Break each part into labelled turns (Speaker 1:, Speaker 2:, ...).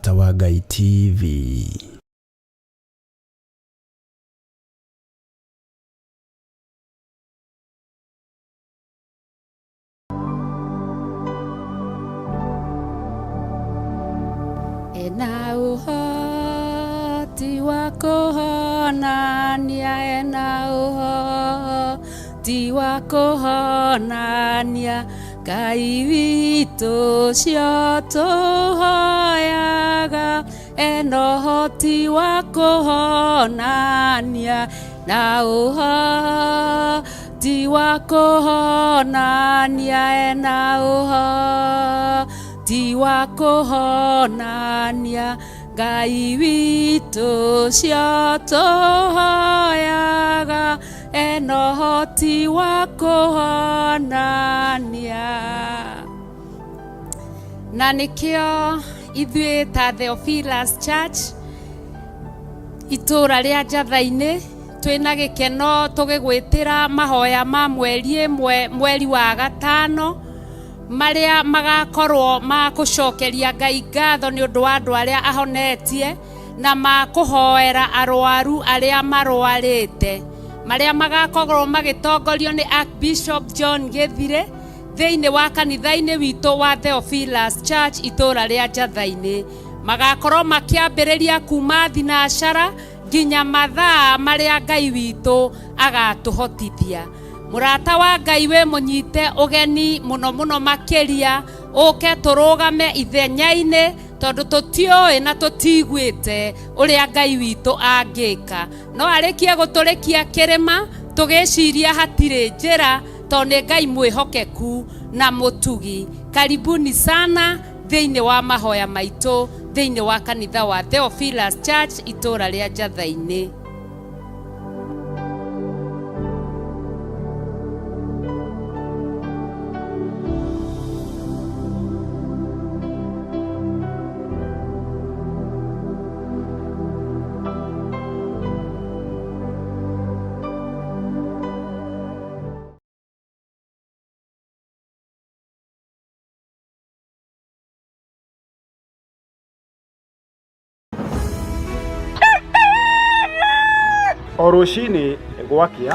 Speaker 1: Mũrata wa Ngai TV.
Speaker 2: Ena ũhoti wa kũhonania, ena ũhoti wa kũhonania, Ngai witũ ũcio tũhoyaga, ena ũhoti wa kũhonania, na ũhoti wa kũhonania, ena ũhoti wa kũhonania, Ngai witũ ũcio tũhoyaga, ena ũhoti wa kũhonania. Na nĩkĩo ithuĩ ta Theophilus Church itũũra rĩa Njatha-inĩ twĩna gĩkeno tũgĩgwĩtĩra mahoya ma mweri ĩmwe mweri wa gatano marĩa magakorwo ma gũcokeria Ngai ngatho nĩ ũndũ wa andũ arĩa ahonetie na ma kũhoera arwaru arĩa marwarĩte marĩa magakorwo magĩtongorio nĩ Archbishop John Gĩthire thĩinĩ wa kanitha-inĩ witũ wa Theophilus Church itũũra rĩa Njatha-inĩ. Magakorwo makĩambĩrĩria kuma thinacara nginya mathaa marĩa Ngai witũ agatũhotithia. Mũrata wa Ngai wĩ mũnyite ũgeni mũno mũno makĩria ũke tũrũgame ithenya-inĩ tondũ tũtiũĩ na tũtiguĩte ũrĩa Ngai witũ angĩka. No arĩkie gũtũrĩkia kĩrĩma tũgĩciria hatirĩ njĩra tondũ nĩ Ngai mwĩhokeku na mũtugi. Karibuni sana thĩinĩ wa mahoya maitũ thĩinĩ wa kanitha wa Theophilus Church itũũra rĩa Njatha-inĩ.
Speaker 3: O rũcinĩ gwakĩa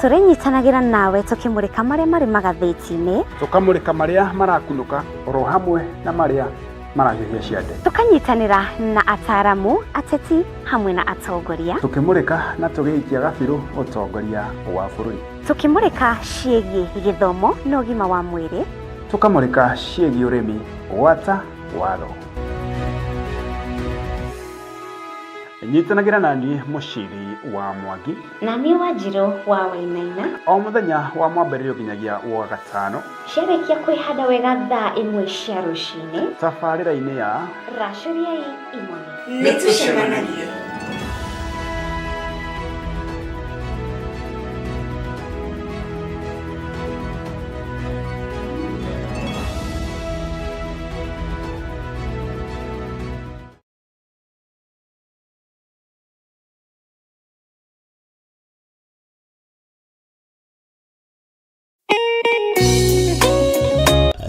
Speaker 4: Tũrĩnyitanagĩra nawe tũkĩmũrĩka marĩa marĩ magathĩti-inĩ,
Speaker 3: tũkamũrĩka marĩa marakunũka oro hamwe na marĩa marahiũhia ciande,
Speaker 4: tũkanyitanĩra na ataaramu, ateti hamwe na atongoria,
Speaker 3: tũkĩmũrĩka na tũgĩikia gabirũ ũtongoria wa bũrũri,
Speaker 4: tũkĩmũrĩka ciĩgiĩ gĩthomo na ũgima wa mwĩrĩ,
Speaker 3: tũkamũrĩka ciĩgiĩ ũrĩmi gwata watho. Nyitanagĩra naniĩ Mũciri wa Mwangi
Speaker 4: na niĩ Wanjirũ wa Wainaina
Speaker 3: o mũthenya wa mwambĩrĩrio nginyagia wa gatano
Speaker 4: ciarĩkia kwĩhanda wega thaa ĩmwe cia rũcinĩ
Speaker 3: tabarĩra-inĩ ya
Speaker 4: racũriai imone.
Speaker 5: Nĩtũcemanagie.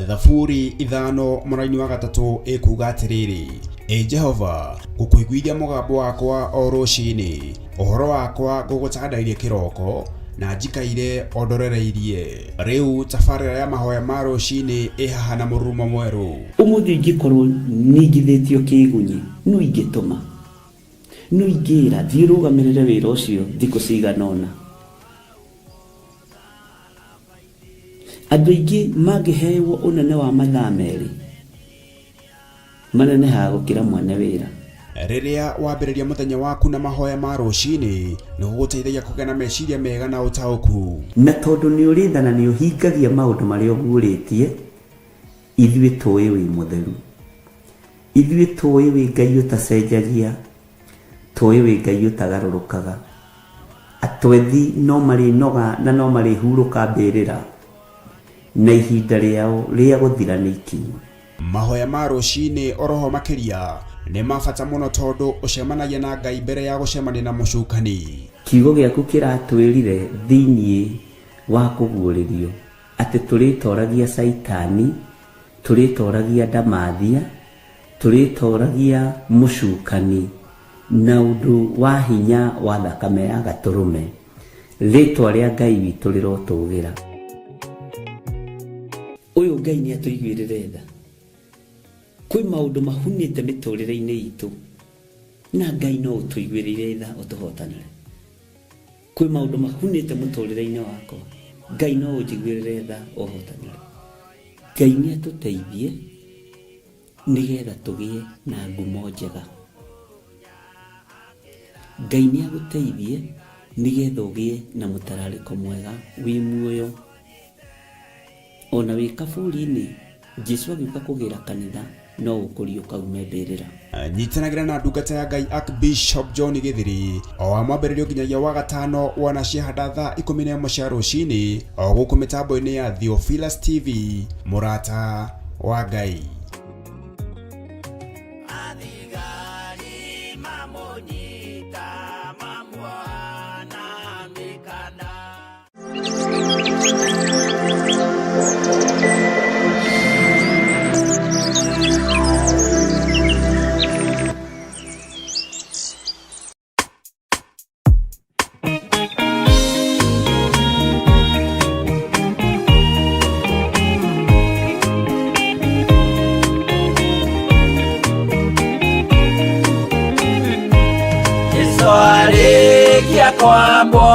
Speaker 1: Thaburi ithano mũraini wa gatatũ ĩkuga atĩrĩrĩ, Ĩ Jehova, ngũkũiguithia mũgambo wakwa o rũcinĩ, ũhoro wakwa ngũgũtandairie kĩroko, na njikaire o ndorereirie. Rĩu tabarĩra ya mahoya ma rũcinĩ ĩ haha na mũrurumo mwerũ.
Speaker 6: Ũmũthĩ ingĩkorwo ningithĩtio kĩĩgunyĩ, nũ ingĩtũma? Nũ ingĩĩra, 'Thiĩ ũrũgamĩrĩre wĩra ũcio thikũ cigana ũna'? Andũ aingĩ mangĩhewo ũnene wa mathaa merĩ, manenehaga gũkĩra mwene wĩra.
Speaker 1: Rĩrĩa wambĩrĩria mũthenya waku na mahoya ma rũcinĩ, nĩ gũgũteithagia kũgĩa na meciria mega na ũtaũku.
Speaker 6: Na tondũ nĩ ũrĩ tha na nĩ ũhingagia maũndũ marĩa ũguũrĩtie, ithuĩ tũĩ wĩ mũtheru. Ithuĩ tũĩ wĩ Ngai ũtacenjagia, tũĩ wĩ Ngai ũtagarũrũkaga. Atwethi no marĩnoga na no marĩhurũka mbĩrĩra, na ihinda rĩao rĩa gũthira nĩ ikinyu.
Speaker 1: Mahoya ma rũcinĩ oroho makĩria Nĩ ma bata mũno tondũ ũcemanagia na Ngai mbere ya gũcemania na mũcukani.
Speaker 6: Kiugo gĩaku kĩratwĩrire thĩinĩ wa kũguũrĩrio atĩ tũrĩtoragia Caitani, tũrĩtoragia ndamathia, tũrĩtoragia mũcukani na ũndũ wa hinya wa thakame ya gatũrũme. Rĩtwa rĩa Ngai witũ rĩrotũgĩra. Ũyũ Ngai nĩ atũiguĩrĩre tha. Kwĩ maũndũ mahunĩte mĩtũrĩre-inĩ itũ na Ngai no ũtũiguĩrĩire tha ũtũhotanĩre. Kwĩ maũndũ mahunĩte mũtũrĩre-inĩ wakwa, Ngai no ũnjiguĩrĩre tha ũhotanĩre. Ngai nĩ atũteithie nĩgetha tũgĩe na ngumo njega. Ngai nĩ agũteithie nĩgetha ũgĩe na mũtararĩko mwega wĩ muoyo. Ona wĩ kaburi-inĩ, Jesu agĩũka kũgĩra kanitha no ũkũriũka ume mbĩrĩra.
Speaker 1: Nyitanagĩra na ndungata ya Ngai Archbishop John Gĩthiri o wa mwambĩrĩrio nginyagia wa gatano wanaciehanda thaa 11 cia rũcinĩ o gũkũ mĩtambo-inĩ ya Theophilus TV, mũrata wa Ngai.
Speaker 5: Athigari mamũnyita mamuoha na mĩkanda. Jesu arĩkia kwambwo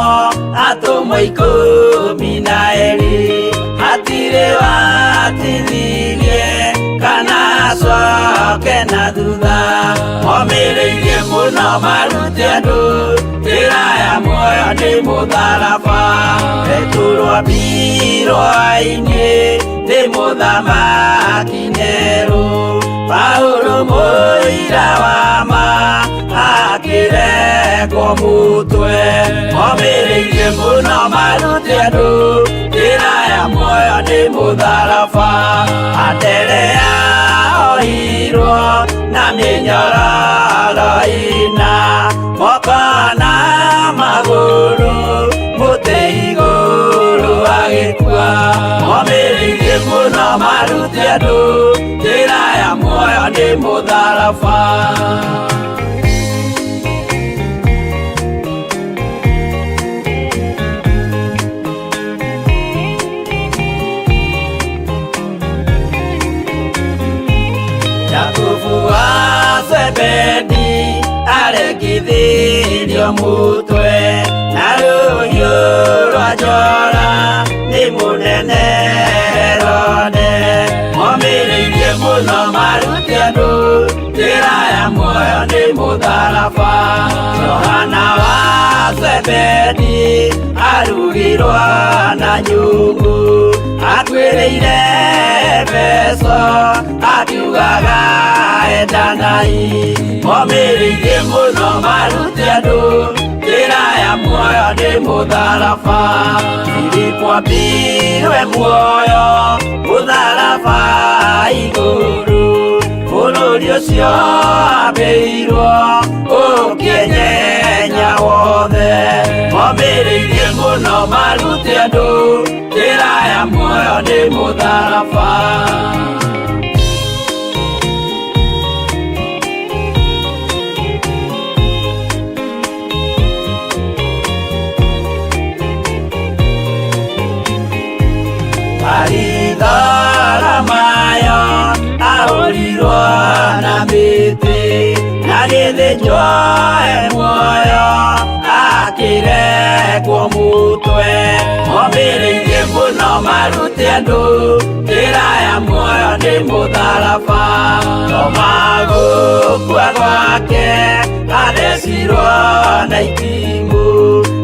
Speaker 5: atũmwo 12 hatirĩ watithirie kana acoke na thutha. Momĩrĩirie mũno marute andũ njĩra ya muoyo nĩ mũtharaba. Petero ambirwo-inĩ nĩ mũthamaki Nero. Paulo mũira wa ma akĩrekwo mũtwe. Momĩrĩirie mũno marute andũ njĩra ya muoyo nĩ mũtharaba. Anderea ohirwo na mĩnyororo ĩna, moko na magũrũ mũtĩ igũrũ agĩkua. Momĩrĩirie mũno marute andũ njĩra ya muoyo nĩ mũtharaba. Jakubu wa Zebedi arekithirio mũtwe na rũhiũ rwa njora nĩ mũnene Herode. Momĩrĩirie mũno marute andũ njĩra ya muoyo nĩ mũtharaba. Johana wa Zebedi arugirwo na nyũngũ, akuĩrĩire Efeso akiugaga endanai. Momĩrĩirie mũno marute andũ njĩra ya muoyo nĩ mũtharaba. Filipo ambirwe muoyo mũtharaba igũrũ, bũrũri ũcio ambĩirwo ũkĩenyenya wothe. Momĩrĩirie mũno marute andũ njĩra ya muoyo nĩ mũtharaba. Maritharamayo ahũrirwo na mĩtĩ na gĩthĩnjwo e muoyo akĩrekwo mũtwe. Momĩrĩirie mũno marute andũ njĩra ya muoyo nĩ mũtharaba. Toma gũkua gwake athecirwo na itimũ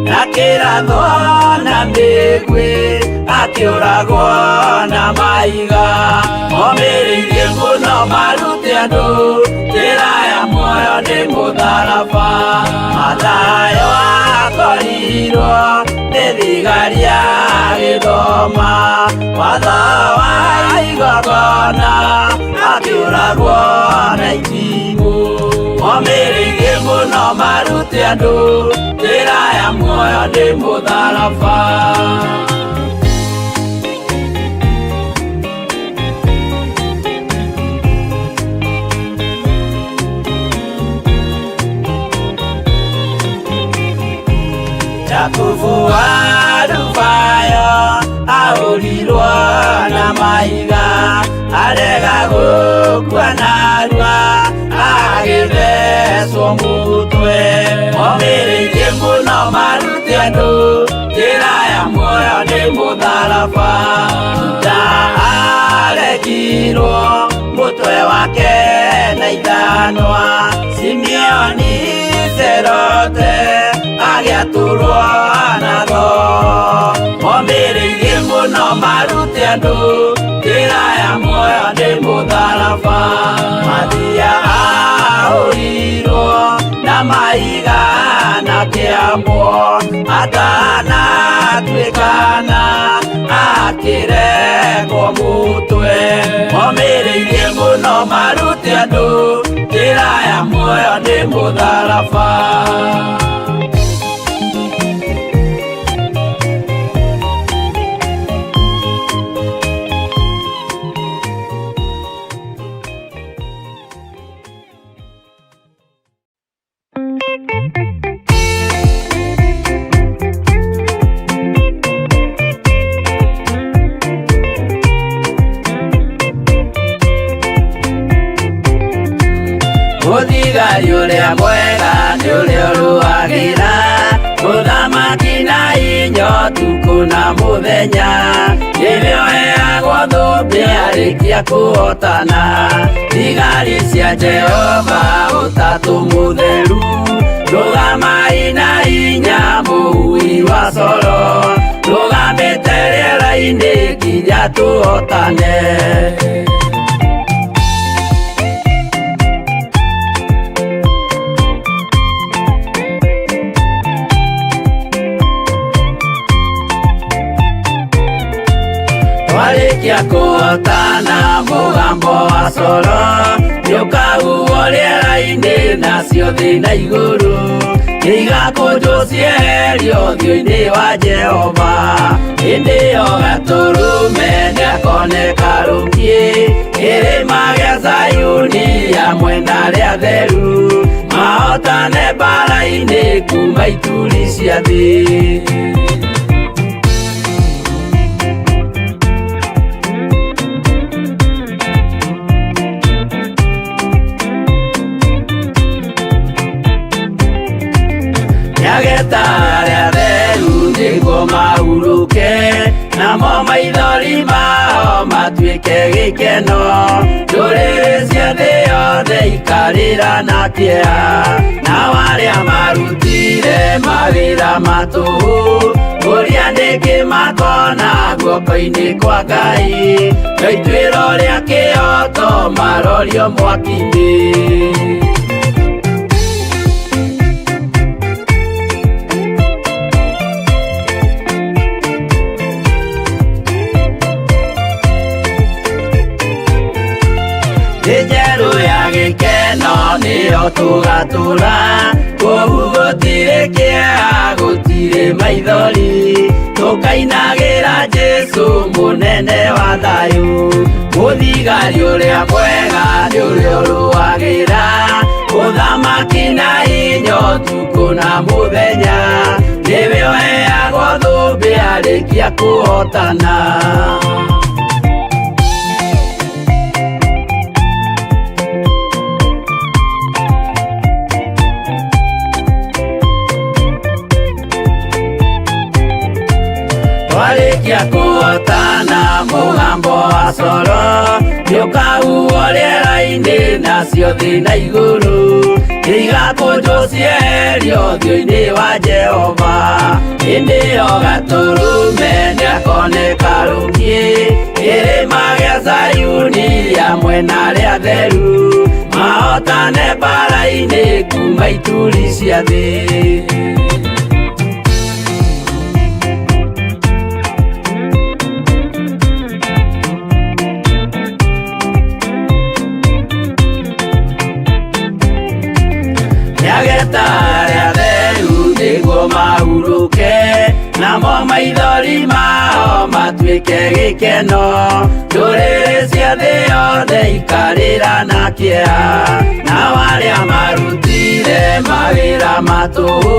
Speaker 5: na kĩrathwo na mĩguĩ akĩũragwo na mahiga. Momĩrĩirie mũno marute andũ njĩra ya muoyo nĩ mũtharaba. Mathayo akorirwo nĩ thigari agĩthoma watho wa igongona akĩũragwo na itimũ. Momĩrĩirie mũno marute andũ njĩra ya muoyo nĩ mũtharaba. Jakubu wa Alufayo ahũrirwo na mahiga, arega gũkua narua agĩthecwo mũtwe. Momĩrĩirie mũno marute andũ njĩra ya muoyo nĩ mũtharaba. Juda aregirwo mũtwe wake na ithanwa, Simeoni Cerote agĩatũrwo na thoo. Momĩrĩirie mũno marute andũ njĩra ya muoyo nĩ mũtharaba. Mathia ahũrirwo na mahiga na kĩambwo, atanatuĩkana akĩrekwo mũtwe. Momĩrĩirie mũno marute andũ njĩra ya muoyo nĩ mũtharaba. Mũthigari ũrĩa mwega nĩ ũrĩa ũrũagĩra mũthamaki na inya ũtukũ na mũthenya, nĩwe ũheagwo thũmbĩ arĩkia kũhotana. Thigari cia Jehova ũtatũ mũtheru, rũgamai na hinya mũhui wa coro, rũgamĩte rĩera-inĩ nginya tũhotane. Twarĩkia kũhotana mũgambo wa coro nĩũkahuhwo rĩera-inĩ nacio thĩ na igũrũ nĩigakũnjwo cieherio ũthiũ-inĩ wa Jehova. Hĩndĩ ĩyo Gatũrũme nĩakoneka rũkiĩ kĩrĩma gĩa Zayuni hamwe na arĩa atheru, mahotane mbaara-inĩ kuma ituri cia thĩ. Nĩageta arĩa atheru nĩguo mahurũke, namo maithori mao matuĩke gĩkeno. Ndũrĩrĩ cia thĩ yothe ikarĩra na kĩeha, nao arĩa marutire mawĩra ma tũhũ kũrĩa nĩkĩ makona guoko-inĩ kwa Ngai, no ituĩro rĩa kĩhooto marorio mwaki-inĩ. Thĩ njerũ ya gĩkeno nĩyo tũgatũra, kũu gũtirĩ kĩeha gũtirĩ maithori, tũkainagĩra Jesũ mũnene wa thayũ. Mũthigari ũrĩa mwega nĩ ũrĩa ũrũagĩra mũthamaki na hinya ũtukũ na mũthenya, nĩwe ũheagwo thũmbĩ arĩkia kũhotana. Twarĩkia kũhotana mũgambo wa coro nĩũkahuhwo rĩera-inĩ nacio thĩ na igũrũ nĩigakũnjwo cieherio ũthiũ-inĩ wa Jehova. Hĩndĩ ĩyo Gatũrũme nĩakoneka rũkiĩ kĩrĩma gĩa Zayuni hamwe na arĩa atheru, mahotane mbaara-inĩ kuma ituri cia thĩ. Nĩageta arĩa atheru nĩguo mahurũke, namo maithori mao matuĩke gĩkeno. Ndũrĩrĩ cia thĩ yothe ikarĩra na kĩeha, nao arĩa marutire mawĩra ma tũhũ,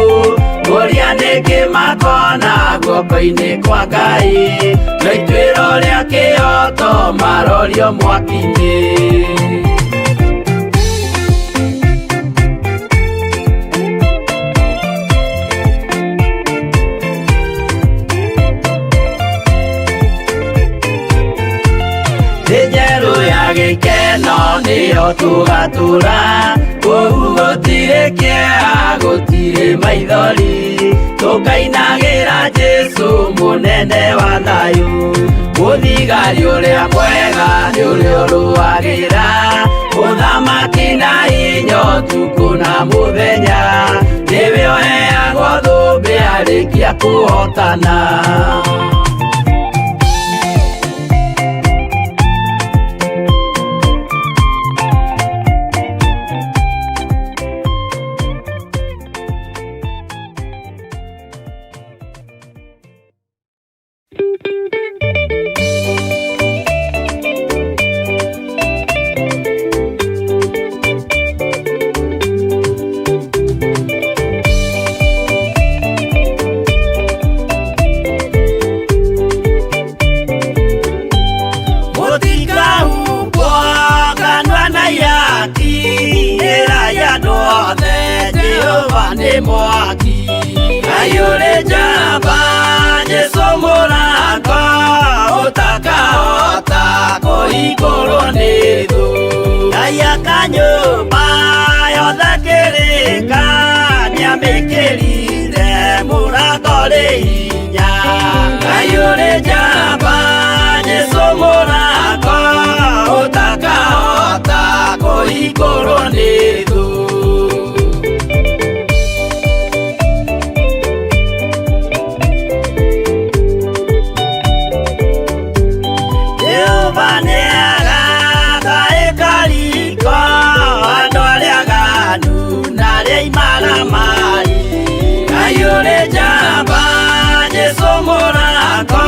Speaker 5: kũria nĩkĩ makona guoko-inĩ kwa Ngai, no ituĩro rĩa kĩhooto marorio mwaki-inĩ. Thĩ njerũ ya gĩkeno nĩyo tũgatũra, kũu gũtirĩ kĩeha, gũtirĩ maithori, tũkainagĩra Jesũ mũnene wa thayũ. Mũthigari ũrĩa mwega nĩ ũrĩa ũrũagĩra ũthamaki na hinya ũtukũ na mũthenya, nĩwe ũheagwo thũmbĩ arĩkia kũhotana. Mũtikahumbwo kanua na ihaki, ĩrai andũ othe Jehova nĩ mwaki. Ngai ũrĩ njamba, Jesũ mũrango, ũtakahota kũhingũrwo nĩ thũ. Ngai aka nyũmba yothe kĩrĩka, nĩamĩkĩrire mũrango rĩ hinya. Ngai ũrĩ njamba, Jesũ mũrango, ũtakahota kũhingũrwo nĩ thũ. Jehova nĩagaka ĩkariko, andũ arĩa aganu na arĩa imaramari. Ngai ũrĩ njamba, Jesũ mũrango,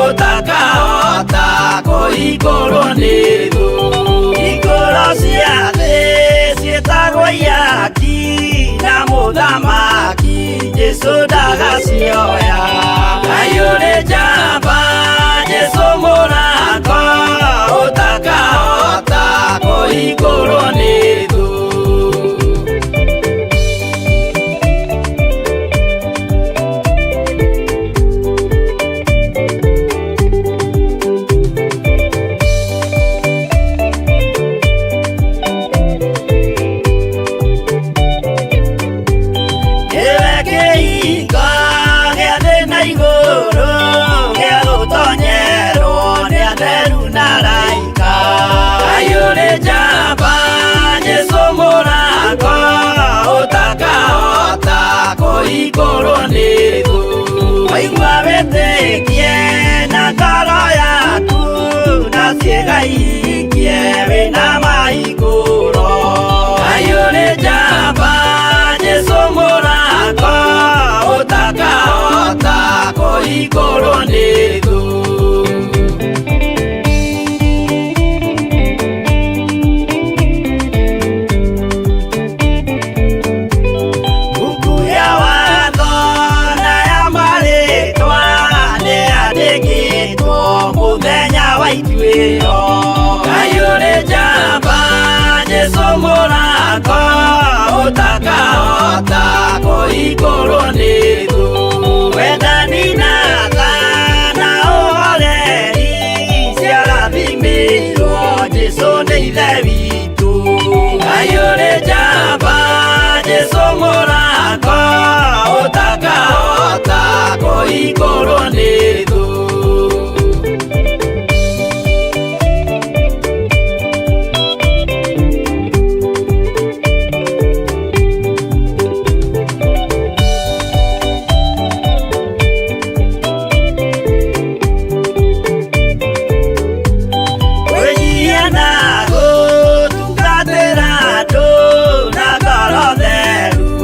Speaker 5: ũtakahota kũhingũrwo nĩ thũ. Hingũro cia thĩ ciĩtagwo ihaki, na mũthamaki Jesũ ndagacioya. Ngai ũrĩ njamba, Jesũ mũrango, ũtakahota kũhingũrwo nĩ thũ. Nĩwe kĩhingo gĩa thĩ na igũrũ, gĩa gũtonyerwo nĩ atheru na araika. Ngai ũrĩ njamba, Jesũ mũrango, ũtakahota kũhingũrwo nĩ thũ. Waigua wĩtĩkie na ngoro yaku, na ciĩga ihingie wĩna mahingũro. Ngai ũrĩ njamba, Jesũ mũrango, ũtakahota kũhingũrwo nĩ thũ. Mbuku ya watho na ya marĩtwa nĩyandĩkĩtwo mũthenya wa ituĩro. Ngai ũrĩ njamba, Jesũ mũrango, ũtakahota kũhingũrwo nĩ thũ. Wendani na tha na ũhoreri ciarathimĩirwo Jesũ nĩ Ithe witũ. Ngai ũrĩ njamba, Jesũ mũrango, ũtakahota kũhingũrwo nĩ thũ. Kwĩnyihia na gũtungatĩra andũ na ngoro theru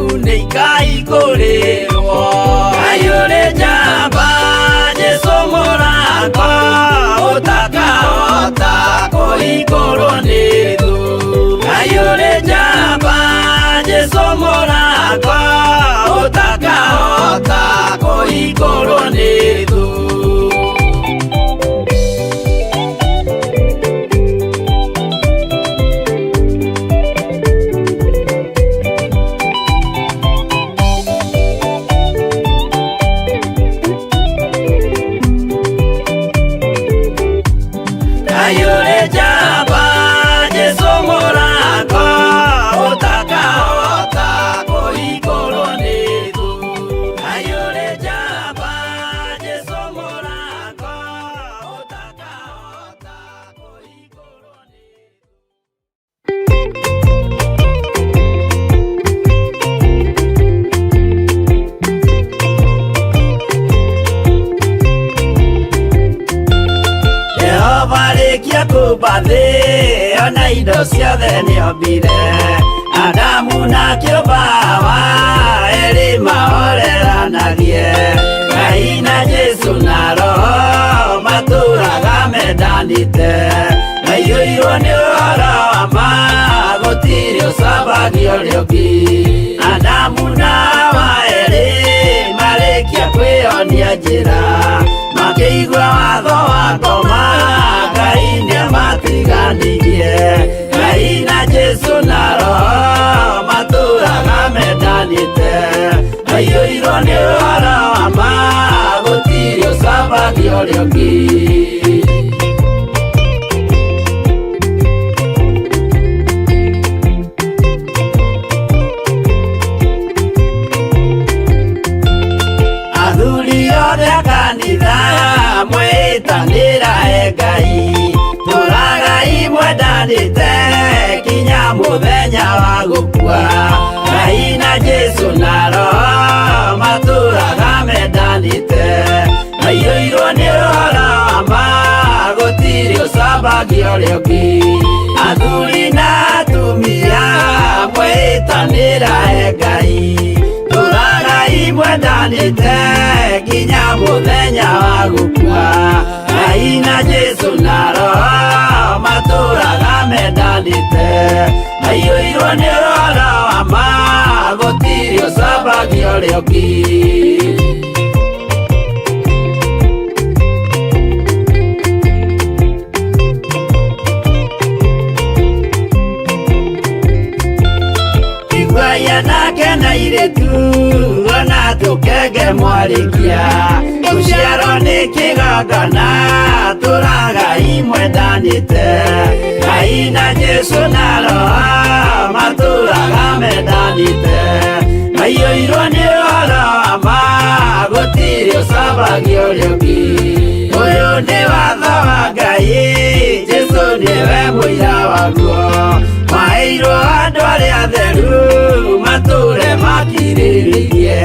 Speaker 5: Kũhingũrwo nĩ thũ. Kayure njamba Jesũ mũrango ũtakahota kũhingũrwo nĩ thũ. Kayure njamba Jesũ mũrango ũtakahota kũhingũrwo nĩ thũ. Jehova rĩkia kũmba thĩ ona indo ciothe nĩombire Adamu na kĩũmba Hawa erĩ mahoreranagie Ngai na Jesũ na Roho matũraga mendanĩte maiyũirwo nĩ ũhoro wa ma gũtirĩ ũcambagio ũrĩa ũngĩ Adamu na Hawa erĩ marĩkia kwĩyonia njĩra makĩigua watho wa ngoma Ngai nĩamatiganirie Ngai na Jesũ na Roho matũraga mendanĩte maiyũirwo nĩ ũhoro wa ma gũtirĩ ũcambagio ũrĩa ũngĩ. Athuri othe a kanitha mwĩtanĩra e Ngai tũragai mwendanĩte kinya mũthenya wa gũkua Ngai na Jesũ na Roho matũraga mendanĩte maiyũirwo nĩ ũhoro wa ma gũtirĩ ũcambagio ũrĩa ũngĩ Athuri na atumia mwĩtanĩra e Ngai tũragai mwendanĩte nginya mũthenya wa gũkua Ngai na Jesũ na Roho matũraga mendanĩte maiyũirwo nĩ ũhoro wa ma gũtirĩ ũcambagio ũrĩa ũngĩ. Iguai anake na airĩtu ona tũkenge mwarĩkia gũciarwo nĩ kĩgongona tũragai mwendanĩte Ngai na Jesũ na Roho matũraga mendanĩte maiyũirwo nĩ ũhoro wa ma gũtirĩ ũcambagio ũrĩa ũngĩ Ũyũ nĩ watho wa Ngai Jesũ nĩwe mũira waguo maheirwo andũ arĩa atheru matũre makirĩrĩirie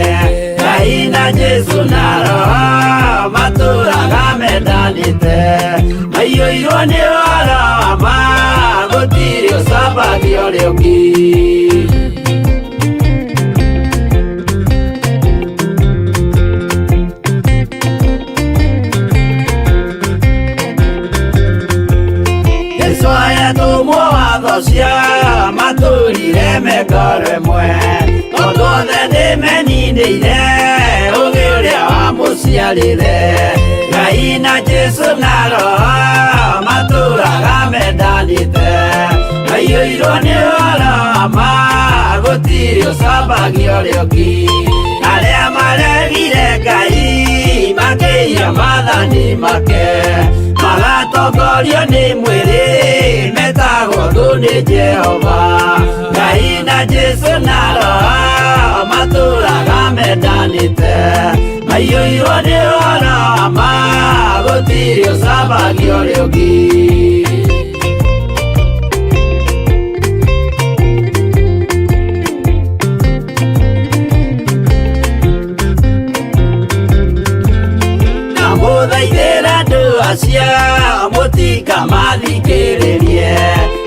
Speaker 5: Ngai na Jesũ na Roho matũraga mendanĩte maiyũirwo nĩ ũhoro wa ma gũtirĩ ũcambagio ũrĩa ũngĩ. Jesũ ayatũmwo watho cia matũrire mengoro ĩmwe tondũ othe nĩmeninĩire ũgĩ ũrĩa wamũciarire Ngai na Jesũ na Roho matũraga mendanĩte maiyũirwo nĩ ũhoro wa ma gũtirĩ ũcambagio ũrĩa ũngĩ Arĩa maregire Ngai makĩiya maathani make magatongorio nĩ mwĩrĩ metagwo thũ nĩ Jehova Ngai na Jesũ na Roho matũraga mendanĩte maiyũirwo nĩ ũhoro wa ma gũtirĩ ũcambagio ũrĩa ũngĩ. Ndamũthaithĩra andũ acio mũtikamathikĩrĩrie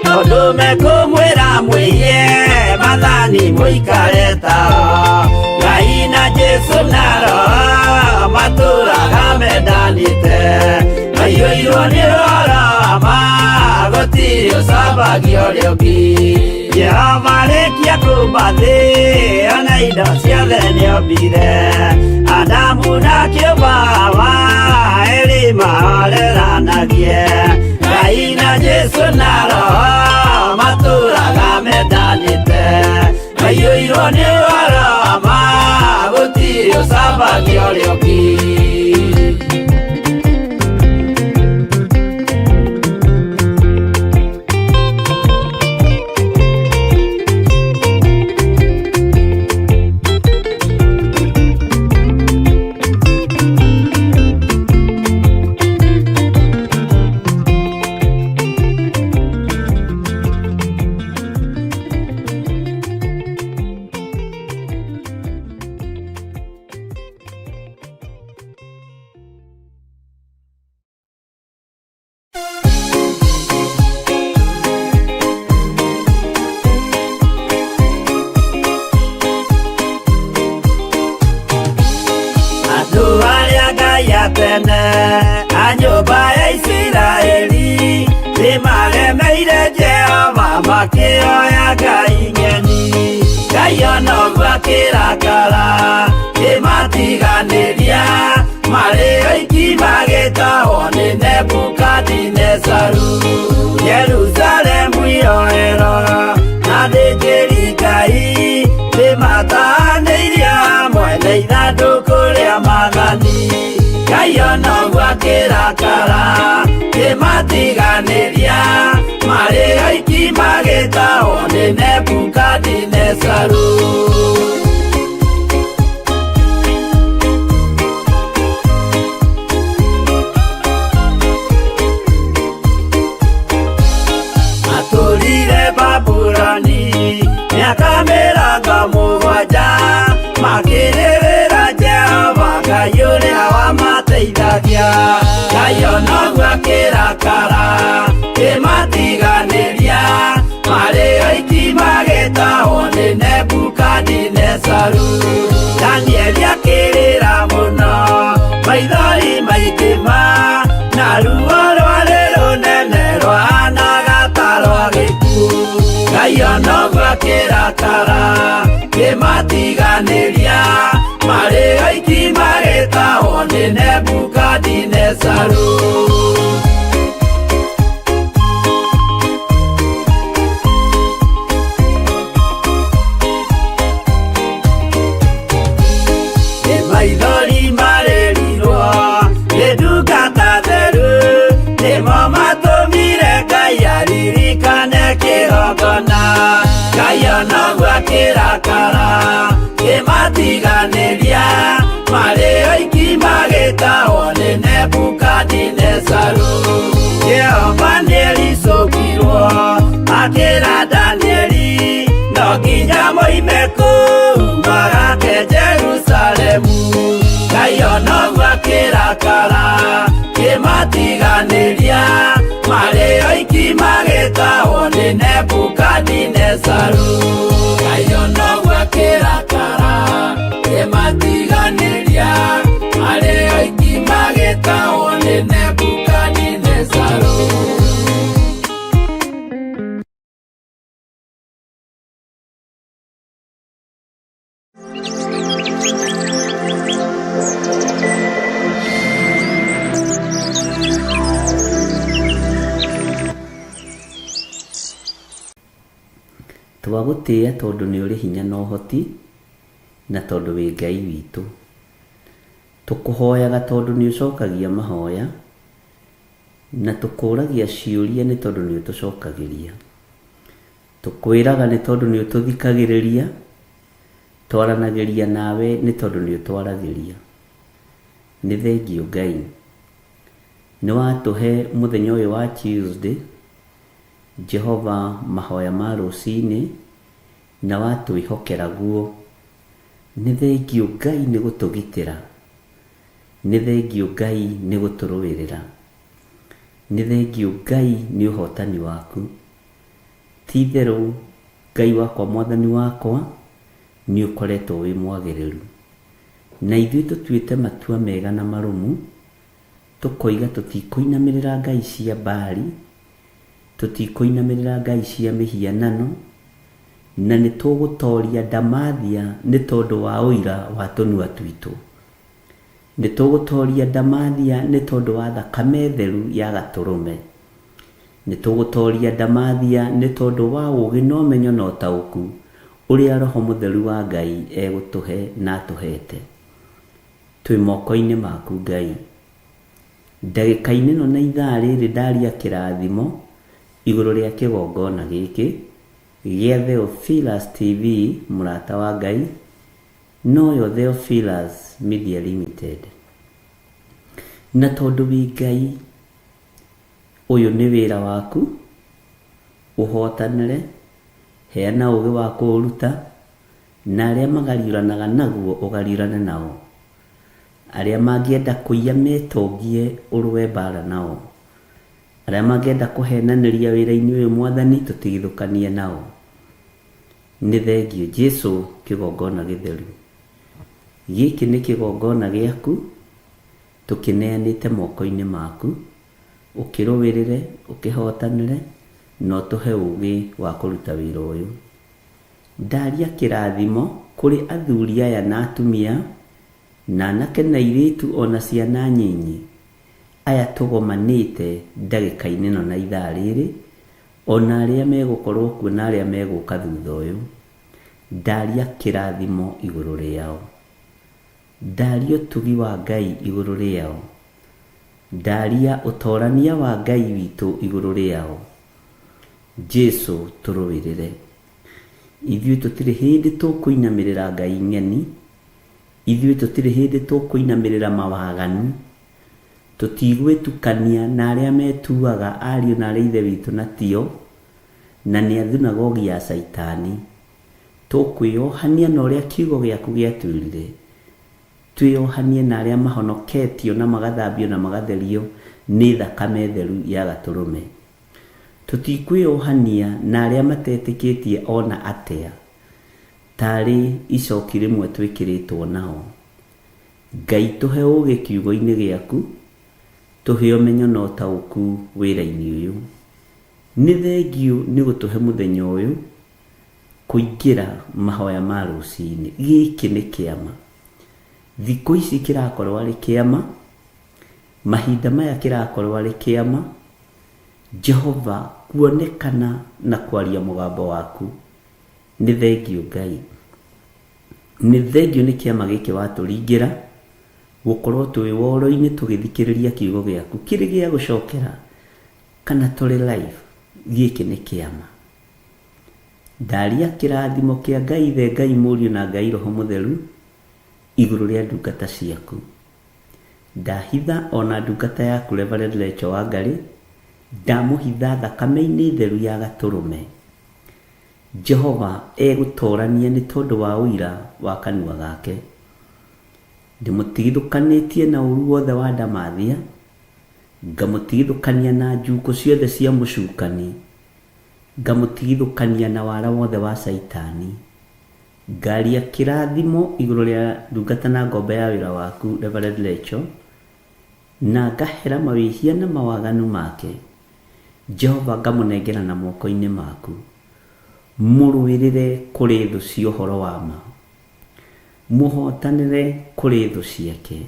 Speaker 5: tondũ mekũmwĩra mwĩiye maathani mũikare tao Ngai na Jesũ na Roho matũraga mendanĩte maiyũirwo nĩ ũhoro wa ma gũtirĩ ũcambagio ũrĩa ũngĩ. Jehova rĩkia kũmba thĩ ona indo ciothe nĩombire Adamu na kĩũmba Hawa erĩ mahoreranagie Ngai na Jesũ na Roho matũraga mendanĩte maiyũirwo nĩ ũhoro wa ma gũtirĩ ũcambagia ũrĩa ũngĩ. Andũ arĩa Ngai a tene a nyũmba ya Isiraeli nĩmaremeire Jehova makĩoya ngai ng'eni. Ngai ona ũguo akĩrakara kĩmatiganĩria marĩ oiki magĩtahwo nĩ Nebukadinezaru. Jerusalemu iroero na athĩnjĩri Ngai nĩmatahanĩirio hamwe na ithandũkũ rĩa maathani. Ngai ona ũguo akĩrakara kĩmatiganĩria marĩ oiki magĩtahwo nĩ Nebukadinezaru. Matũrire Babuloni mĩaka 70 makĩrĩrĩra Jehova Ngai ũrĩa wamateithagia. Ngai ona ũguo akĩrakara kĩmatiganĩria marĩ oiki magĩtahwo nĩ Nebukadinezaru. Danieli akĩrĩra mũno maithori maingĩ ma na ruo rwarĩ rũnene rwahanaga ta rwa gĩkuũ. Ngai ona ũguo akĩrakara kĩmatiganĩria marĩ oiki magĩtahwo nĩ Nebukadinezaru. Nĩ maithori marĩrirwo nĩ ndungata theru nĩmo matũmire Ngai aririkane kĩgongona. Ngai ona ũguo akĩrakara kĩmatiganĩria marĩ oiki magĩtahwo nĩ Nebukadinezaru. Jehova nĩericũkirwo akĩra Danieli no nginya moime kũu magake Jerusalemu. Ngai ona ũguo akĩrakara kĩmatiganĩria marĩ oiki magĩtahwo nĩ Nebukadinezaru. Ngai ona ũguo akĩrakara kĩmatiganĩria marĩ oiki magĩtahwo nĩ Nebukadinezaru.
Speaker 6: Twagũtĩĩa tondũ nĩ ũrĩ hinya na ũhoti na tondũ wĩ Ngai witũ. Tũkũhoyaga tondũ nĩ ũcokagia mahoya na tũkũragia ciũria nĩ tondũ nĩ ũtũcokagĩria. Tũkwĩraga nĩ tondũ nĩ ũtũthikagĩrĩria, twaranagĩria nawe nĩ tondũ nĩ ũtwaragĩria. Nĩ thengiũ Ngai. Nĩ watũhe mũthenya ũyũ wa Tuesday, Jehova mahoya ma rũcinĩ na watwĩhokera guo. Nĩ thengiũ Ngai nĩ gũtũgitĩra. Nĩ thengiũ Ngai nĩ gũtũrũĩrĩra. Nĩ thengiũ Ngai nĩ ũhotani waku. Ti itherũ Ngai wakwa mwathani wakwa nĩ ũkoretwo wĩ mwagĩrĩru. Na ithuĩ tũtuĩte matua mega na marũmu, tũkoiga tũtikũinamĩrĩra ngai cia Baali, tũtikũinamĩrĩra ngai cia mĩhianano, Na nĩ tũgũtoria ndamathia nĩ tondũ wa ũira wa tũnua twitũ. Nĩ tũgũtoria ndamathia nĩ tondũ wa thakame theru ya gatũrũme. Nĩ tũgũtoria ndamathia nĩ tondũ wa ũũgĩ na ũmenyo na ũtaũku ũrĩa Roho Mũtheru wa Ngai egũtũhe na atũhete. Twĩ moko-inĩ maku Ngai. Ndagĩka-inĩ ĩno na ithaa rĩrĩ ndaria kĩrathimo igũrũ rĩa kĩgongona gĩkĩ gĩa Theophilus TV mũrata wa Ngai noyo Theophilus Media Limited. Na tondũ wĩ Ngai, ũyũ nĩ wĩra waku, ũhotanĩre, heana ũũgĩ wa kũũruta, na arĩa magariũranaga naguo ũgariũrane nao. Arĩa mangĩenda kũiya metongie ũrũe mbara nao. Arĩa mangĩenda kũhenanĩria wĩra-inĩ ũyũ Mwathani tũtigithũkanie nao. Nĩ thengiũ Jesu kĩgongona gĩtheru. Gĩkĩ nĩ kĩgongona gĩaku, tũkĩneanĩte moko-inĩ maku, ũkĩrũĩrĩre, ũkĩhotanĩre, na ũtũhe ũũgĩ wa kũruta wĩra ũyũ. Ndaria kĩrathimo kũrĩ athuri aya na atumia, na anake na airĩtu ona ciana nyinyi, aya tũgomanĩte ndagĩka-inĩ ĩno na ithaa rĩrĩ, ona arĩa megũkorwo kuo na arĩa megũka thutha ũyũ. Ndaria kĩrathimo igũrũ rĩao. Ndaria ũtugi wa Ngai igũrũ rĩao. Ndaria ũtorania wa Ngai witũ igũrũ rĩao. Jesu tũrũĩrĩre. Ithuĩ tũtirĩ hĩndĩ tũkũinamĩrĩra Ngai ng'eni. Ithuĩ tũtirĩ hĩndĩ tũkũinamĩrĩra mawaganu. Tũtigwĩtukania na arĩa metuaga ariũ na arĩ ithe witũ na tio, na nĩ a thunagogi ya Caitani. Tũkwĩyohania na ũrĩa kiugo gĩaku gĩatwĩrire. Twĩyohanie na arĩa mahonoketio na magathambio na magatherio nĩ thakame theru ya gatũrũme. Tũtikwĩyohania na arĩa matetĩkĩtie ona atĩa, tarĩ icoki rĩmwe twĩkĩrĩtwo nao. Ngai tũhe ũũgĩ kiugo-inĩ gĩaku, tũhe ũmenyo na ũtaũku wĩra-inĩ ũyũ. Nĩ thengiũ nĩ gũtũhe mũthenya ũyũ kũingĩra mahoya ma rũcinĩ. Gĩkĩ nĩ kĩama. Thikũ ici kĩrakorwo arĩ kĩama, mahinda maya kĩrakorwo arĩ kĩama, Jehova kuonekana na kwaria mũgambo waku. Nĩ thengiũ Ngai. Nĩ thengiũ nĩ kĩama gĩkĩ watũringĩra, gũkorwo twĩ woro-inĩ tũgĩthikĩrĩria kiugo gĩaku kĩrĩ gĩa gũcokera kana tũrĩ live. Gĩkĩ nĩ kĩama. Ndaria kĩrathimo kĩa Ngai Ithe, Ngai Mũriũ na Ngai Roho Mũtheru igũrũ rĩa ndungata ciaku. Ndahitha ona ndungata yaku Reverend Lecho Wangari, ndamũhitha thakame-inĩ theru ya gatũrũme. Jehova egũtorania nĩ tondũ wa ũira wa kanua gake. Ndĩmũtigithũkanĩtie na ũru wothe wa ndamathia, ngamũtigithũkania na njuko ciothe cia mũcukani, ngamũtigithũkania na wara wothe wa Caitani. Ngaria kĩrathimo igũrũ rĩa ndungata na ngombo ya wĩra waku Reverend Lecho, na ngahera mawĩhia na mawaganu make. Jehova ngamũnengera na moko-inĩ maku. Mũrũĩrĩre kũrĩ thũ cia ũhoro wa ma. Mũhotanĩre kũrĩ thũ ciake.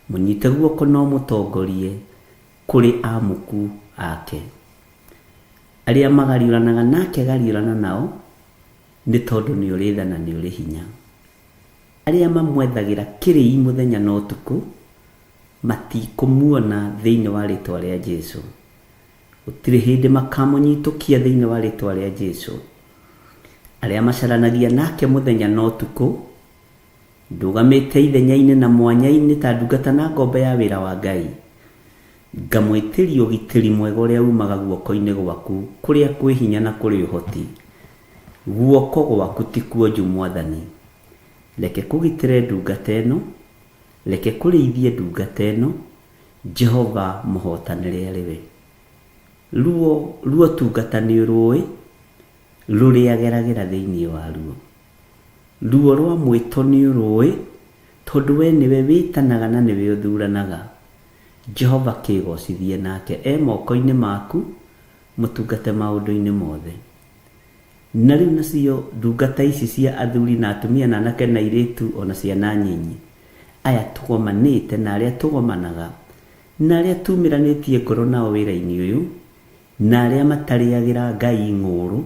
Speaker 6: Mũnyite guoko na ũmũtongorie kũrĩ amuku ake. Arĩa magariũranaga nake gariũrana nao, nĩ tondũ nĩ ũrĩ tha na nĩ ũrĩ hinya. Arĩa mamwethagĩra kĩrĩi mũthenya na ũtukũ, matikũmuona thĩinĩ wa rĩtwa rĩa Jesu. Gũtirĩ hĩndĩ makamũnyitũkia thĩinĩ wa rĩtwa rĩa Jesu. Arĩa macaranagia nake mũthenya na ũtukũ, ndũgamĩte ithenya-inĩ na mwanya-inĩ ta ndungata na ngombo ya wĩra wa Ngai. Ngamwĩtĩria ũgitĩri mwega ũrĩa umaga guoko-inĩ gwaku, kũrĩa kwĩ hinya na kũrĩ ũhoti. Guoko gwaku ti kuonju Mwathani. Reke kũgitĩre ndungata ĩno, reke kũrĩithie ndungata ĩno, Jehova mũhotanĩre arĩ we. Ruo ruo tungata nĩ ũrũĩ, rũrĩa geragĩra thĩinĩ wa ruo. Ruo rwa mwĩto nĩ ũrũĩ, tondũ we nĩwe wĩtanaga na nĩwe ũthuranaga. Jehova kĩgocithie nake e moko-inĩ maku, mũtungate maũndũ-inĩ mothe. Na rĩu nacio ndungata ici cia athuri na atumia na anake na airĩtu ona ciana nyinyi, aya tũgomanĩte na arĩa tũgomanaga na arĩa tumĩranĩtie ngoro nao wĩra-inĩ ũyũ, na arĩa matarĩagĩra Ngai ng'ũũrũ,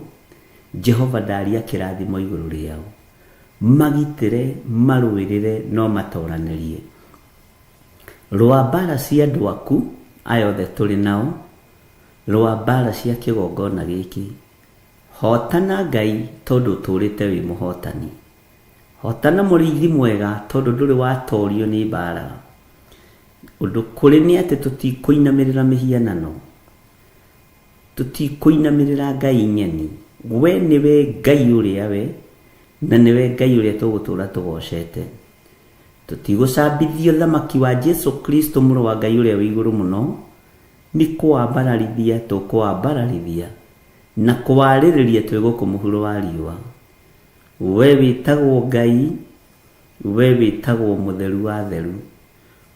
Speaker 6: Jehova ndaria kĩrathimo igũrũ rĩao. Magitĩre, marũĩrĩre, no matoranĩrie. Rũa mbara cia andũ aku, aya othe tũrĩ nao, rũa mbara cia kĩgongona gĩkĩ. Hotana Ngai tondũ ũtũrĩte wĩ mũhotani. Hotana mũrĩithi mwega tondũ ndũrĩ watorio nĩ mbara. Ũndũ kũrĩ nĩ atĩ tũtikũinamĩrĩra mĩhianano. Tũtikũinamĩrĩra ngai ng'eni. We nĩwe Ngai ũrĩa we, na nĩwe Ngai ũrĩa tũgũtũra tũgocete. Tũtigũcambithio thamaki wa Jesu Kristo mũrũ wa Ngai ũrĩa wĩ igũrũ mũno, nĩ kũwambararithia tũkũwambararithia na kũwarĩrĩria twĩ gũkũ mũhuro wa riũa. We wĩtagwo Ngai, we wĩtagwo mũtheru wa theru,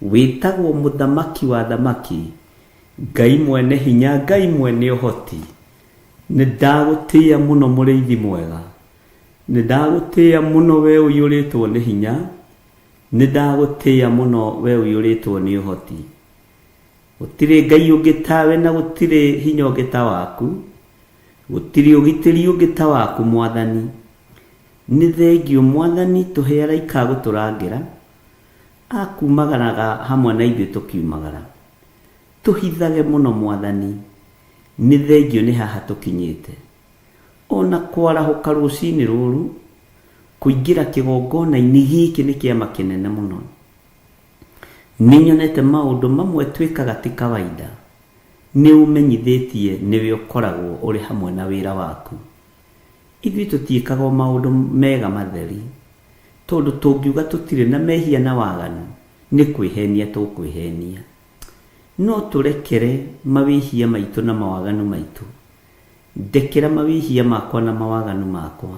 Speaker 6: wĩtagwo mũthamaki wa thamaki, Ngai mwene hinya, Ngai mwene ũhoti. Nĩ ndagũtĩĩa mũno mũrĩithi mwega, nĩ ndagũtĩĩa mũno we ũiyũrĩtwo nĩ hinya, nĩ ndagũtĩĩa mũno we ũiyũrĩtwo nĩ ũhoti. Gũtirĩ Ngai ũngĩ tawe na gũtirĩ hinya ũngĩ ta waku, gũtirĩ ũgitĩri ũngĩ ta waku Mwathani. Nĩ thengiũ Mwathani tũhe araika a gũtũrangĩra, a kumagaraga hamwe na ithuĩ tũkiumagara. Tũhithage mũno Mwathani, nĩ thengiũ nĩ haha tũkinyĩte. Ona kwarahũka rũcinĩ rũrũ, kũingĩra kĩgongona-inĩ gĩkĩ nĩ kĩama kĩnene mũno. Nĩ nyonete maũndũ mamwe twĩkaga ti kawaida. Nĩ ũmenyithĩtie nĩwe ũkoragwo ũrĩ hamwe na wĩra waku. Ithuĩ tũtiĩkaga o maũndũ mega matheri, tondũ tũngiuga tũtirĩ na mehia na waganu, nĩ kwĩhenia tũkwĩhenia. No tũrekere mawĩhia maitũ na mawaganu maitũ. Ndekera mawĩhia makwa na mawaganu makwa.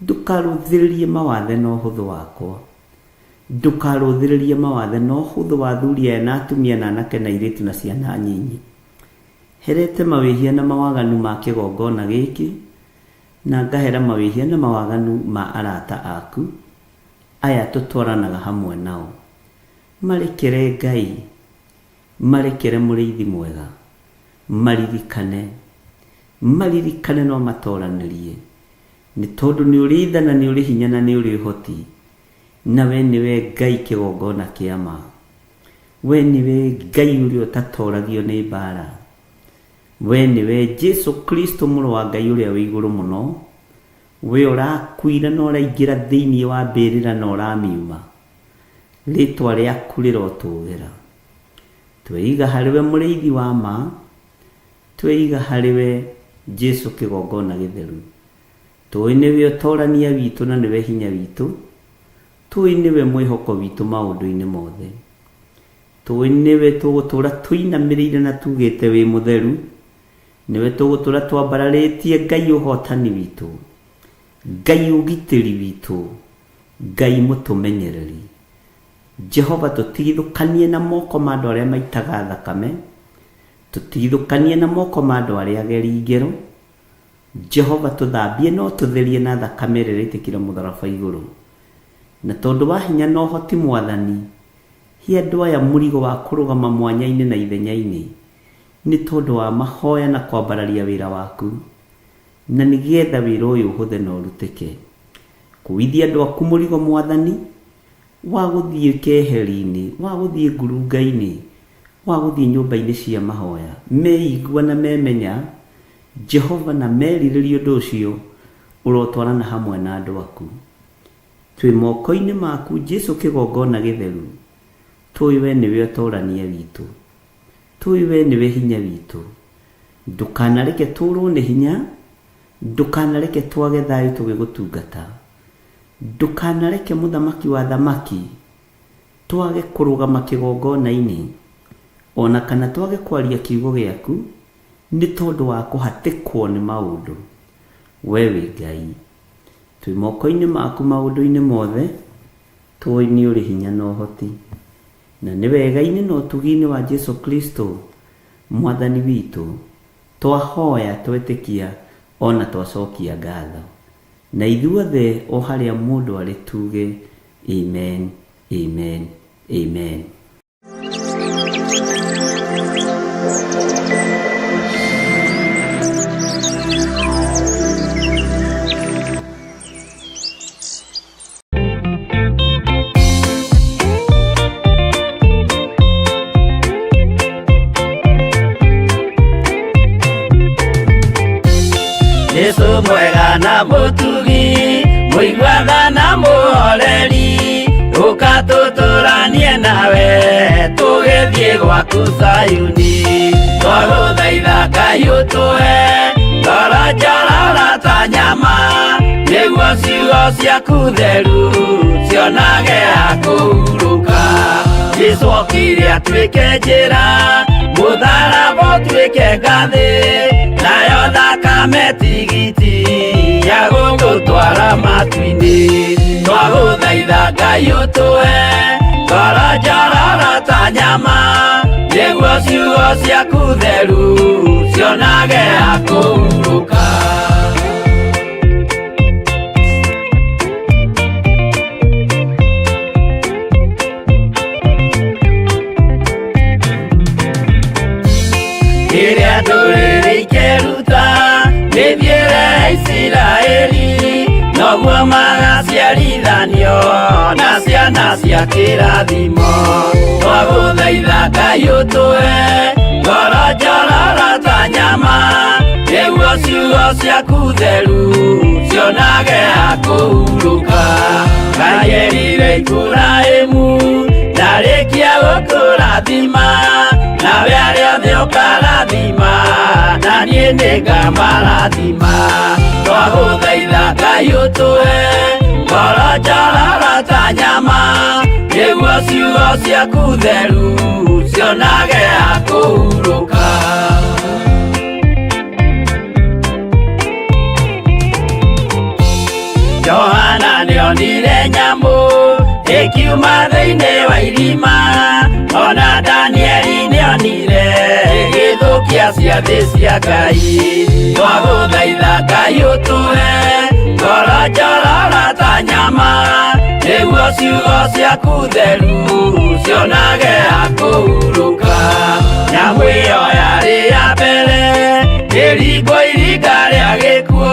Speaker 6: Ndũkarũthĩrĩrie mawathe na ũhũthũ wakwa. Ndũkarũthĩrĩrie mawathe na ũhũthũ wa athuri aya na atumia na anake na airĩtu na ciana nyinyi. Herete mawĩhia na mawaganu ma kĩgongona gĩkĩ, na ngahera mawĩhia na mawaganu ma arata aku, aya tũtwaranaga hamwe nao. Marekere Ngai, marekere mũrĩithi mwega, maririkane, maririkane no matoranĩrie, nĩ tondũ nĩ ũrĩ tha na nĩ ũrĩ hinya na nĩ ũrĩ ũhoti, na we nĩwe Ngai kĩgongona kĩa ma. We nĩwe Ngai ũrĩa ũtatoragio nĩ mbara. We nĩwe Jesu Kristo mũrũ wa Ngai ũrĩa wĩ igũrũ mũno, we ũrakuire na ũraingĩra thĩinĩ wa mbĩrĩra na ũramiuma. Rĩtwa rĩaku rĩrotũgĩra. Tweiga harĩ we mũrĩithi wa ma, tweiga harĩ we Jesu kĩgongona gĩtheru. Tũĩ nĩwe ũtorania witũ na nĩwe hinya witũ, tũĩ nĩwe mwĩhoko witũ maũndũ-inĩ mothe. Tũĩ nĩwe tũgũtũra tũinamĩrĩire na tugĩte wĩ mũtheru, nĩwe tũgũtũra twambararĩtie Ngai ũhotani witũ, Ngai ũgitĩri witũ, Ngai mũtũmenyereri. Jehova tũtigithũkanie na moko ma andũ arĩa maitaga thakame, tũtigithũkanie na moko ma andũ arĩa ageri ngero. Jehova tũthambie no tũtherie na thakame ĩrĩa ĩraitĩkĩra mũtharaba igũrũ. Na tondũ wa hinya na ũhoti Mwathani, he andũ aya mũrigo wa kũrũgama mwanya-inĩ na ithenya-inĩ, nĩ tondũ wa mahoya na kwambararia wĩra waku, na nĩgetha wĩra ũyũ ũhũthe na ũrutĩke. Kuithia andũ aku mũrigo Mwathani, wa gũthiĩ keheri-inĩ, wa gũthiĩ ngurunga-inĩ, wa gũthiĩ nyũmba-inĩ cia mahoya, meigua na memenya Jehova na merirĩria ũndũ ũcio, ũrotwarana hamwe na andũ aku. Twĩ moko-inĩ maku Jesu kĩgongona gĩtheru, tũĩ we nĩwe ũtorania witũ, tũĩ we nĩwe hinya witũ. Ndũkanareke tũrwo nĩ hinya, ndũkanareke twage thayũ tũgĩgũtungata, ndũkanareke mũthamaki wa thamaki twage kũrũgama kĩgongona-inĩ, ona kana twage kwaria kiugo gĩaku, nĩ tondũ wa kũhatĩkwo nĩ maũndũ. We wĩ Ngai. Twĩ moko-inĩ maku maũndũ-inĩ mothe, tũĩ nĩ ũrĩ hinya na ũhoti. Na nĩ wega-inĩ na ũtugi-inĩ wa Jesu Kristo, Mwathani witũ, twahoya twetĩkia Ona twacokia ngatho. Na ithuothe o harĩa mũndũ arĩ tuge amen, amen, amen.
Speaker 5: Jesu mwega na mũtugi, mũiguaga na mũhoreri, ũka tũtũranie nawe tũgĩthiĩ gwaku Zayuni. Twagũthaitha Ngai ũtũhe ngoro njororo ta nyama, nĩguo ciugo ciaku theru cionage ha kũhurũka. Jesu okire atuĩke njĩra, mũtharaba ũtuĩke ngathĩ, nayo thakame tigiti ya gũgũtwara matu-inĩ. Twagũthaitha Ngai ũtũhe ngoro njororo ta nyama, nĩguo ciugo ciaku theru cionage ha kũhurũka. Rĩrĩa ndũrĩrĩ ikeruta mĩthiĩre ya Isiraeli, noguo magaciarithanio na ciana cia kĩrathimo. Twagũthaitha Ngai ũtũhe ngoro njororo ta nyama, nĩguo ciugo ciaku theru cionage ha kũhurũka. Ngai erire Iburahĩmu ndarĩkia gũkũrathima, nawe arĩa othe ũkarathima, na niĩ nĩngamarathima. Twagũthaitha Ngai ũtũhe ngoro njororo ta nyama, nĩguo ciugo ciaku theru cionage ha kũhurũka. Johana nĩonire nyamũ ĩkiuma thĩinĩ wa irima, ona Danieli nĩonire ĩgĩthũkia ciathĩ cia Ngai. Twagũthaitha Ngai ũtũhe ngoro njororo ta nyama, nĩguo ciugo ciaku theru cionage ha kũhurũka. Nyamũ ĩyo yarĩ ya mbere ĩringwo iringa rĩa gĩkuũ,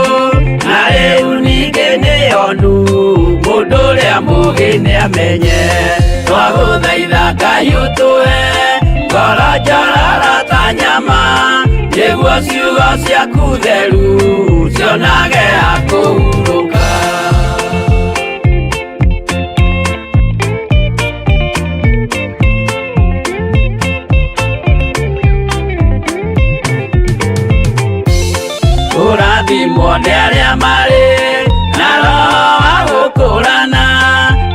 Speaker 5: na rĩu ningĩ nĩyonu mũndũ ũrĩa mũũgĩ nĩamenye. Twagũthaitha Ngai ũtũhe ngoro njororo ta nyama, nĩguo ciugo ciaku theru cionage ha kũhurũka. Kũrathimwo nĩ arĩa marĩ na roho wa gũkũrana,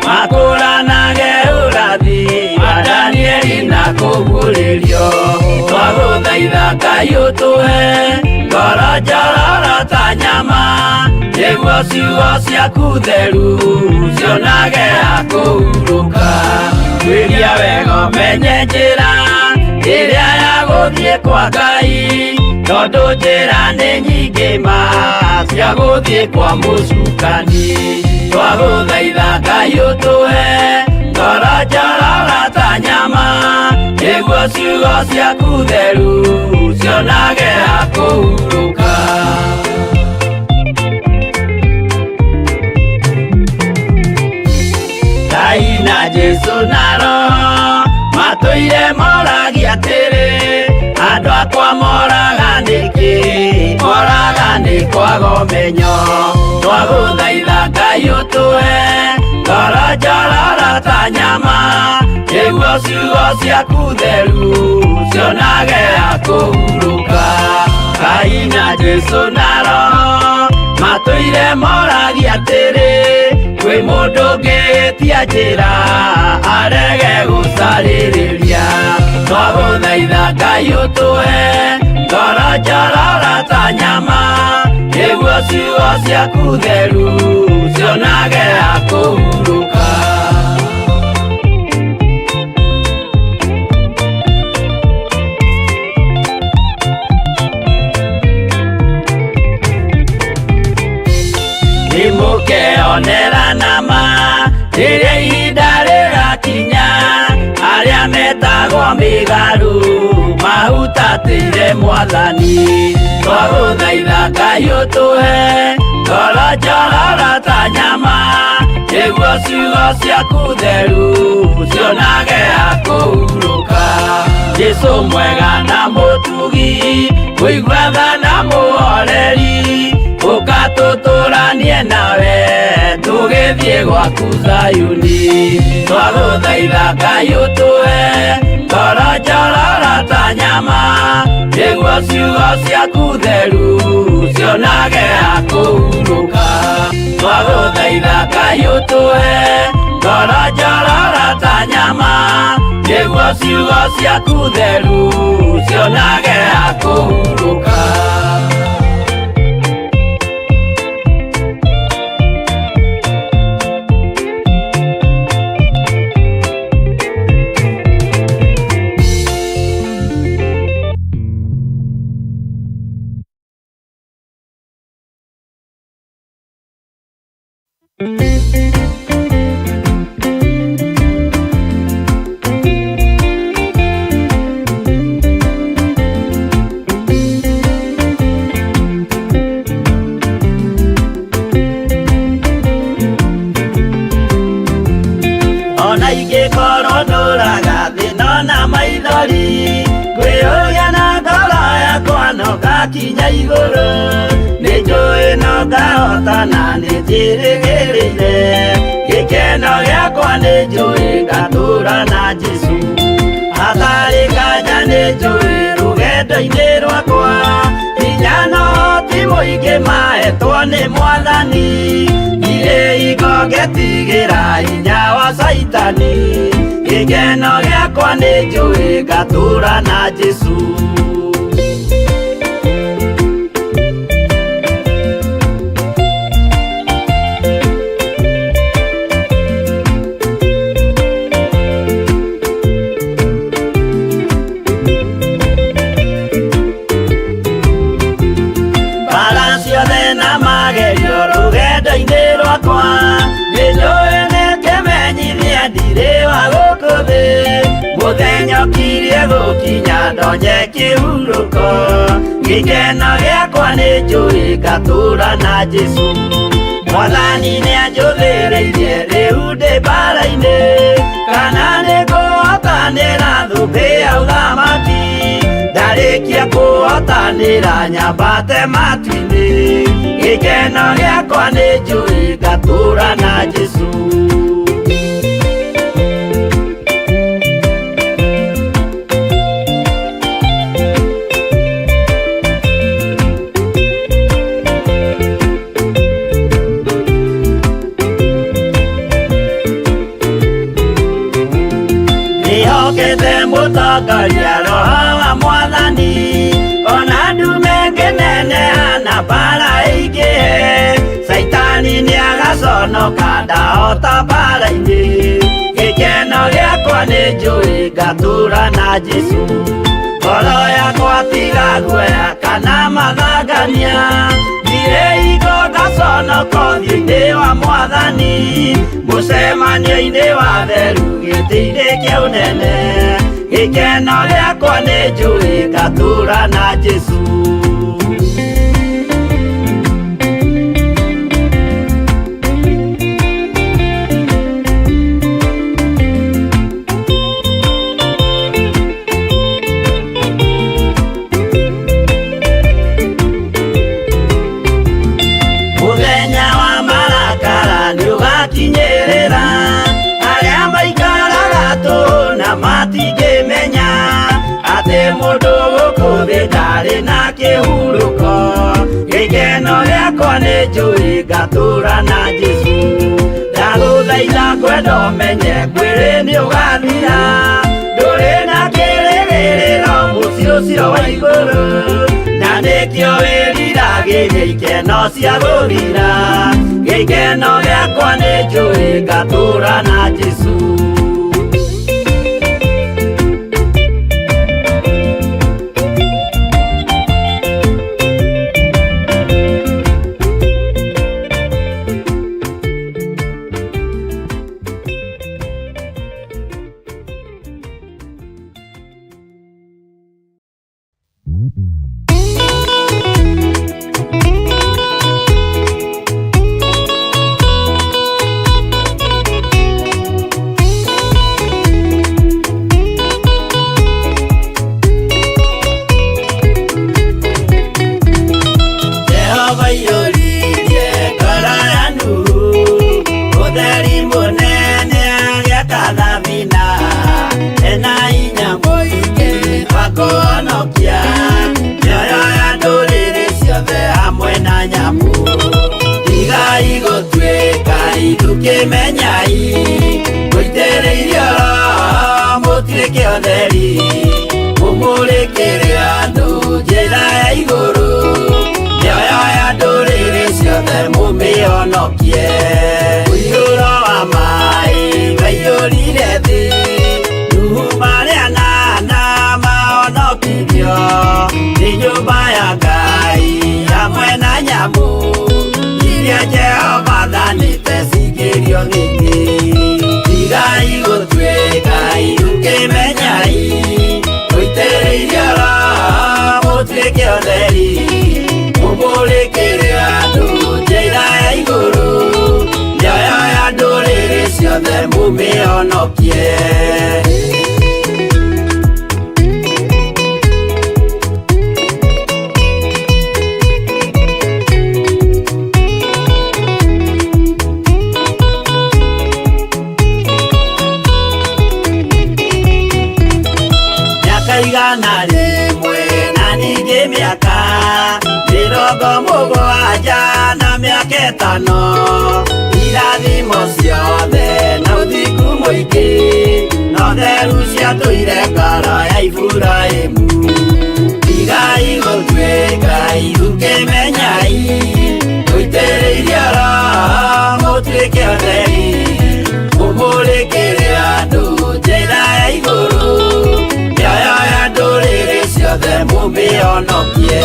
Speaker 5: makũranage ũrathi wa Danieli na kũguũrĩrio. Twagũthaitha Ngai ũtũhe ngoro njororo ta nyama, nĩguo ciugo ciaku theru cionage ha kũhurũka. Tuĩria wega ũmenye njĩra ĩrĩa ya gũthiĩ kwa Ngai, tondũ njĩra nĩ nyingĩ ma cia gũthiĩ kwa mũcukani. Twagũthaitha Ngai ũtũhe ngoro njororo ta nyama, nĩguo ciugo ciaku theru cionage ha kũhurũka. Ngai na Jesu na Roho matũire moragia atĩrĩ, andũ akwa moraga nĩkĩ? Moraga nĩ kwaga ũmenyo. Twagũthaitha Ngai ũtũhe ngoro njororo ta nyama, nĩguo ciugo ciaku theru cionage ha kũhurũka. Ngai na Jesu na Roho matũire moragia atĩrĩ, kwĩ mũndũ ũngĩtia njĩra arege gũcarĩrĩria. Twagũthaitha Ngai ũtũhe ngoro njororo ta nyama, nĩguo ciugo ciaku theru cionage ha kũhurũka. Tũkeonera nama rĩrĩa ihinda rĩgakinya, arĩa metagwo mĩgarũ mahutatĩire Mwathani. Twagũthaitha Ngai ũtũhe ngoro njororo ta nyama, nĩguo ciugo ciaku theru cionage ha kũhurũka. Jesũ mwega na mũtugi, kũigua tha na mũhoreri, ũka tũtũranie nawe tũgĩthiĩ gwaku Zayuni. Twagũthaitha Ngai ũtũhe ngoro njororo ta nyama, nĩguo ciugo ciaku theru cionage ha kũhurũka. Twagũthaitha Ngai ũtũhe ngoro njororo ta nyama, nĩguo ciugo ciaku theru cionage ha kũhurũka. Ona ingĩkorwo ndũraga thĩ no na maithori, ngwĩyũria na ngoro yakwa no ngakinya igũrũ. Nĩ njũĩ no ngahotana, nĩ njĩrĩgĩrĩire gĩkeno gĩakwa, nĩ njũĩ ngatũũra na Jesũ. Hatarĩ nganja nĩ njũĩ rũgendo-inĩ rwakwa, hinya no ti mũingĩ mahetwo nĩ Mwathani. Ndirĩ hingo ngetigĩra hinya wa Caitani, gĩkeno gĩakwa nĩ njũĩ ngatũũra na Jesũ. Mbara ciothe na magerio rũgendo-inĩ rwakwa, nĩ njũĩ nĩ kĩmenyithia ndirĩ wa gũkũ thĩ. Mũthenya ũkirie gũkinya ndonye kĩhurũko, gĩkeno gĩakwa nĩ njũĩ ngatũũra na Jesũ. Mwathani nĩanjũthĩrĩirie rĩu ndĩ mbara-inĩ, kana nĩngũhotanĩra thũmbĩ ya ũthamaki. Ndarĩkia kũhotanĩra nyambate matu-inĩ, gĩkeno gĩakwa nĩ njũĩ ngatũũra na Jesũ. Ndĩhokete mũtongoria Roho wa Mwathani, ona ndume ngĩneneha na mbara ĩingĩhe. Caitani nĩagaconoka ndahota mbara-inĩ, gĩkeno gĩakwa nĩ njũĩ ngatũũra na Jesũ. Ngoro yakwa tiga guoya kana mathangania, ndirĩ hingo ngaconoka ũthiũ-inĩ wa Mwathani. Mũcemanio-inĩ wa theru gĩtĩ-inĩ kĩa ũnene, gĩkeno gĩakwa nĩ njũĩ ngatũũra na Jesũ. Mũthenya wa marakara nĩũgakinyĩrĩra, arĩa maikaraga tũhũ na matingĩmenya atĩ mũndũ gũkũ thĩ ndarĩ na kĩhurũko. Gĩkeno gĩakwa nĩ njũĩ ngatũũra na Jesũ. Ndagũthaitha ngwenda ũmenye mwĩrĩ nĩũgathira, ndũrĩ na kĩrĩgĩrĩro mũciĩ ũcio wa igũrũ, na nĩkĩo wĩriragĩria ikeno cia gũthira. Gĩkeno gĩakwa nĩ njũĩ ngatũũra na Jesũ. mũmĩhonokie. Mũiyũro wa maĩ waiyũrire thĩ, Nuhu marĩ anana mahonokirio. Nĩ nyũmba ya Ngai hamwe na nyamũ iria Jehova athanĩte cingĩrio nĩ thĩ. Tigai gũtuĩka irũkĩmenyai, mũitĩrĩirio Roho mũtuĩke ũtheri, mũmũrĩkĩre andũ njĩra ya igũrũ, mĩoyo ya ndũrĩrĩ ciothe mũmĩhonokie. Mĩaka 100 na ningĩ mĩaka 70 na mĩaka 5, irathimo ciothe na ũthingu mũingĩ, na ũtheru ciatũire ngoro ya Iburahĩmu. Tigai gũtuĩka irũkĩmenyai, mũitĩrĩirio Roho mũtuĩke ũtheri, mũmũrĩkĩre andũ njĩra ya igũrũ, mĩoyo ya ndũrĩrĩ ciothe mũmĩhonokie.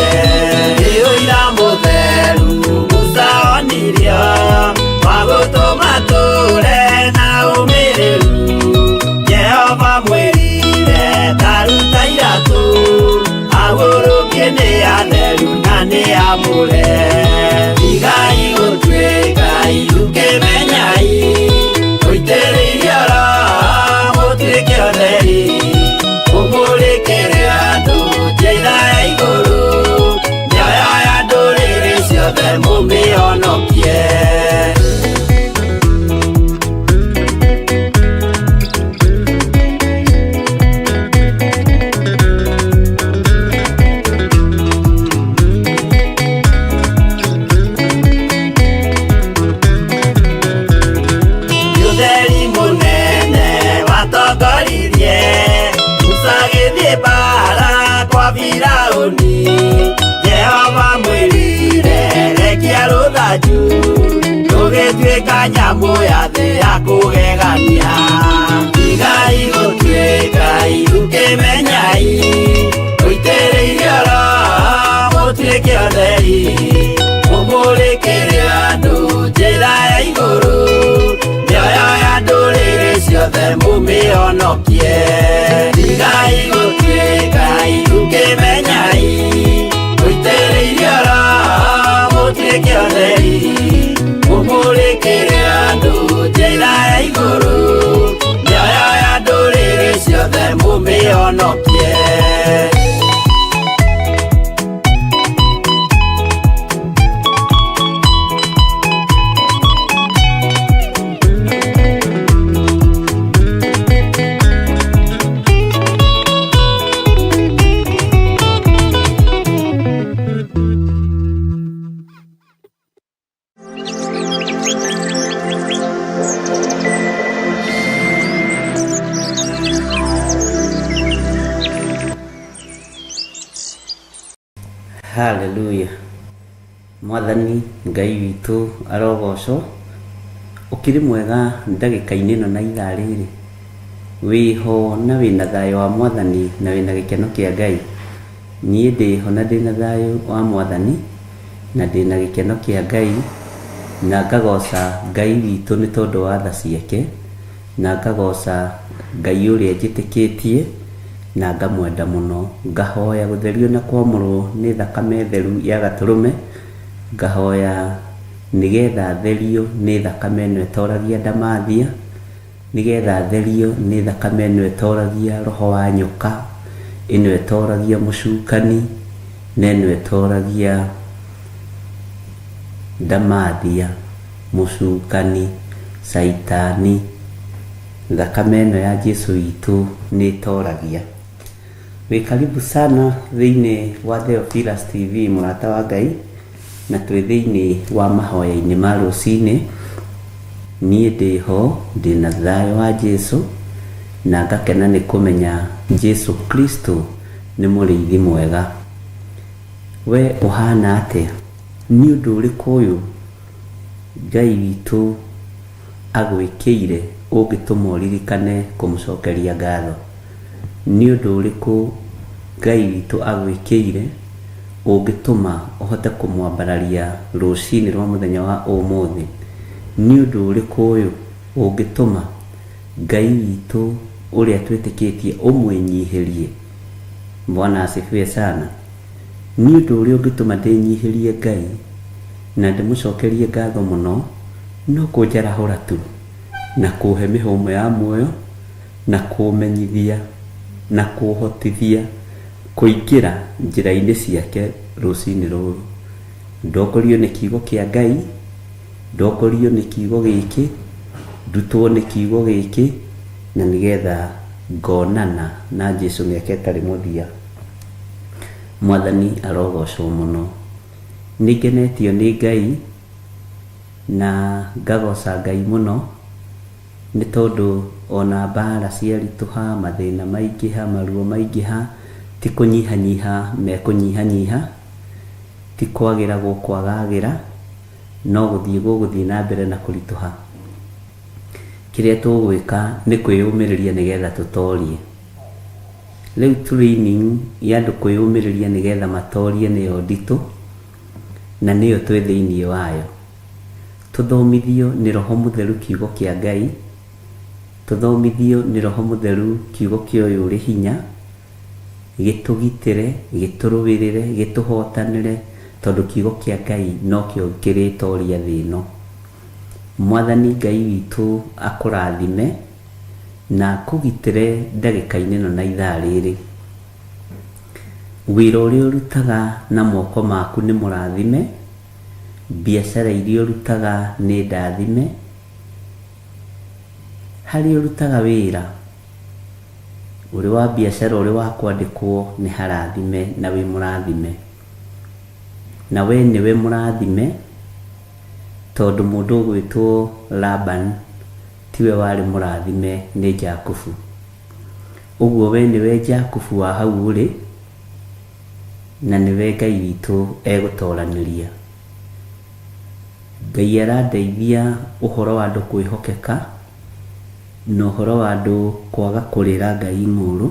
Speaker 5: Nĩ ũira mũtheru Musa onirio, wa gũtũma tũre na ũmĩrĩru. Jehova mwĩrire ta ruta iratũ, ahurũkie nĩ atheru na nĩ amũre. Tigai gũtuĩka irũkĩmenyai, mũitĩrĩirio Roho mũtuĩke ũtheri, mũmũrĩkĩre andũ njĩra ya igũrũ, mĩoyo ya ndũrĩrĩ ciothe mũmĩhonokie. Ũtheri mũnene watongoririe Musa agĩthiĩ mbara kwa Firaũni. Jehova mwĩrire rekia rũthanju, rũgĩtuĩka nyamũ ya thĩ ya kũgegania. Tigai gũtuĩka irũkĩmenyai, mũitĩrĩirio Roho mũtuĩke ũtheri, mũmũrĩkĩre andũ njĩra ya igũrũ, mĩoyo ya ndũrĩrĩ ciothe mũmĩhonokie. Tigai gũtuĩka irũkĩmenyai, mũitĩrĩirio Roho mũtuĩke ũtheri, mũmũrĩkĩre andũ njĩra ya igũrũ, mĩoyo ya ndũrĩrĩ ciothe mũmĩhonokie.
Speaker 6: Haleluya. Mwathani Ngai witũ arogocwo. Ũkĩrĩ mwega ndagĩka-inĩ ĩno na ithaa rĩrĩ, wĩho na wĩna thayũ wa Mwathani na wĩna gĩkeno kĩa Ngai. Niĩ ndĩho na ndĩna thayũ wa Mwathani na ndĩna gĩkeno kĩa Ngai, na ngagoca Ngai witũ nĩ tondũ wa tha ciake, na ngagoca Ngai ũrĩa njĩtĩkĩtie, na ngamwenda mũno. Ngahoya gũtherio na kwamũrwo nĩ thakame theru ya gatũrũme, ngahoya nĩgetha therio nĩ thakame ĩno ĩtoragia ndamathia, nĩgetha therio nĩ thakame ĩno ĩtoragia roho wa nyoka, ĩno ĩtoragia mũcukani, na ĩno ĩtoragia ndamathia, mũcukani, caitani. Thakame ĩno ya Jesu witũ nĩ ĩtoragia. Wĩ karibu sana thĩinĩ wa Theophilus TV, mũrata wa Ngai, na twĩ thĩinĩ wa mahoya-inĩ ma rũcinĩ. Niĩ ndĩho, ndĩna thayũ wa Jesu, na ngakena nĩ kũmenya Jesu Kristo nĩ mũrĩithi mwega. We ũhana atĩa? Nĩ ũndũ ũrĩkũ ũyũ Ngai witũ agwĩkĩire ũngĩtũma ũririkane kũmũcokeria ngatho? Nĩ ũndũ ũrĩkũ Ngai witũ agwĩkĩire ũngĩtũma ũhote kũmwambararia rũcinĩ rwa mũthenya wa ũmũthĩ? Nĩ ũndũ ũrĩkũ ũyũ ũngĩtũma Ngai witũ ũrĩa twĩtĩkĩtie ũmwĩnyihĩrie? Bwana asifiwe sana. Nĩ ũndũ ũrĩa ũngĩtũma ndĩnyihĩrie Ngai na ndĩmũcokerie ngatho mũno no kũnjarahũra tu na kũhe mĩhũmũ ya muoyo na kũmenyithia na kũhotithia kũingĩra njĩra-inĩ ciake rũcinĩ rũrũ. Ndongorio nĩ kiugo kĩa Ngai, ndongorio nĩ kiugo gĩkĩ, ndutwo nĩ kiugo gĩkĩ, na nĩgetha ngonana na Jesu mĩaka ĩtarĩ mũthia. Mwathani arogocwo mũno. Nĩ ngenetio nĩ Ngai na ngagoca Ngai mũno nĩ tondũ ona mbara ciaritũha, mathĩna maingĩha, maruo maingĩha, ti kũnyihanyiha mekũnyihanyiha, ti kwagĩra gũkwagagĩra, no gũthiĩ gũgũthiĩ na mbere na kũritũha. Kĩrĩa tũgwĩka nĩ kwĩyũmĩrĩria nĩgetha tũtorie. Rĩu training ya andũ kwĩyũmĩrĩria nĩgetha matorie nĩyo nditũ, na nĩyo twĩ thĩiniĩ wayo. Tũthomithio nĩ Roho Mũtheru kiugo kĩa Ngai, tũthomithio nĩ Roho Mũtheru kiugo kĩa ũyũ ũrĩ hinya, gĩtũgitĩre, gĩtũrũĩrĩre, gĩtũhotanĩre, tondũ kiugo kĩa Ngai nokĩo kĩrĩtoria thĩ ĩno. Mwathani Ngai witũ akũrathime na akũgitĩre ndagĩka-inĩ ĩno na ithaa rĩrĩ. Wĩra ũrĩa ũrutaga na moko maku nĩ mũrathime, biacara iria ũrutaga nĩ ndathime, harĩa ũrutaga wĩra ũrĩ wa biacara ũrĩ wa kwandĩkwo nĩ harathime na wĩ mũrathime. Na we nĩwe mũrathime tondũ mũndũ ũgwĩtwo Laban tiwe warĩ mũrathime nĩ Jakubu. Ũguo we nĩwe Jakubu wa hau ũrĩ, na nĩwe Ngai witũ egũtoranĩria. Ngai arandeithia ũhoro wa andũ kwĩhokeka na ũhoro wa andũ kwaga kũrĩra Ngai ng'ũũrũ.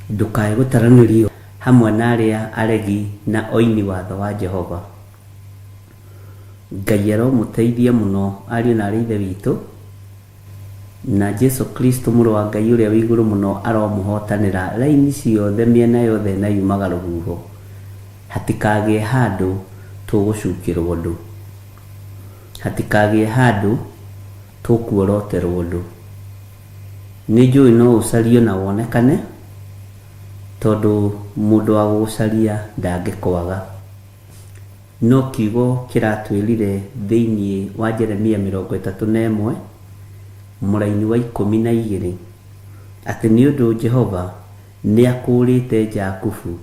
Speaker 6: Ndũkae gũtaranĩrio hamwe na arĩa aregi na oini watho wa Jehova. Ngai aromũteithia mũno ariũ na aarĩ a Ithe witũ, na Jesu Kristo mũrũ wa Ngai ũrĩa wĩ igũrũ mũno aromũhotanĩra raini ciothe mĩena yothe na yumaga rũhuho. Hatikagĩe handũ tũgũcukĩrwo ũndũ. Hatikagĩe handũ tũkuoroterwo ũndũ. Nĩ njũĩ no ũcario na wonekane, tondũ mũndũ wa gũgũcaria ndangĩkwaga. No kiugo kĩratwĩrire thĩinĩ wa Jeremia 31 mũraini wa 12 atĩ nĩ ũndũ Jehova nĩakũũrĩte Jakubu,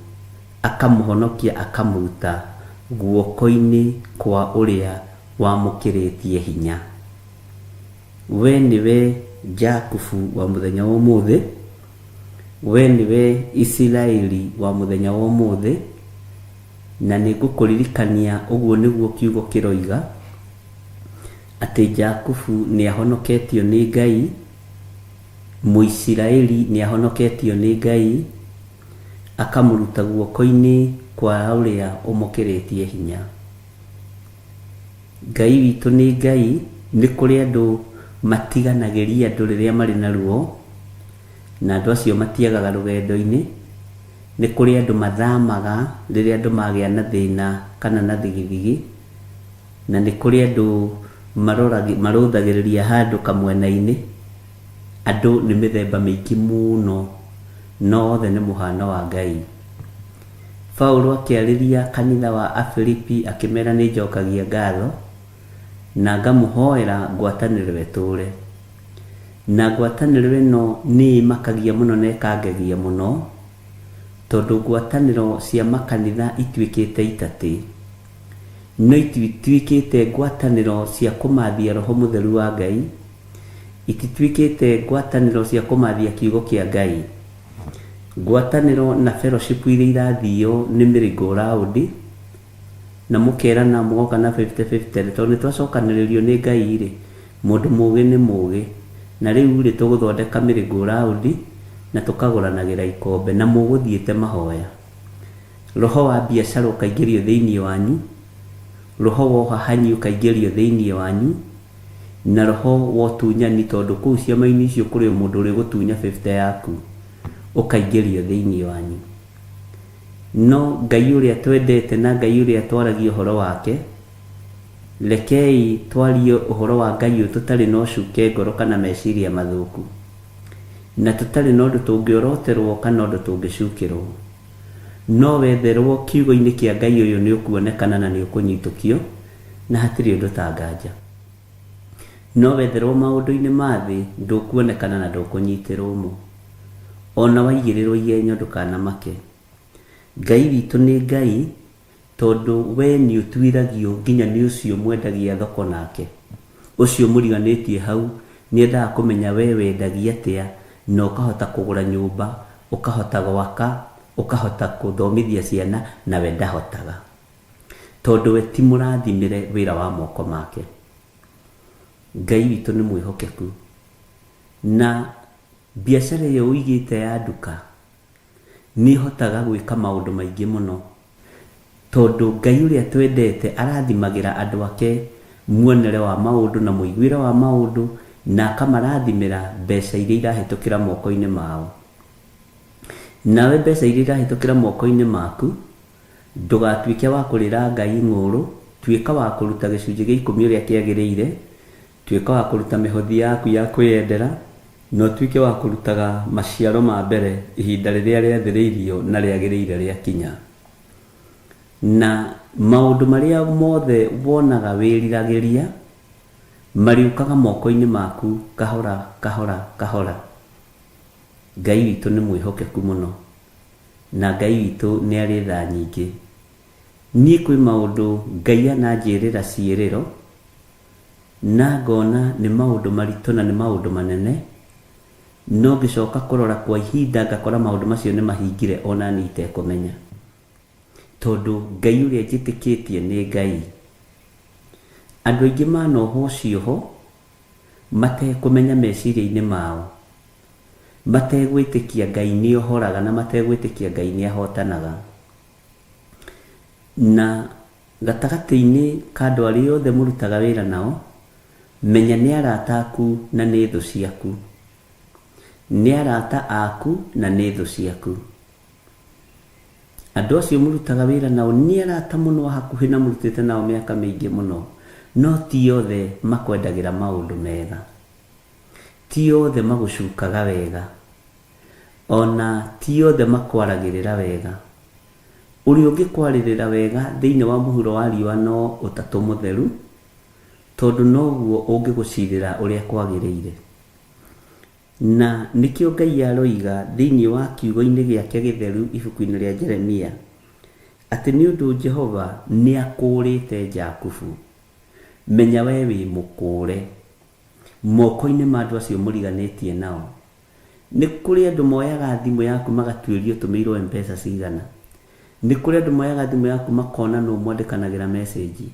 Speaker 6: akamũhonokia akamũruta guoko-inĩ kwa ũrĩa wamũkĩrĩtie hinya. We nĩwe Jakubu wa mũthenya wa ũmũthĩ, we nĩwe Isiraeli wa mũthenya wa ũmũthĩ, na nĩ ngũkũririkania ũguo nĩguo kiugo kĩroiga, atĩ Jakubu nĩ ahonoketio nĩ Ngai, Mũisiraeli nĩ ahonoketio nĩ Ngai, akamũruta guoko-inĩ kwa ũrĩa ũmũkĩrĩtie hinya. Ngai witũ nĩ Ngai, nĩ kũrĩ andũ matiganagĩria andũ rĩrĩa marĩ na ruo, na andũ acio matiagaga rũgendo-inĩ. Nĩ kũrĩ andũ mathamaga rĩrĩa andũ magĩa na thĩna kana na thigithigi, na nĩ kũrĩ andũ marũthagĩrĩria handũ kamwena-inĩ. Andũ nĩ mĩthemba mĩingĩ mũno, no othe nĩ mũhano wa Ngai. Paulo akĩarĩria kanitha wa Afilipi akĩmera nĩ njokagia ngatho na ngamũhoera ngwatanĩro ĩtũũre. Na ngwatanĩro ĩno nĩ ĩmakagia mũno na ĩkangegia mũno, tondũ ngwatanĩro cia makanitha ituĩkĩte itatĩ. No itituĩkĩte ngwatanĩro cia kũmathia Roho Mũtheru wa Ngai, itituĩkĩte ngwatanĩro cia kũmathia kiugo kĩa Ngai. Ngwatanĩro na fellowship iria irathio nĩ merry-go-round, Na mũkerana mũgoka na 50-50 tondũ nĩ twacokanĩrĩrio nĩ Ngai rĩ, mũndũ mũgĩ nĩ mũgĩ. Na rĩu rĩ, tũgũthondeka merry-go-round na tũkagũranagĩra ikombe na mũgũthiĩte mahoya. Roho wa biacara ũkaingĩrio thĩinĩ wanyu, roho wa ũhahanyi ũkaingĩrio thĩinĩ wanyu, na roho wa ũtunyani tondũ kũu ciama-inĩ icio kũrĩ o mũndũ ũrĩgũtunya 50 yaku ũkaingĩrio thĩinĩ wanyu. No Ngai ũrĩa twendete na Ngai ũrĩa twaragia ũhoro wake, rekei twarie ũhoro wa Ngai ũyũ tũtarĩ na ũcuke ngoro kana meciria mathũku, na tũtarĩ na ũndũ tũngĩoroterwo kana ũndũ tũngĩcukĩrwo. No wetherwo kiugo-inĩ kĩa Ngai ũyũ nĩ ũkuonekana na nĩ ũkũnyitũkio, na hatirĩ ũndũ ta nganja. No wetherwo maũndũ-inĩ ma thĩ ndũkuonekana na ndũkũnyitĩrwo mo. Ona waigĩrĩrwo igenyo ndũkanamake. Ngai witũ nĩ Ngai tondũ we nĩ ũtuiragio nginya nĩ ũcio mwendagia thoko nake. Ũcio mũriganĩtie hau nĩ endaga kũmenya we wendagia atĩa na ũkahota kũgũra nyũmba, ũkahota gwaka, ũkahota kũthomithia ciana na we ndahotaga. Tondũ we ti mũrathimĩre wĩra wa moko make. Ngai witũ nĩ mwĩhokeku. Na biacara ĩyo ũigĩte ya nduka nĩ ĩhotaga gwĩka maũndũ maingĩ mũno. Tondũ Ngai ũrĩa twendete arathimagĩra andũ ake muonere wa maũndũ na mũiguĩre wa maũndũ na akamarathimĩra mbeca iria irahĩtũkĩra moko-inĩ mao. Nawe mbeca iria irahĩtũkĩra moko-inĩ maku, ndũgatuĩke wa kũrĩra Ngai ng'ũũrũ, tuĩka wa kũruta gĩcunjĩ gĩa ikũmi ũrĩa kĩagĩrĩire, tuĩka wa kũruta mĩhothi yaku ya kwĩyendera, na ũtuĩke wa kũrutaga maciaro ma mbere ihinda rĩrĩa rĩathĩrĩirio na rĩagĩrĩire rĩakinya. Na maũndũ marĩa mothe wonaga wĩriragĩria, marĩũkaga moko-inĩ maku kahora kahora kahora. Ngai witũ nĩ mwĩhokeku mũno, na Ngai witũ nĩ arĩ tha nyingĩ. Niĩ kwĩ maũndũ Ngai ananjĩrĩra ciĩrĩro, na ngona nĩ maũndũ maritũ na nĩ maũndũ manene, no ngĩcoka kũrora kwa ihinda ngakora maũndũ macio nĩ mahingire ona niĩ itekũmenya. Tondũ Ngai ũrĩa njĩtĩkĩtie nĩ Ngai. Andũ aingĩ manohwo cioho matekũmenya meciria-inĩ mao, mategwĩtĩkia Ngai nĩ ohoraga na mategwĩtĩkia Ngai nĩ ahotanaga. Na gatagatĩ-inĩ ka andũ arĩa othe mũrutaga wĩra nao, menya nĩ arata aku na nĩ thũ ciaku. Nĩ arata aku na nĩ thũ ciaku. Andũ acio mũrutaga wĩra nao nĩ arata mũno a hakuhĩ na mũrutĩte nao mĩaka mĩingĩ mũno, no ti othe makwendagĩra maũndũ mega. Ti othe magũcukaga wega. O na ti othe makwaragĩrĩra wega. Ũrĩa ũngĩkwarĩrĩra wega thĩinĩ wa mũhuro wa riũa no Ũtatũ Mũtheru, tondũ noguo ũngĩgũcirĩra ũrĩa kwagĩrĩire. Na nĩkĩo Ngai aroiga thĩinĩ wa kiugo-inĩ gĩake gĩtheru ibuku-inĩ rĩa Jeremia, atĩ nĩ ũndũ Jehova nĩakũũrĩte Jakubu, menya wee wĩ mũkũũre moko-inĩ ma andũ acio mũriganĩtie nao. Nĩ kũrĩ andũ moyaga thimũ yaku magatuĩria ũtũmĩirwo M-Pesa cigana. Nĩ kũrĩ andũ moyaga thimũ yaku makona nũ mwandĩkanagĩra message.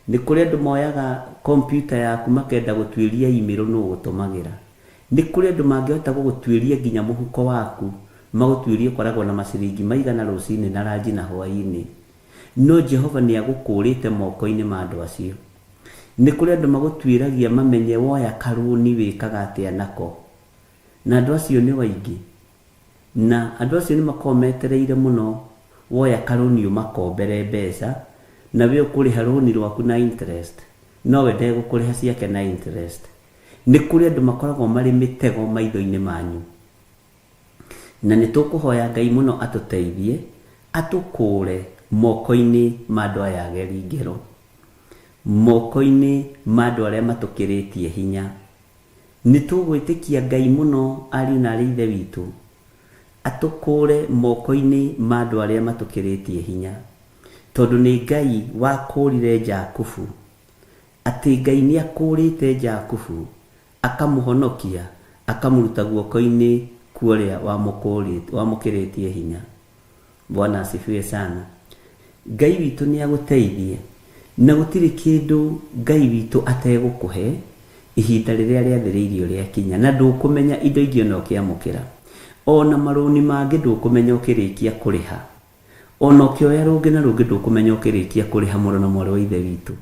Speaker 6: Nĩ kũrĩ andũ moyaga kompiuta yaku makenda gũtuĩria email nũ ũgũtũmagĩra. Nĩ kũrĩ andũ mangĩhota gũgũtuĩria nginya mũhuko waku, magũtuĩrie ũkoragwo na maciringi maigana rũcinĩ na ranji na hwaĩ-inĩ. No Jehova nĩ agũkũũrĩte moko-inĩ ma andũ acio. Nĩ kũrĩ andũ magũtuĩragia mamenye woya karũni wĩkaga atĩa nako. Na andũ acio nĩ aingĩ. Na andũ acio nĩ makoragwo metereire mũno woya karũni ũmakombere mbeca, na we ũkũrĩha rũni rwaku na interest, no we ndegũkũrĩha ciake na interest. Nĩ kũrĩ andũ makoragwo marĩ mĩtego maitho-inĩ manyu. Na nĩ tũkũhoya Ngai mũno atũteithie, atũkũũre moko-inĩ ma andũ aya ageri ngero, moko-inĩ ma andũ arĩa matũkĩrĩtie hinya. Nĩ tũgwĩtĩkia Ngai mũno ariũ na aarĩ a Ithe witũ, atũkũũre moko-inĩ ma andũ arĩa matũkĩrĩtie hinya. Tondũ nĩ Ngai wakũũrire Jakubu, atĩ Ngai nĩ akũũrĩte Jakubu, akamũhonokia, akamũruta guoko-inĩ kwa ũrĩa wamũkĩrĩtie hinya. Bwana asifiwe sana. Ngai witũ nĩ agũteithie na gũtirĩ kĩndũ Ngai witũ ategũkũhe ihinda rĩrĩa rĩathĩrĩirio rĩakinya, na ndũkũmenya indo ingĩ ona ũkĩamũkĩra. Ona marũni mangĩ ndũkũmenya ũkĩrĩkia kũrĩha. Ona ũkĩoya rũngĩ na rũngĩ ndũkũmenya ũkĩrĩkia kũrĩha, mũrũ na mwarĩ wa Ithe witũ.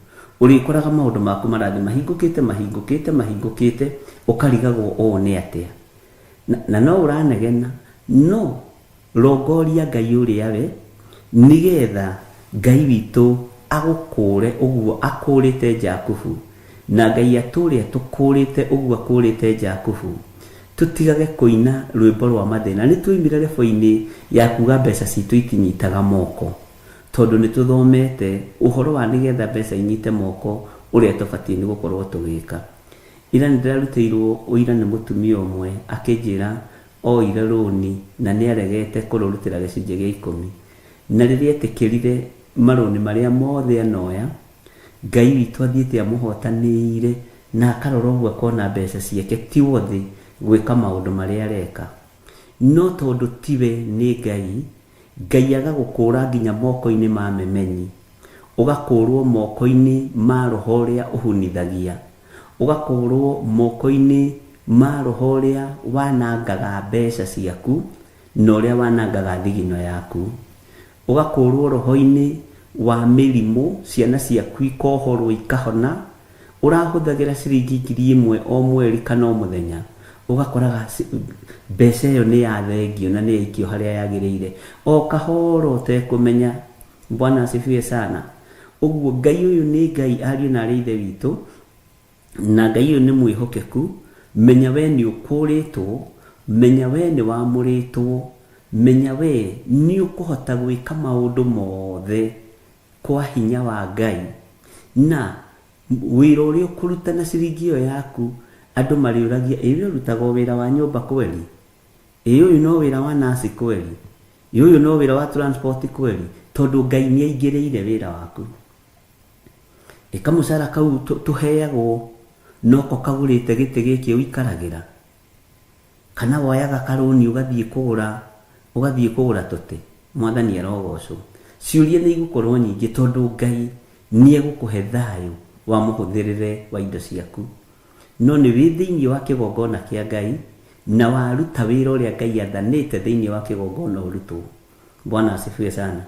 Speaker 6: Ũrĩkoraga maũndũ maku marathiĩ mahingũkĩte mahingũkĩte mahingũkĩte, ũkarigagwo ũũ nĩ atĩa. Na no ũranegena, no rongoria Ngai ũrĩa we, nĩgetha Ngai witũ agũkũũre ũguo akũũrĩte Jakubu, na Ngai atũũre atũkũũrĩte ũguo akũũrĩte Jakubu, tũtigage kũina rwĩmbo rwa mathĩna. Nĩ twoimire rebo-inĩ ya kuga mbeca citũ itinyitaga moko, tondũ nĩ tũthomete ũhoro wa nĩgetha mbeca inyite moko ũrĩa tũbatiĩ nĩ gũkorwo tũgĩka. Ira nĩ ndĩrarutĩirwo ũira nĩ mũtumia ũmwe akĩnjĩra oire rũni na nĩ aregete kũrũrutĩra gĩcunjĩ gĩa ikũmi. Na rĩrĩa etĩkĩrire marũni marĩa mothe anoya, Ngai witũ athiĩte amũhotanĩire na akarora ũguo akona mbeca ciake ti worthy gwĩka maũndũ marĩa areka. No tondũ tiwe nĩ Ngai, Ngai agagũkũũra nginya moko-inĩ ma memenyi, ũgakũũrwo moko-inĩ ma roho ũrĩa ũhunithagia, ũgakũũrwo moko-inĩ ma roho ũrĩa wanangaga mbeca ciaku na ũrĩa wanangaga thigino yaku, ũgakũũrwo roho-inĩ wa mĩrimũ, ciana ciaku ikohorwo ikahona, ũrahũthagĩra ciringi 1000 o mweri kana o mũthenya, ũgakoraga mbeca ĩyo nĩ yathengio na nĩ yaikio harĩa yagĩrĩire, o kahora ũtekũmenya. Bwana asifiwe sana. Ũguo Ngai ũyũ nĩ Ngai, ariũ na arĩ Ithe witũ, na Ngai ũyũ nĩ mwĩhokeku. Menya we nĩ ũkũũrĩtwo, menya we nĩ wamũrĩtwo, menya we nĩ ũkũhota gwĩka maũndũ mothe kwa hinya wa Ngai. Na wĩra ũrĩa ũkũruta na ciringi ĩyo yaku, andũ marĩũragia, ĩ we ũrutaga o wĩra wa nyũmba kweli? Ĩ ũyũ no wĩra wa nurse kweli? Ĩ ũyũ no wĩra wa transport kweli? Tondũ Ngai nĩ aingĩrĩire wĩra waku. Ĩ kamũcara kau tũheagwo noko kagũrĩte gĩtĩ gĩkĩ ũikaragĩra? Kana woyaga karũni ũgathiĩ kũgũra, ũgathiĩ kũgũra tũtĩ? Mwathani arogocwo. Ciũria nĩ igũkorwo nyingĩ tondũ Ngai nĩ egũkũhe thayũ wa mũhũthĩrĩre wa indo ciaku. No nĩ wĩ thĩinĩ wa kĩgongona kĩa Ngai na waruta wĩra ũrĩa Ngai athanĩte thĩinĩ wa kĩgongona ũrutwo. Bwana asifiwe sana.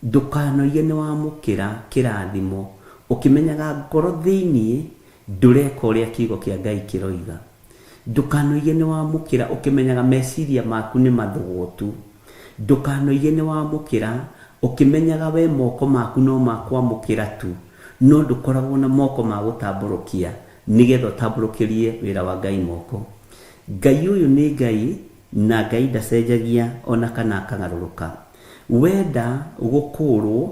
Speaker 6: Ndũkanoige nĩ wamũkĩra kĩrathimo ũkĩmenyaga ngoro thĩinĩ ndũreka ũrĩa kiugo kĩa Ngai kĩroiga. Ndũkanoige nĩ wamũkĩra ũkĩmenyaga meciria maku nĩ mathũgũtu. Ndũkanoige nĩ wamũkĩra ũkĩmenyaga we moko maku no ma kwamũkĩra tu, no ndũkoragwo na moko ma gũtambũrũkia nĩgetha ũtambũrũkĩrie wĩra wa Ngai moko. Ngai ũyũ nĩ Ngai na Ngai ndacenjagia ona kana akagarũrũka. Wenda gũkũũrwo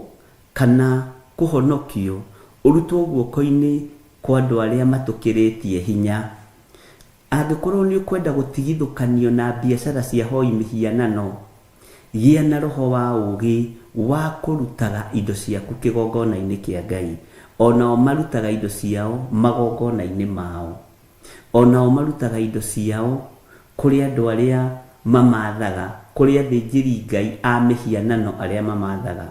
Speaker 6: kana kũhonokio ũrutwo guoko-inĩ kwa andũ arĩa matũkĩrĩtie hinya. Angĩkorwo nĩ ũkwenda gũtigithũkanio na biacara cia hoi mĩhianano, gĩa na roho wa ũũgĩ wa kũrutaga indo ciaku kĩgongona-inĩ kĩa Ngai. O nao marutaga indo ciao magongona-inĩ mao. O nao marutaga indo ciao kũrĩ andũ arĩa mamathaga, kũrĩ athĩnjĩri Ngai a mĩhianano arĩa mamathaga.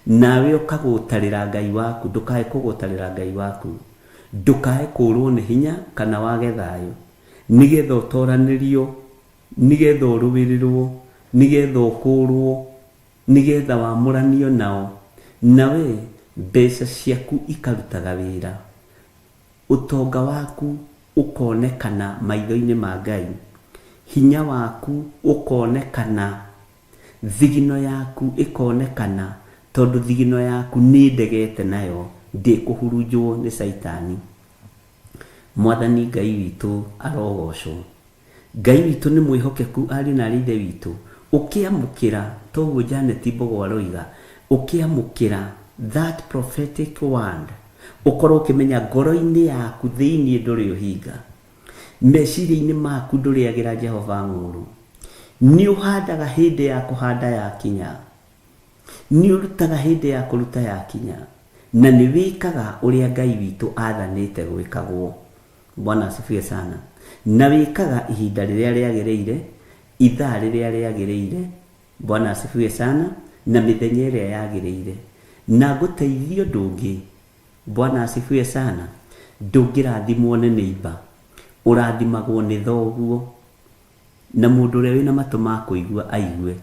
Speaker 6: Nawe ũkagũtarĩra Ngai waku, ndũkae kũgũtarĩra Ngai waku. Ndũkae kũũrwo nĩ hinya kana wage thayũ, nĩgetha ũtoranĩrio, nĩgetha ũrũĩrĩrwo, nĩgetha ũkũũrwo, nĩgetha wamũranio nao. Nawe mbeca ciaku ikarutaga wĩra, ũtonga waku ũkonekana maitho-inĩ ma Ngai, hinya waku ũkonekana, thigino yaku ĩkonekana, tondũ thigino yaku nĩ ndegete nayo, ndĩkũhurunjwo nĩ Caitani. Mwathani Ngai witũ arogocwo. Ngai witũ nĩ mwĩhokeku, ariũ na arĩ Ithe witũ. Ũkĩamũkĩra, toguo Janet Mbogo aroiga, ũkĩamũkĩra that prophetic word, ũkorwo ũkĩmenya ngoro-inĩ yaku thĩinĩ ndũrĩ ũhinga. Meciria-inĩ maku ndũrĩagĩra Jehova ng'ũũrũ. Nĩ ũhandaga hĩndĩ ya kũhanda yakinya. Nĩ ũrutaga hĩndĩ ya kũruta yakinya. Na nĩ wĩkaga ũrĩa Ngai witũ athanĩte gwĩkagwo. Bwana asifiwe sana. Na wĩkaga ihinda rĩrĩa rĩagĩrĩire, ithaa rĩrĩa rĩagĩrĩire. Bwana asifiwe sana. Na mĩthenya ĩrĩa yagĩrĩire. Na ngũteithie ũndũ ũngĩ, Bwana asifiwe sana, ndũngĩrathimwo nĩ neighbor, ũrathimagwo nĩ thoguo. Na mũndũ ũrĩa wĩna matũ ma kũigua aigue.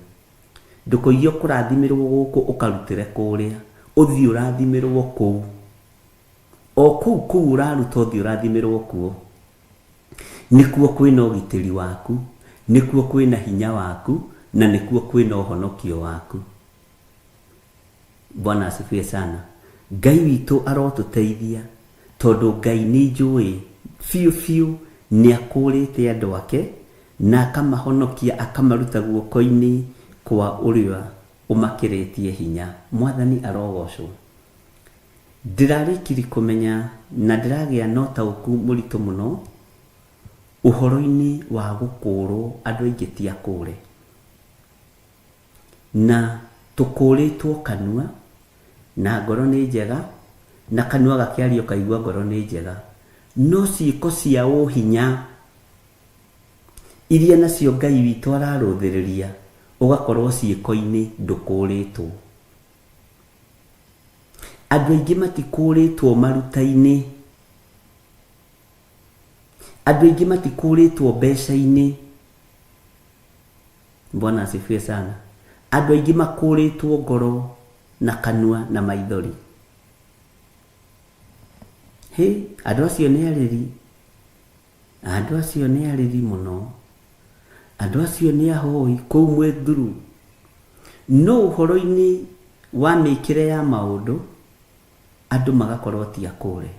Speaker 6: Ndũkoige ũkũrathimĩrwo gũkũ ũkarutĩre kũrĩa, ũthiĩ ũrathimĩrwo kũu. O kũu kũu ũraruta ũthiĩ ũrathimĩrwo kuo. Nĩkuo kwĩna ũgitĩri waku, nĩkuo kwĩna hinya waku, na nĩkuo kwĩna ũhonokio waku. Bwana asifiwe sana. Ngai witũ arotũteithia, tondũ Ngai nĩ njũĩ biũ biũ nĩ akũrĩte andũ ake na akamahonokia akamaruta guoko-inĩ kwa ũrĩa ũmakĩrĩtie hinya. Mwathani arogocwo. Ndĩrarĩkiri kũmenya na ndĩragĩa na ũtaũku mũritũ mũno ũhoro-inĩ wa gũkũrwo. Andũ aingĩ ti akũre, na tũkũrĩtwo kanua na ngoro nĩ njega, na kanua gakĩaria ũkaigua ngoro nĩ njega, no ciĩko cia ũhinya iria nacio Ngai witũ ararũthĩrĩria, ũgakorwo ciĩko-inĩ ndũkũrĩtwo. Andũ aingĩ matikũrĩtwo maruta-inĩ, andũ aingĩ matikũrĩtwo mbeca-inĩ. Bwana asifiwe sana. Andũ aingĩ makũrĩtwo ngoro na kanua na maithori. Hĩ, andũ acio nĩ arĩri, andũ acio nĩ arĩri mũno, andũ acio nĩ ahoi kũu mwĩthuru. No ũhoro-inĩ wa mĩkĩre ya maũndũ, andũ magakorwo ti akũre.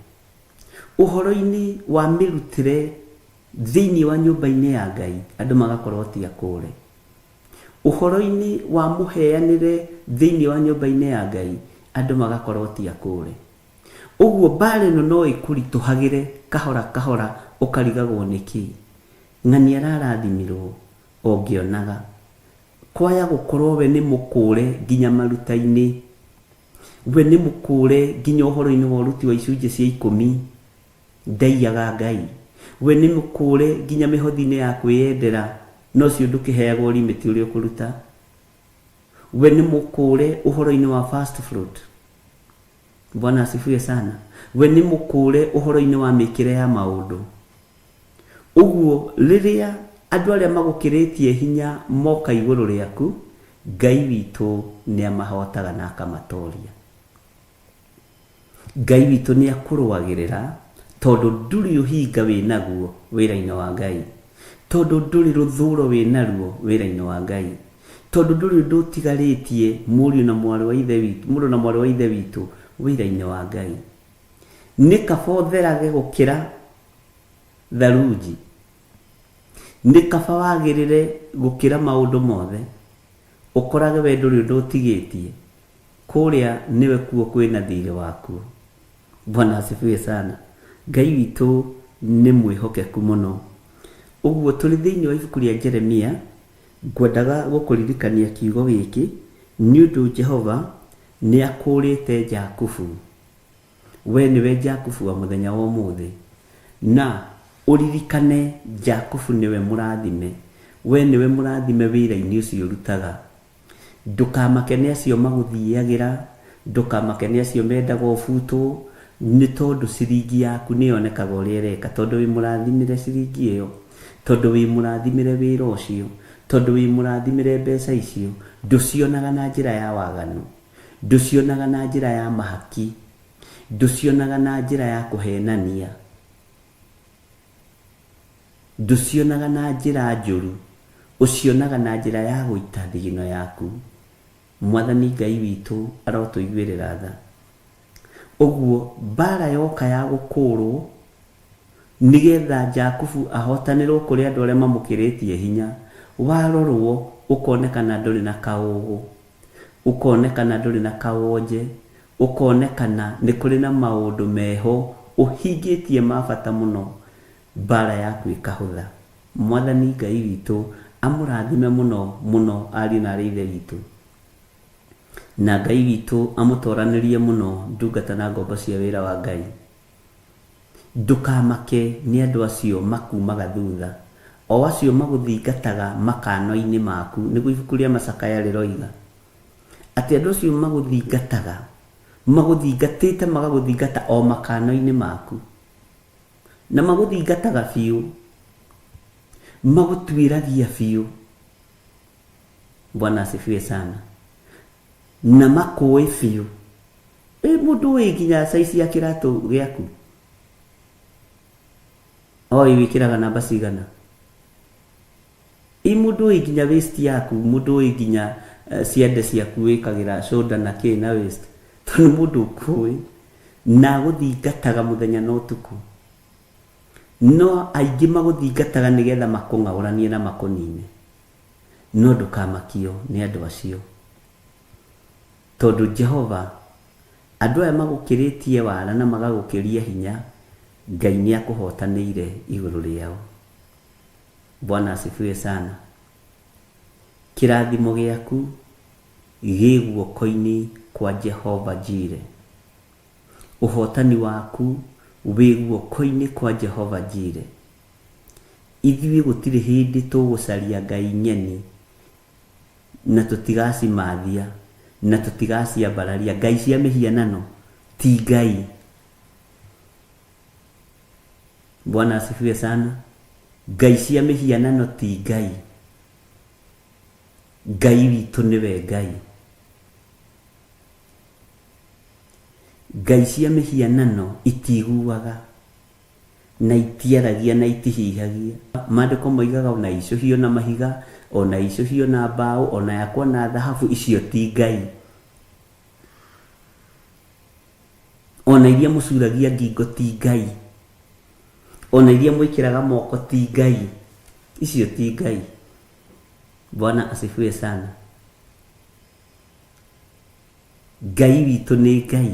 Speaker 6: Ũhoro-inĩ wa mĩrutĩre thĩinĩ wa nyũmba-inĩ ya Ngai, andũ magakorwo ti akũre. Ũhoro-inĩ wa mũheanĩre thĩinĩ wa nyũmba-inĩ ya Ngai, andũ magakorwo ti akũre. Ũguo mbara ĩno no ĩkũritũhagĩre kahora kahora, ũkarigagwo nĩkĩ. Ng'ani ararathimirwo ũngĩonaga. Kwaya gũkorwo we nĩ mũkũre nginya maruta-inĩ, we nĩ mũkũre nginya ũhoro-inĩ wa ũruti wa icunjĩ cia ikũmi, ndaiyaga Ngai. We nĩ mũkũre nginya mĩhothi-inĩ ya kwĩyendera, no ũcio ndũkĩheagwo limit ũrĩa ũkũruta. We nĩ mũkũre ũhoro-inĩ wa first fruit. Bwana asifiwe sana. We nĩ mũkũre ũhoro-inĩ wa mĩkĩre ya maũndũ. Ũguo rĩrĩa andũ arĩa magũkĩrĩtie hinya moka igũrũ rĩaku, Ngai witũ nĩ amahotaga na akamatoria. Ngai witũ nĩ akũrũagĩrĩra, tondũ ndũrĩ ũhinga wĩ naguo wĩra-inĩ wa Ngai, tondũ ndũrĩ rũthũro wĩ naruo wĩra-inĩ wa Ngai, tondũ ndũrĩ ũndũ ũtigarĩtie mũriũ na mwarĩ wa Ithe witũ, mũrũ na mwarĩ wa Ithe witũ wĩra-inĩ wa Ngai. Nĩ kaba ũtherage gũkĩra tharunji, nĩ kaba wagĩrĩre gũkĩra maũndũ mothe, ũkorage we ndũrĩ ũndũ ũtigĩtie, kũrĩa nĩwe kuo kwĩna thirĩ wakuo. Bwana asifiwe sana. Ngai witũ nĩ mwĩhokeku mũno. Ũguo tũrĩ thĩinĩ wa ibuku rĩa Jeremia, ngwendaga gũkũririkania kiugo gĩkĩ, nĩ ũndũ Jehova nĩ akũrĩte Jakubu. We nĩwe Jakubu wa mũthenya wa ũmũthĩ. Na ũririkane Jakubu nĩwe mũrathime. We nĩwe mũrathime wĩra-inĩ ũcio ũrutaga. Ndũkamake nĩ acio magũthiagĩra, ndũkamake nĩ acio mendaga ũbutwo, nĩ tondũ ciringi yaku nĩ yonekaga ũrĩa ĩreka, tondũ wĩ mũrathimĩre ciringi ĩyo, tondũ wĩ mũrathimĩre wĩra ũcio, tondũ wĩ mũrathimĩre mbeca icio, ndũcionaga na njĩra ya waganu, ndũcionaga na njĩra ya mahaki, ndũcionaga na njĩra ya kũhenania, ndũcionaga na njĩra njũru, ũcionaga na njĩra ya gũita thigino yaku. Mwathani Ngai witũ arotũiguĩrĩra tha. Ũguo mbara yoka ya gũkũrwo, nĩgetha Jakubu ahotanĩrwo kũrĩ andũ arĩa mamũkĩrĩtie hinya, warorwo ũkonekana ndũrĩ na kaũgũ, ũkonekana ndũrĩ na kawonje, ũkonekana nĩ kũrĩ na maũndũ meho ũhingĩtie ma bata mũno, mbara yaku ĩkahũtha. Mwathani Ngai witũ amũrathime mũno mũno ariũ na arĩ Ithe witũ. Na Ngai witũ amũtoranĩrie mũno ndungata na ngombo cia wĩra wa Ngai. Ndũkamake nĩ andũ acio makumaga thutha, o acio magũthingataga makano-inĩ maku, nĩguo ibuku rĩa Macakaya rĩroiga. Atĩ andũ acio magũthingataga Magũthingatĩte magagũthingata o makano-inĩ maku. Na magũthingataga biũ. Magũtuĩragia biũ. Bwana asifiwe sana. Na makũĩ biũ. Ĩ mũndũ ũĩ nginya size ya kĩratũ gĩaku. Oĩ wĩkĩraga namba cigana. Ĩ mũndũ ũĩ nginya waist yaku, mũndũ ũĩ nginya ciande ciaku wĩkagĩra shoulder na kĩ na waist. Tondũ nĩ mũndũ ũkũĩ na agũthingataga mũthenya na ũtukũ. No aingĩ magũthingataga nĩgetha makũng'aũranie na makũnine. No ndũkamakio nĩ andũ acio. Tondũ Jehova, andũ aya magũkĩrĩtie wara na magagũkĩria hinya, Ngai nĩ akũhotanĩire igũrũ rĩao. Bwana asifiwe sana. Kĩrathimo gĩaku gĩ guoko-inĩ kwa Jehova Jireh. Ũhotani waku wĩ guoko-inĩ kwa Jehova Jireh. Ithuĩ gũtirĩ hĩndĩ tũgũcaria ngai ng'eni na tũtigacimathia na tũtigaciambararia. Ngai cia mĩhianano ti ngai. Bwana asifiwe sana. Ngai cia mĩhianano ti ngai. Ngai witũ nĩwe Ngai. Ngai cia mĩhianano itiguaga na itiaragia na itihihagia. Maandĩko moigaga ona icũhio na mahiga, ona icũhio na mbaũ, ona yakwo na thahabu, icio ti Ngai. Ona iria mũcuragia ngingo ti Ngai. Ona iria mwĩkĩraga moko ti Ngai. Icio ti Ngai. Bwana asifiwe sana. Ngai witũ nĩ Ngai.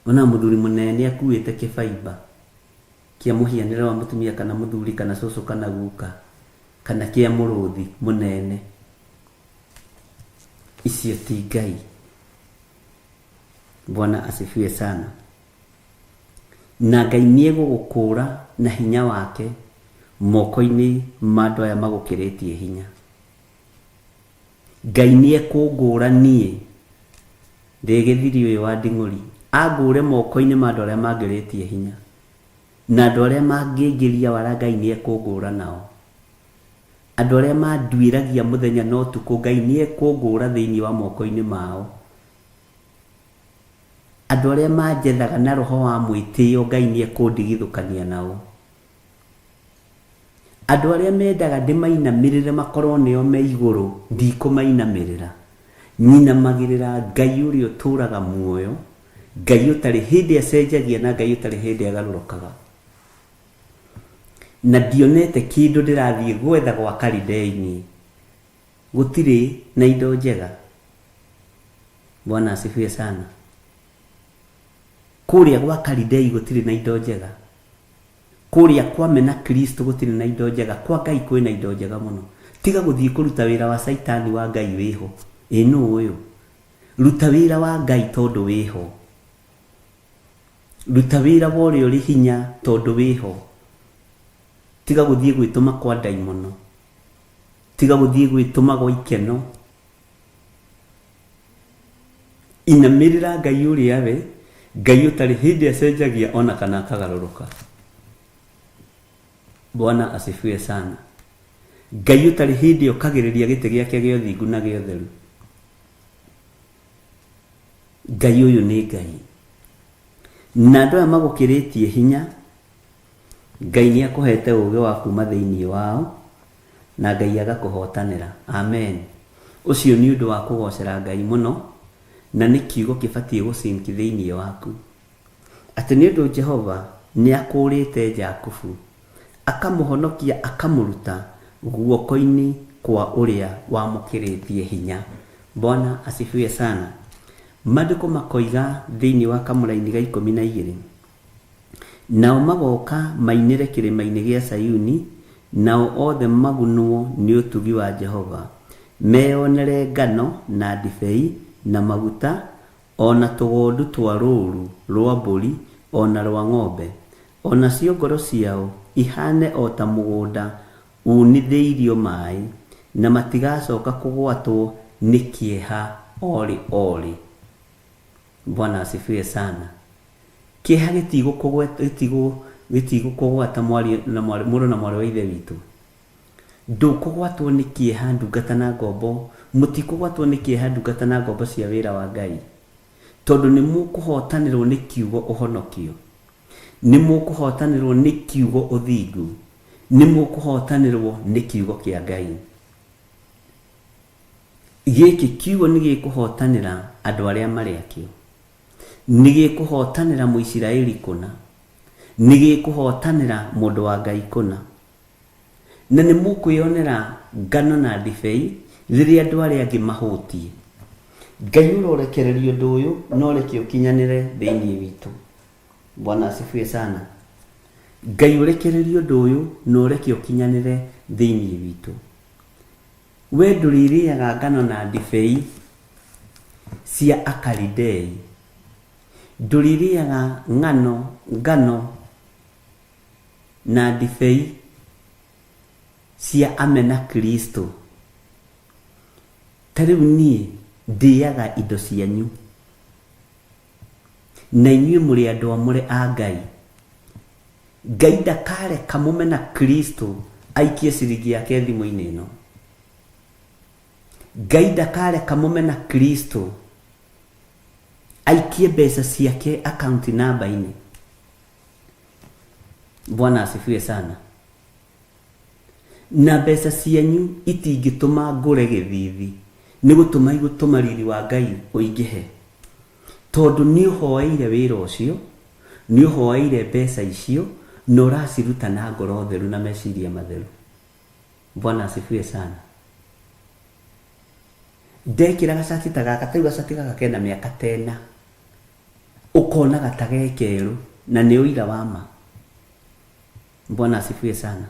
Speaker 6: Ona mũthuri mũnene akuĩte kĩbaimba kĩa mũhianĩre wa mũtumia kana mũthuri kana cũcũ kana guka kana kĩa mũrũthi mũnene. Icio ti Ngai. Bwana asifiwe sana. Na Ngai nĩ egũgũkũũra na hinya wake moko-inĩ ma andũ aya magũkĩrĩtie hinya. Ngai nĩ ekũngũra niĩ ndĩ gĩthiri ũyũ wa nding'ũri, angũre moko-inĩ ma andũ arĩa mangĩrĩtie hinya. Na andũ arĩa mangĩngĩria wara Ngai nĩ ekũngũra nao. Andũ arĩa manduĩragia mũthenya na ũtukũ Ngai nĩ ekũngũra thĩinĩ wa moko-inĩ mao. Andũ arĩa manjethaga na roho wa mwĩtĩo Ngai nĩ ekũndigithũkania nao. Andũ arĩa mendaga ndĩmainamĩrĩre makorwo nĩo me igũrũ ndikũmainamĩrĩra. Nyinamagĩrĩra Ngai ũrĩa ũtũraga muoyo, Ngai ũtarĩ hĩndĩ acenjagia na Ngai ũtarĩ hĩndĩ agarũrũkaga. Na ndionete kĩndũ ndĩrathiĩ gwetha gwa Kalidei-inĩ. Gũtirĩ na indo njega. Bwana asifiwe sana. Kũrĩa gwa Kalidei gũtirĩ na indo njega. Kũrĩa kwa mena Kristo gũtirĩ na indo njega. Kwa Ngai kwĩna indo njega mũno. Tiga gũthiĩ kũruta wĩra wa Caitani wa Ngai wĩho. Ĩ nũ ũyũ? Ruta wĩra wa Ngai tondũ wĩho. Ruta wĩra wa ũrĩa ũrĩ hinya tondũ wĩho. Tiga gũthiĩ gwĩtũma kwa ndaimono. Tiga gũthiĩ gwĩtũma gwa ikeno. Inamĩrĩra Ngai ũrĩa we, Ngai ũtarĩ hĩndĩ acenjagia ona kana akagarũrũka. Bwana asifiwe sana. Ngai ũtarĩ hĩndĩ okagĩrĩria gĩtĩ gĩake gĩa ũthingu na gĩa ũtheru. Ngai ũyũ nĩ Ngai. Na andũ aya magũkĩrĩtie hinya, Ngai nĩ akũhete ũũgĩ wa kuuma thĩinĩ wao, na Ngai agakũhotanĩra. Amen. Ũcio nĩ ũndũ wa kũgocera Ngai mũno, na nĩ kiugo kĩbatiĩ gũ sink thĩinĩ waku. Atĩ nĩ ũndũ Jehova nĩ akũũrĩte Jakubu, akamũhonokia akamũruta guoko-inĩ kwa ũrĩa wamũkĩrĩtie hinya. Bwana asifiwe sana. Maandĩko makoiga thĩinĩ wa kamũraini ga 12, Nao magooka mainĩre kĩrĩma-inĩ gĩa Zayuni, nao othe magunwo nĩ ũtugi wa Jehova, meyonere ngano, na ndibei, na maguta, o na tũgondu twa rũũru rũa mbũri o na rũa ng'ombe, o nacio ngoro ciao ihaane o ta mũgũnda uunithĩirio maĩ, na matigacoka kũgwatwo nĩ kĩeha orĩ orĩ. Bwana asifiwe sana. Kĩeha gĩtigũkũgwata mwario na mwarĩ, mũrũ na mwarĩ wa ithe witũ. Ndũkũgwatwo nĩ kĩeha ndungata na ngombo, mũtikũgwatwo nĩ kĩeha ndungata na ngombo cia wĩra wa Ngai. Tondũ nĩ mũkũhotanĩrwo nĩ kiugo ũhonokio. Nĩ mũkũhotanĩrwo nĩ kiugo ũthingu. Nĩ mũkũhotanĩrwo nĩ kiugo kĩa Ngai. Gĩkĩ kiugo nĩ gĩkũhotanĩra andũ arĩa marĩ akĩo. Nĩ gĩkũhotanĩra Mũisiraeli kũna. Nĩ gĩkũhotanĩra mũndũ wa Ngai kũna. Na nĩ mũkwĩyonera ngano na ndibei rĩrĩa andũ arĩa angĩ mahũtiĩ. Ngai ũrorekereria ũndũ ũyũ na ũreke ũkinyanĩre thĩinĩ witũ. Bwana asifiwe sana. Ngai ũrekererie ũndũ ũyũ na ũreke ũkinyanĩre thĩinĩ witũ. We ndũrĩrĩaga ngano na ndibei cia Akalidei. Ndũrĩrĩaga ngano, ngano na ndibei cia amena Kristo. Ta rĩu niĩ ndĩaga indo cianyu, na inyuĩ mũrĩ andũ amũre a Ngai. Ngai ndakareka mũmena Kristo aikie ciringi yake thimũ-inĩ ĩno. Ngai ndakareka mũmena Kristo aikie mbeca ciake akaunti namba-inĩ. Bwana asifiwe sana. Na mbeca cianyu itingĩtũma ngũre gĩthithi, nĩ gũtũma igũtũma riri wa Ngai ũingĩhe. Tondũ nĩ ũhoeire wĩra ũcio, nĩ ũhoeire mbeca icio, na ũraciruta na ngoro theru na meciria matheru. Bwana asifiwe sana. Ndekĩra gacati ta gaka, ta rĩu gacati gaka kena mĩaka ta ĩna, ũkonaga ta ge kerũ, na nĩ ũira wa ma. Bwana asifiwe sana.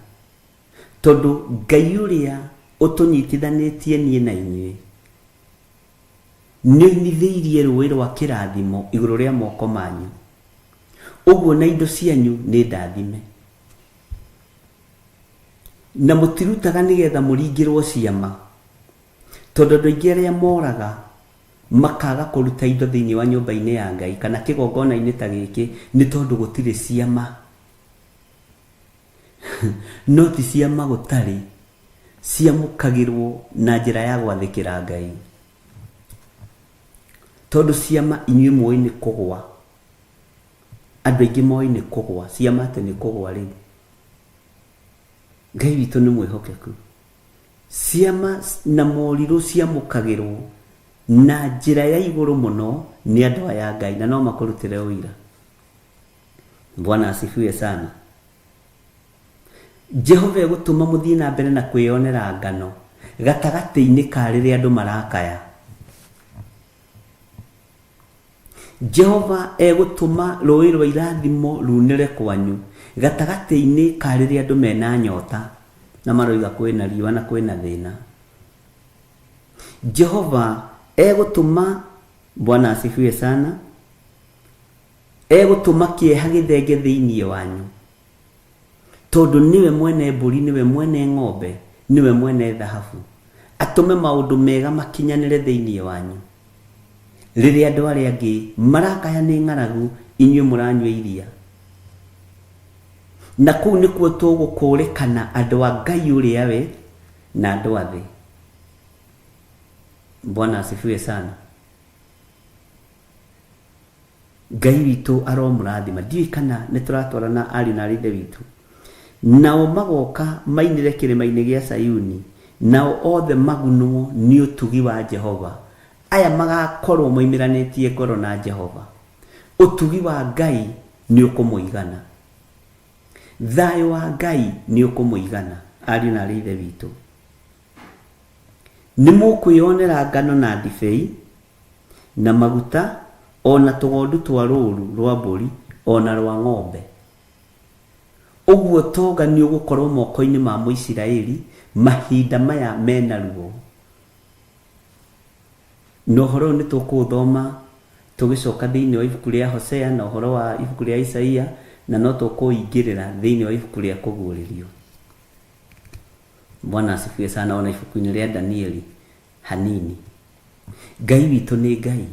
Speaker 6: Tondũ Ngai ũrĩa ũtũnyitithanĩtie niĩ na inyuĩ, nĩ oinithĩirie rũĩ rwa kĩrathimo igũrũ rĩa moko manyu. Ũguo na indo cianyu nĩ ndathime. Na mũtirutaga nĩgetha mũringĩrwo ciama. Tondũ andũ aingĩ arĩa moraga makaga kũruta indo thĩinĩ wa nyũmba-inĩ ya Ngai kana kĩgongona-inĩ ta gĩkĩ nĩ tondũ gũtirĩ ciama. No ti ciama gũtarĩ, ciamũkagĩrwo na njĩra ya gwathĩkĩra Ngai. Tondũ ciama inyuĩ mũĩ nĩ kũgwa. Andũ aingĩ moĩ nĩ kũgwa, ciama atĩ nĩ kũgwa rĩu. Ngai witũ nĩ mwĩhokeku. Ciama na morirũ ciamũkagĩrwo na njĩra ya igũrũ mũno nĩ andũ aya a Ngai na no makũrutĩre ũira. Bwana asifiwe sana. Jehova egũtũma mũthiĩ na mbere na kwĩyonera ngano gatagatĩ-inĩ ka rĩrĩa andũ marakaya. Jehova egũtũma rũũĩ rwa irathimo ruunĩre kwanyu gatagatĩ-inĩ ka rĩrĩa andũ mena nyota na maroiga kwĩna riũa na kwĩna thĩna. Jehova egũtũma, Bwana asifiwe sana, egũtũma kĩeha gĩthenge thĩinĩ wanyu, tondũ nĩwe mwene mbũri, nĩwe mwene ng'ombe, nĩwe mwene thahabu. Atũme maũndũ mega makinyanĩre thĩinĩ wanyu. Rĩrĩa andũ arĩa angĩ marakaya nĩ ng'aragu, inyuĩ mũranyua iria. Na kũu nĩkuo tũgũkũrĩkana andũ a Ngai ũrĩa we na andũ a thĩ. Bwana asifiwe sana. Ngai witũ aromũrathima. Ndiũĩ kana nĩ tũratwarana ariũ na aarĩ a Ithe witũ. Nao magoka mainĩre kĩrĩma-inĩ gĩa Sayuni, nao othe magunwo nĩ ũtugi wa Jehova. Aya magakorwo moimĩranĩtie ngoro na Jehova. Ũtugi wa Ngai nĩ ũkũmũigana. Thayũ wa Ngai nĩ ũkũmũigana, ariũ na aarĩ a Ithe witũ. Nĩ mũkwĩonera ngano na ndibei, na maguta, o na tũgondu twa rũũru rwa mbũri, o na rwa ng'ombe. Ũguo ũtonga nĩũgũkorwo moko-inĩ ma Mũisiraeli mahinda maya me na ruo. Na ũhoro ũyũ nĩtũkũũthoma tũgĩcoka thĩinĩ wa ibuku rĩa Hosea na ũhoro wa ibuku rĩa Isaia, na no tũkũũingĩrĩra thĩinĩ wa ibuku rĩa Kũguũrĩrio. Bwana asifiwe sana, ona ibuku-inĩ rĩa Danieli hanini. Ngai witũ nĩ Ngai.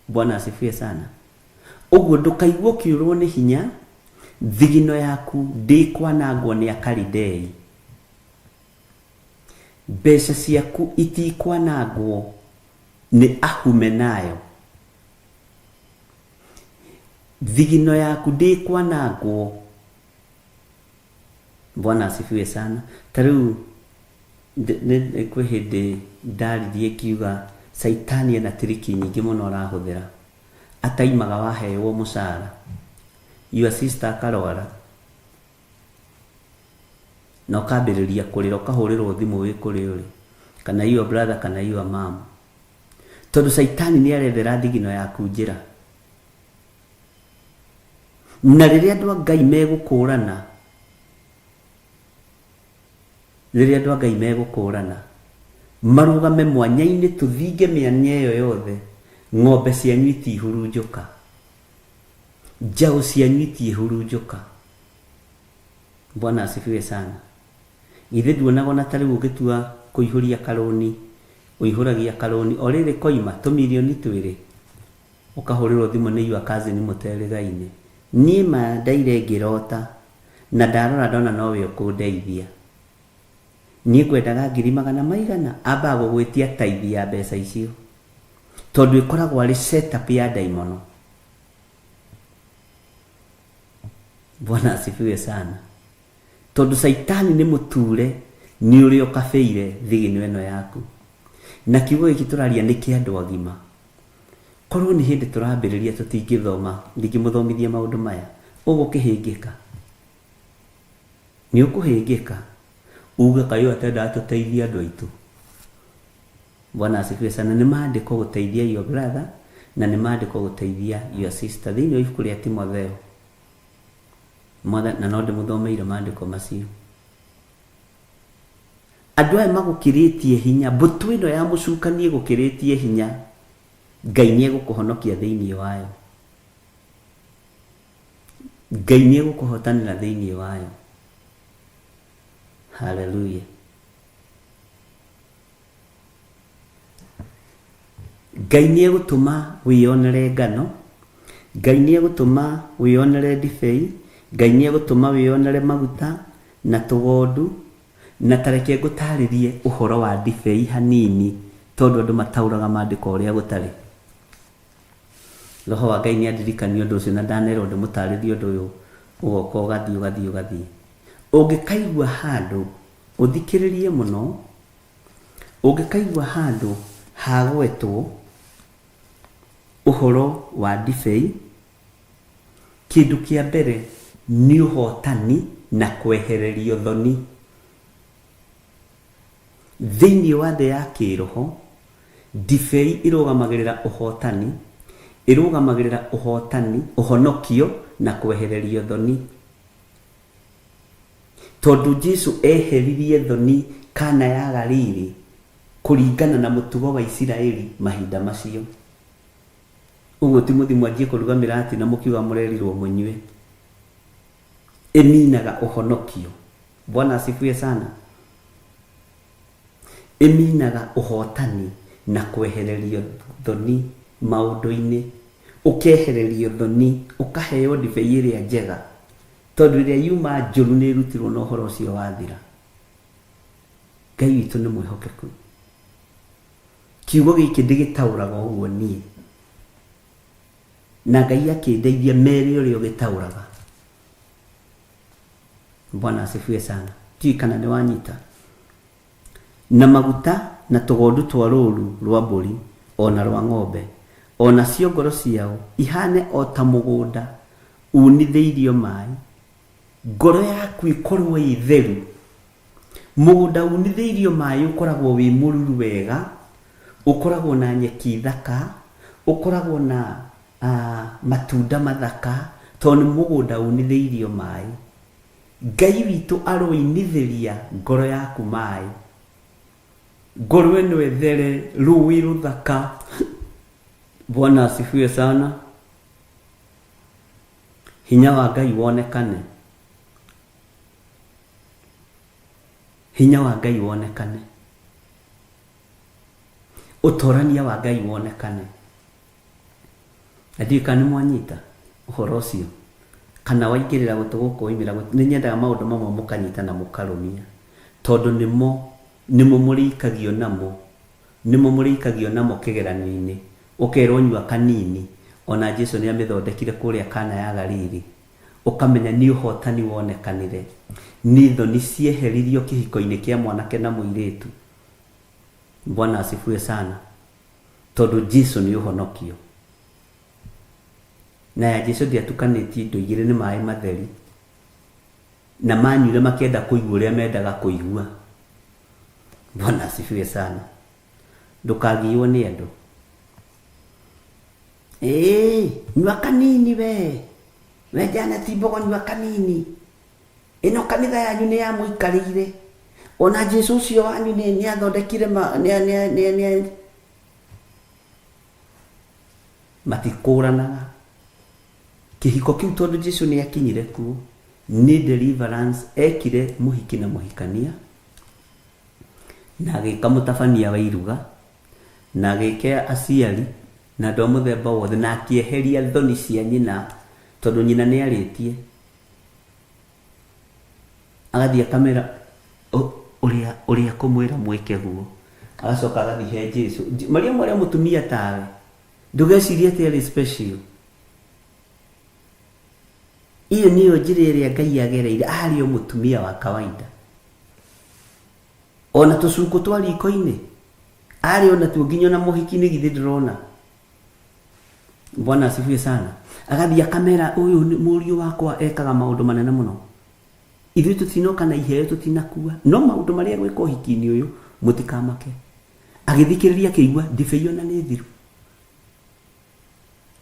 Speaker 6: Bwana asifiwe sana. Ũguo ndũkaigua ũkĩũrwo nĩ hinya, thigino yaku ndĩkwanangwo nĩ Akalidei. Mbeca ciaku itikwanangwo nĩ Ahumenayo. Thigino yaku ndĩkwanangwo. Bwana asifiwe sana. Ta rĩu kwĩ hĩndĩ ndaririe ngiuga caitani ena tiriki nyingĩ mũno arahũthĩra. Ataimaga waheywo mũcara. Your sister akarwara. Na ũkambĩrĩria kũrĩra ũkahũrĩrwo thimũ wĩ kũrĩa ũrĩ. Kana your brother kana your mom. Tondũ caitani nĩ arethera thigino yaku njĩra. Na rĩrĩa andũ a Ngai megũkũrana, rĩrĩa andũ a Ngai megũkũrana, marũgame mwanya-inĩ tũthinge mĩanya ĩyo yothe, ng'ombe cianyu itihurunjũka, njaũ cianyu itiihurunjũka. Bwana asifiwe sana. Githĩ nduonaga ona ta rĩu ũngĩtua kũihũria karũni, ũihũragia karũni o rĩrĩ koima tũmirioni twĩrĩ, ũkahũrĩrwo thimũ nĩ your cousin mũterĩgaine. Niĩ ma ndaire ngĩrota, na ndarora ndona nowe ũkũndeithia. Niĩ ngwendaga ngiri magana maigana? Ambaga gũgwĩtia tithe ya mbeca icio. Tondũ ĩkoragwo arĩ set up ya ndaimono. Bwana asifiwe sana. Tondũ caitani nĩ mũture nĩ ũrĩa ũkabĩire thigino ĩno yaku. Na kiugo gĩkĩ tũraria nĩ kĩa andũ agima. Korwo nĩ hĩndĩ tũrambĩrĩria tũtingĩthoma, ndingĩmũthomithia maũndũ maya. Ũgũkĩhĩngĩka. Nĩ ũkũhĩngĩka. Uge kaĩ ũyũ atendaga tũteithie andũ aitũ. Bwana asifiwe sana. Nĩ maandĩko gũteithia your brother na nĩ maandĩko gũteithia your sister. Thĩinĩ wa ibuku rĩa Timotheo. Mwathani, na no ndĩmũthomeire maandĩko macio. Andũ aya magũkĩrĩtie hinya, mbũtũ ĩno ya mũcukani ĩgũkĩrĩtie hinya, Ngai nĩ egũkũhonokia thĩinĩ wayo. Ngai nĩ egũkũhotanĩra thĩinĩ wayo. Haleluya. Ngai nĩ egũtũma wĩyonere ngano, Ngai nĩ egũtũma wĩyonere ndibei, Ngai nĩ egũtũma wĩyonere maguta na tũgondu. Na ta reke ngũtaarĩrie ũhoro wa ndibei hanini, tondũ andũ mataũraga maandĩko ũrĩa gũtarĩ. Roho wa Ngai nĩ andirikania ũndũ ũcio na ndanerwo ndĩmũtaarĩrie ũndũ ũyũ ũgoka ũgathiĩ ũgathiĩ ũgathiĩ. Ũngĩkaigua handũ ũthikĩrĩrie mũno, Ũngĩkaigua handũ hagwetwo ũhoro wa ndibei, kĩndũ kĩa mbere nĩ ũhotani na kwehererio thoni. Thĩinĩ wa thĩ ya kĩĩroho, ndibei ĩrũgamagĩrĩra ũhotani, ĩrũgamagĩrĩra ũhotani, ũhonokio na kwehererio thoni. Tondũ Jesu eheririe thoni Kana ya Galili kũringana na mũtugo wa Isiraeli mahinda macio. Ũguo ti mũthiĩ mwanjie kũruga mĩrati na mũkiuga mũrerirwo mũnyue. Ĩminaga ũhonokio. Bwana asifiwe sana. Ĩminaga ũhotani na kwehererio thoni maũndũ-inĩ. Ũkehererio thoni, ũkaheo ndibei ĩrĩa njega. Tondũ ĩrĩa yuma njũru nĩ ĩrutirwo na ũhoro ũcio wathira. Ngai witũ nĩ mwĩhokeku. Kiugo gĩkĩ ndĩgĩtaũraga ũguo niĩ. Na Ngai akĩndeithia mere ũrĩa ũgĩtaũraga. Bwana asifiwe sana. Ndiũĩ kana nĩ wanyita. Na maguta na tũgondu twa rũũru rwa mbũri o na rwa ng'ombe, o nacio ngoro ciao ihaane o ta mũgũnda uunithĩirio maĩ, ngoro yaku ĩkorũo ĩ theru. Mũgũnda uunithĩirio maĩ ũkoragwo wĩ mũruru wega, ũkoragwo na nyeki thaka, ũkoragwo na matunda mathaka, tondũ nĩ mũgũnda uunithĩirio maĩ. Ngai witũ aroinithĩria ngoro yaku maĩ. Ngoro ĩno ĩthere rũĩ rũthaka. Bwana asifiwe sana. Hinya wa Ngai wonekane. Hinya wa Ngai wonekane. Ũtorania wa Ngai wonekane. Na ndiũĩ kana nĩ mwanyita ũhoro ũcio kana waingĩrĩra gũtũ gũkũ waimĩra gũtũ. Nĩ nyendaga maũndũ mamwe mũkanyita na mũkarũmia tondũ nĩmo nĩmo mũrĩikagio namo nĩmo mũrĩikagio namo kĩgeranio-inĩ ũkerwo nyua kanini ona Jesu nĩ amĩthondekire kũrĩa Kana ya Galili ũkamenya nĩ ũhotani wonekanire nĩ thoni cieheririo kĩhiko-inĩ kĩa mwanake na mũirĩtu. Bwana asifiwe sana tondũ Jesu nĩ ũhonokio. Na ya Jesu ndĩatukanĩtie indo igĩrĩ nĩ maĩ matheri. Na manyuire makĩenda kũigua ũrĩa mendaga kũigua. Bwana asifiwe sana. Ndũkagiywo nĩ andũ. Ĩĩ, nyua kanini we. We Janet Mbogo nyua kanini. Ĩno kanitha yanyu nĩ yamũikarĩire. Ona Jesu ũcio wanyu nĩ nĩ athondekire ma nĩ nĩ nĩ nĩ matikũranaga. Kĩhiko kĩu tondũ Jesu nĩ akinyire kuo nĩ deliverance ekire mũhiki na mũhikania na agĩka mũtabania wa iruga na agĩka aciari na andũ a mũthemba wothe na akĩeheria thoni cia nyina tondũ nyina nĩ arĩtie agathiĩ akamera ũrĩa ũrĩa kũmwĩra mwĩke guo agacoka agathiĩ he Jesu Mariamu arĩa mũtumia tawe ndũgecirie atĩ arĩ special iyo nĩyo njĩra ĩrĩa Ngai agereire arĩ o mũtumia wa kawaida ona tũcungu twa riko-inĩ arĩ ona tuo nginya ona mũhiki-inĩ githĩ ndũrona Bwana asifiwe sana agathiĩ akamera ũyũ nĩ mũriũ wakwa ekaga maũndũ manene mũno ithuĩ tũtinoka na iheo tũtinakua no maũndũ marĩa gwĩka ũhiki-inĩ ũyũ mũtikamake agĩthikĩrĩria akĩigua ndibei ona nĩ thiru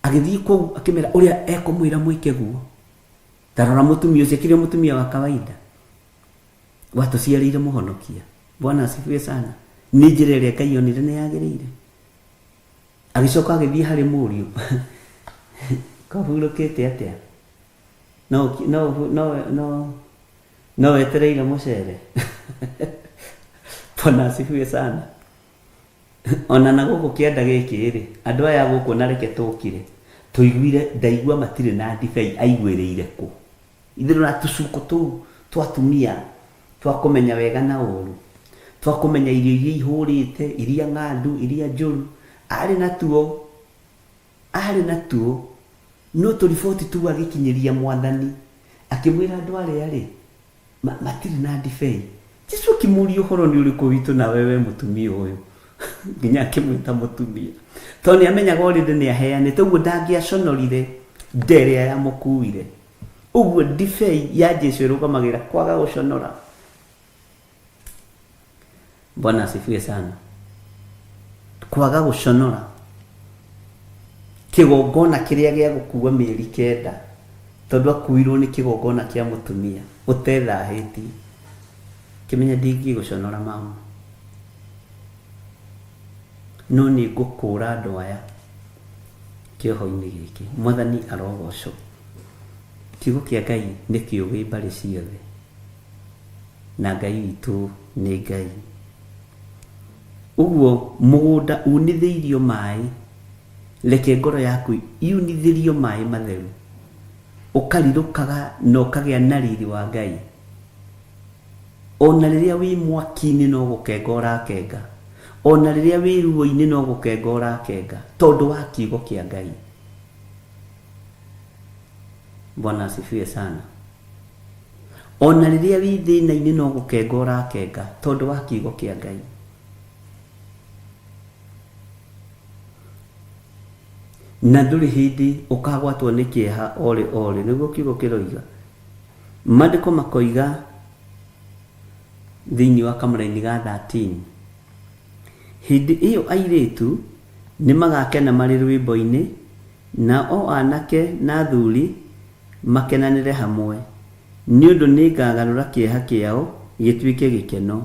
Speaker 6: agĩthiĩ kũu akĩmera ũrĩa ekũmwĩra mwĩke guo tarora mũtumia ũcio akĩrĩ mũtumia wa kawaida watũciarĩire mũhonokia Bwana asifiwe sana nĩ njĩra ĩrĩa Ngai onire nĩ yagĩrĩire agĩcoka agĩthiĩ harĩ mũriũ kahurũkĩte atĩa no no no no no wetereire mũcere Bwana asifiwe sana ona na gũkũ kĩanda gĩkĩ rĩ andũ aya gũkũ na reke tũkire tũiguire ndaigua matirĩ na ndibei aiguĩrĩire kũ ithuĩ na tũcuko tũu twa atumia twa kũmenya wega na ũru twa kũmenya irio iria ihũrĩte iria ng'andu iria njũru arĩ natuo arĩ natuo no tũriboti tu agĩkinyĩria mwathani akĩmwĩra andũ arĩa rĩ matirĩ na ndibei Jesu akĩmũria ũhoro nĩ ũrĩkũ witũ nawe we mũtumia ũyũ nginya akĩmwĩta mũtumia tondũ nĩ amenyaga already nĩ aheanĩte ũguo ndangĩaconorire nda ĩrĩa yamũkuire ũguo ndibei ya Jesu ĩrũgamagĩrĩra kwaga gũconora Bwana asifiwe sana kwaga gũconora kĩgongona kĩrĩa gĩa gũkua mĩeri kenda tondũ akuirwo nĩ kĩgongona kĩa mũtumia ũtethahĩtie kĩmenya ndingĩgũconora mama no nĩ ngũkũra andũ aya kĩoho-inĩ gĩkĩ mwathani arogocwo kiugo kĩa Ngai nĩ kĩũgĩ mbarĩ ciothe na Ngai witũ nĩ Ngai ũguo mũgũnda unithĩirio maĩ reke ngoro yaku yunithĩrio maĩ matheru ũkarirũkaga na ũkagĩa na riri wa Ngai ona rĩrĩa wĩ mwaki-inĩ no gũkenga ũrakenga ona rĩrĩa wĩ ruo-inĩ no gũkenga ũrakenga tondũ wa kiugo kĩa Ngai Bwana asifiwe sana ona rĩrĩa wĩ thĩna-inĩ no gũkenga ũrakenga tondũ wa kiugo kĩa Ngai na ndũrĩ hĩndĩ ũkagwatwo nĩ kĩeha orĩ orĩ nĩguo kiugo kĩroiga maandĩko makoiga thĩinĩ wa kamũraini ga 13 hĩndĩ ĩyo airĩtu nĩ magakena marĩ rwĩmbo-inĩ na o anake na athuri makenanĩre hamwe nĩ ũndũ nĩ ngagarũra kĩeha kĩao gĩtuĩke gĩkeno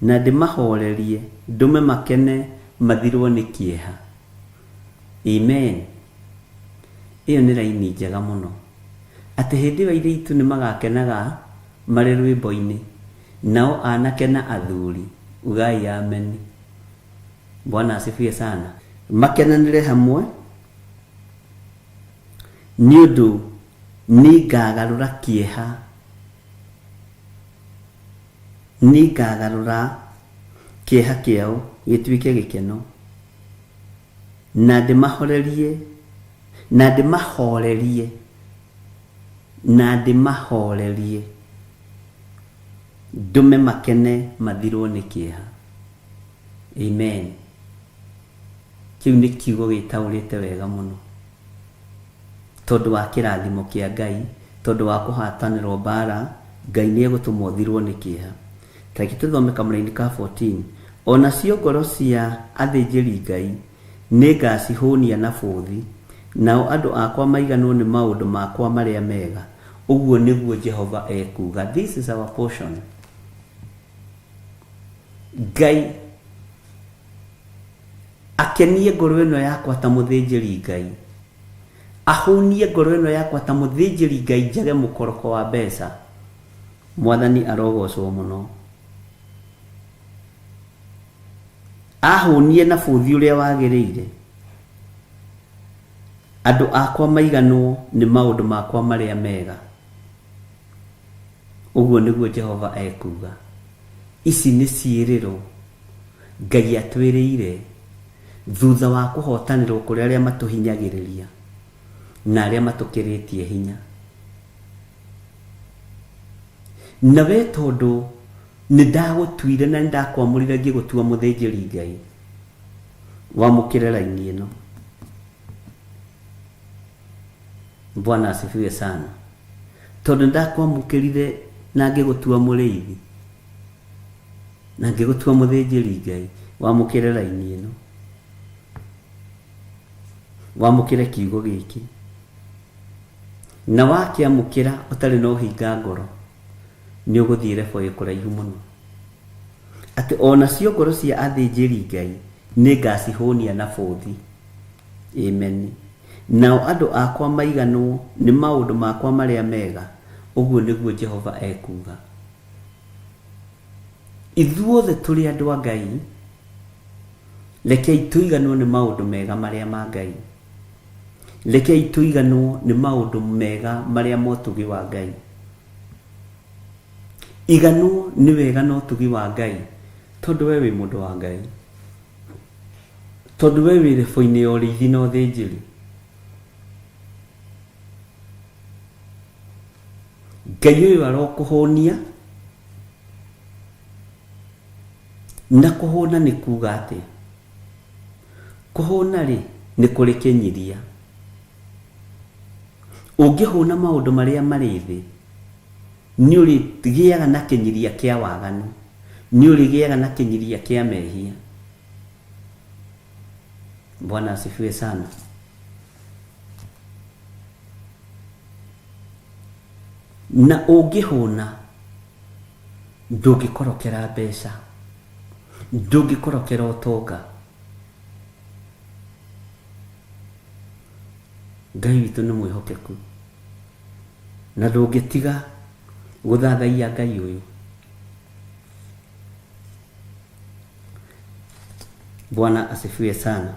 Speaker 6: na ndĩmahorerie ndũme makene mathirwo nĩ kĩeha amen ĩyo nĩ raini njega mũno atĩ hĩndĩ ĩyo airĩtu nĩ magakenaga marĩ rwĩmbo-inĩ nao anake na athuri ugai ameni Bwana asifiwe sana. Makenanĩre hamwe nĩ ũndũ nĩngagarũra kĩeha, nĩngagarũra kĩeha kĩao gĩtuĩke gĩkeno, na ndĩmahorerie, na ndĩmahorerie, na ndĩmahorerie, ndũme makene mathirwo nĩ kĩeha. Amen. Kĩu nĩ kiugo gĩtaũrĩte wega mũno tondũ wa kĩrathimo kĩa Ngai, tondũ wa kũhatanĩrwo mbara, Ngai nĩ egũtũma ũthirwo nĩ kĩeha. Ta reke tũthome kamũraini ka 14. O nacio ngoro cia athĩnjĩri Ngai nĩngacihũnia na bũthi, nao andũ akwa maiganwo nĩ maũndũ makwa marĩa mega, ũguo nĩguo Jehova ekuuga. This is our portion. Ngai akenie ngoro ĩno yakwa ta mũthĩnjĩri Ngai, ahũnie ngoro ĩno yakwa ta mũthĩnjĩri Ngai, njage mũkoroko wa mbeca. Mwathani arogocwo mũno. Ahũnie na bũthi ũrĩa wagĩrĩire, andũ akwa maiganwo nĩ maũndũ makwa marĩa mega, ũguo nĩguo Jehova ekuuga. Ici nĩ ciĩrĩro Ngai atwĩrĩire thutha wa kũhotanĩrwo kũrĩ arĩa matũhinyagĩrĩria na arĩa matũkĩrĩtie hinya. Na we tondũ nĩ ndagũtuire na nĩ ndakwamũrire ngĩgũtua mũthĩnjĩri Ngai, wamũkĩre raini ĩno. Bwana asifiwe sana. Tondũ nĩ ndakwamũkĩrire na ngĩgũtua mũrĩithi na ngĩgũtua mũthĩnjĩri Ngai, wamũkĩre raini ĩno, wamũkĩre kiugo gĩkĩ, na wakĩamũkĩra ũtarĩ na ũhinga ngoro, nĩ ũgũthiĩ rebo ĩ kũraihu mũno. Atĩ onacio ngoro cia athĩnjĩri Ngai nĩ ngacihũnia na bũthi. Amen. Nao andũ akwa maiganwo nĩ maũndũ makwa marĩa mega, ũguo nĩguo Jehova ekuuga. Ithuothe tũrĩ andũ a Ngai, rekei tũiganwo nĩ maũndũ mega marĩa ma Ngai. Rekei tũiganwo nĩ maũndũ mega marĩa ma ũtugi wa Ngai. Iganwo nĩ wega na ũtugi wa Ngai, tondũ we wĩ mũndũ wa Ngai. Tondũ we wĩ rebo-inĩ ya ũrĩithi na ũthĩnjĩri. Ngai ũyũ arokũhũnia, na kũhũna nĩ kuga atĩa? Kũhũna rĩ, nĩ kũrĩ kĩnyiria. Ũngĩhũna maũndũ marĩa marĩ thĩ, nĩ ũrĩgĩaga na kĩnyiria kĩa waganu, nĩ ũrĩgĩaga na kĩnyiria kĩa mehia. Bwana asifiwe sana. Na ũngĩhũna, ndũngĩkorokera mbeca, ndũngĩkorokera ũtonga. Ngai witũ nĩ mwĩhokeku, na ndũngĩtiga gũthathaiya Ngai ũyũ. Bwana asifiwe sana.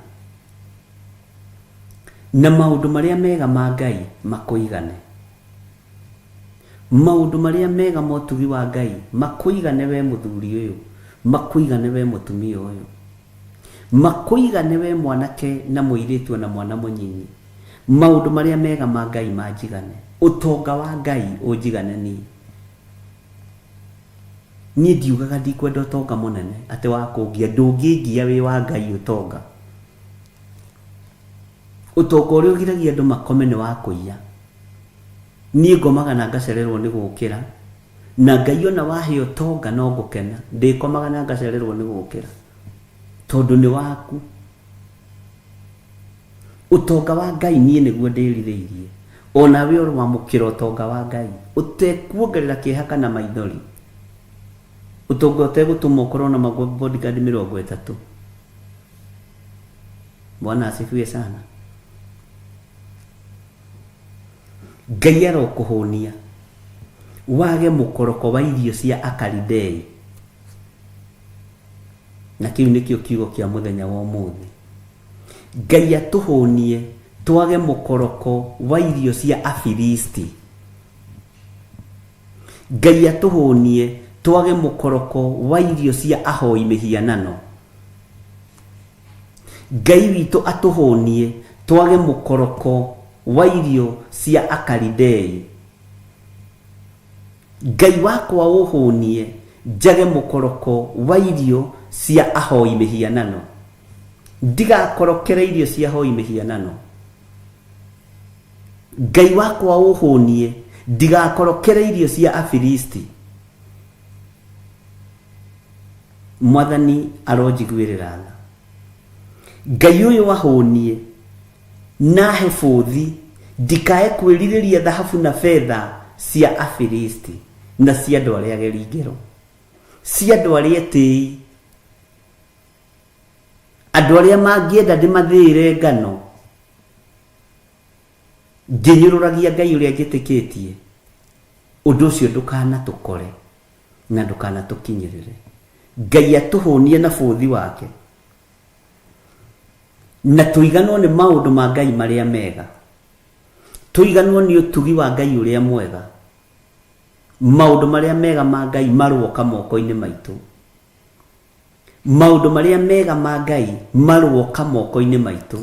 Speaker 6: Na maũndũ marĩa mega ma Ngai makũigane. Maũndũ marĩa mega ma ũtugi wa Ngai makũigane we mũthuri ũyũ, makũigane we mũtumia ũyũ, makũigane we mwanake na mũirĩtu ona mwana mũnyinyi. Maũndũ marĩa mega ma Ngai manjigane, ũtonga wa Ngai ũnjigane niĩ. Niĩ ndiugaga ndikwenda ũtonga mũnene atĩ wa kũngia, ndũngĩngia wĩ wa Ngai ũtonga. Ũtonga ũrĩa ũgiragia andũ makome nĩ wa kũiya. Niĩ ngomaga na ngacererwo nĩ gũkĩra, na Ngai ona wahe ũtonga no ngũkena, ndĩkomaga na ngacererwo nĩ gũkĩra, tondũ nĩ waku. Ũtonga wa Ngai niĩ nĩguo ndĩrirĩirie, onawe ũroamũkĩra ũtonga wa Ngai, ũtekuongerera kĩeha kana maithori, ũtonga ũtegũtũma ũkorwo na bodyguard 30. Bwana asifiwe sana. Ngai arokũhũnia wage mũkoroko wa irio cia Akalidei. Na kĩu nĩkĩo kiugo kĩa mũthenya wa ũmũthĩ. Ngai atũhũnie twage mũkoroko wa irio cia Afilisti. Ngai atũhũnie twage mũkoroko wa irio cia ahoi mĩhianano. Ngai witũ atũhũnie twage mũkoroko wa irio cia Akalidei. Ngai wakwa ũhũnie njage mũkoroko wa irio cia ahoi mĩhianano. Ndigakorokere irio cia ahoi mĩhianano. Ngai wakwa ũhũnie ndigakorokere irio cia Afilisti. Mwathani aronjiguĩrĩra tha. Ngai ũyũ ahũnie na he bũthi ndikae kwĩrirĩria thahabu na betha cia Afilisti na cia andũ arĩa ageri ngero, cia andũ arĩa etĩi, andũ arĩa mangĩenda ndĩmathĩĩre ngano ngĩnyũrũragia Ngai ũrĩa njĩtĩkĩtie. Ũndũ ũcio ndũkanatũkore na ndũkanatũkinyĩrĩre. Ngai atũhũnie na bũthi wake na tũiganwo nĩ maũndũ ma Ngai marĩa mega, tũiganwo nĩ ũtugi wa Ngai ũrĩa mwega. Maũndũ marĩa mega ma Ngai maroka moko-inĩ maitũ. Maũndũ marĩa mega ma Ngai maroka moko-inĩ maitũ.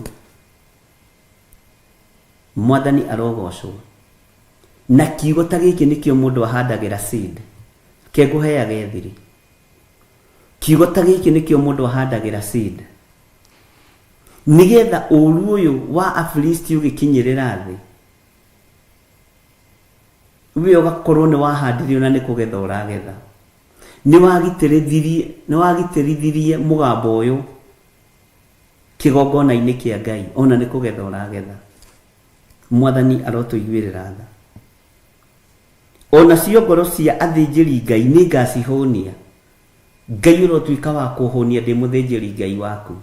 Speaker 6: Mwathani arogocwo. Na kiugo ta gĩkĩ nĩkĩo mũndũ ahandagĩra seed. Ke ngũheage thiri. Kiugo ta gĩkĩ nĩkĩo mũndũ ahandagĩra seed. Nĩgetha ũru ũyũ wa Afilisti ũgĩkinyĩrĩra thĩ, we ũgakorwo nĩ wahandire ona nĩ kũgetha ũragetha. Nĩ wagitĩrithirie mũgambo ũyũ kĩgongona-inĩ kĩa Ngai ona nĩ kũgetha ũragetha. Mwathani arotũiguĩrĩra tha. Ona cio ngoro cia athĩnjĩri Ngai nĩ ngacihũnia. Ngai ũrotuĩka wa kũhũnia ndĩ mũthĩnjĩri Ngai waku.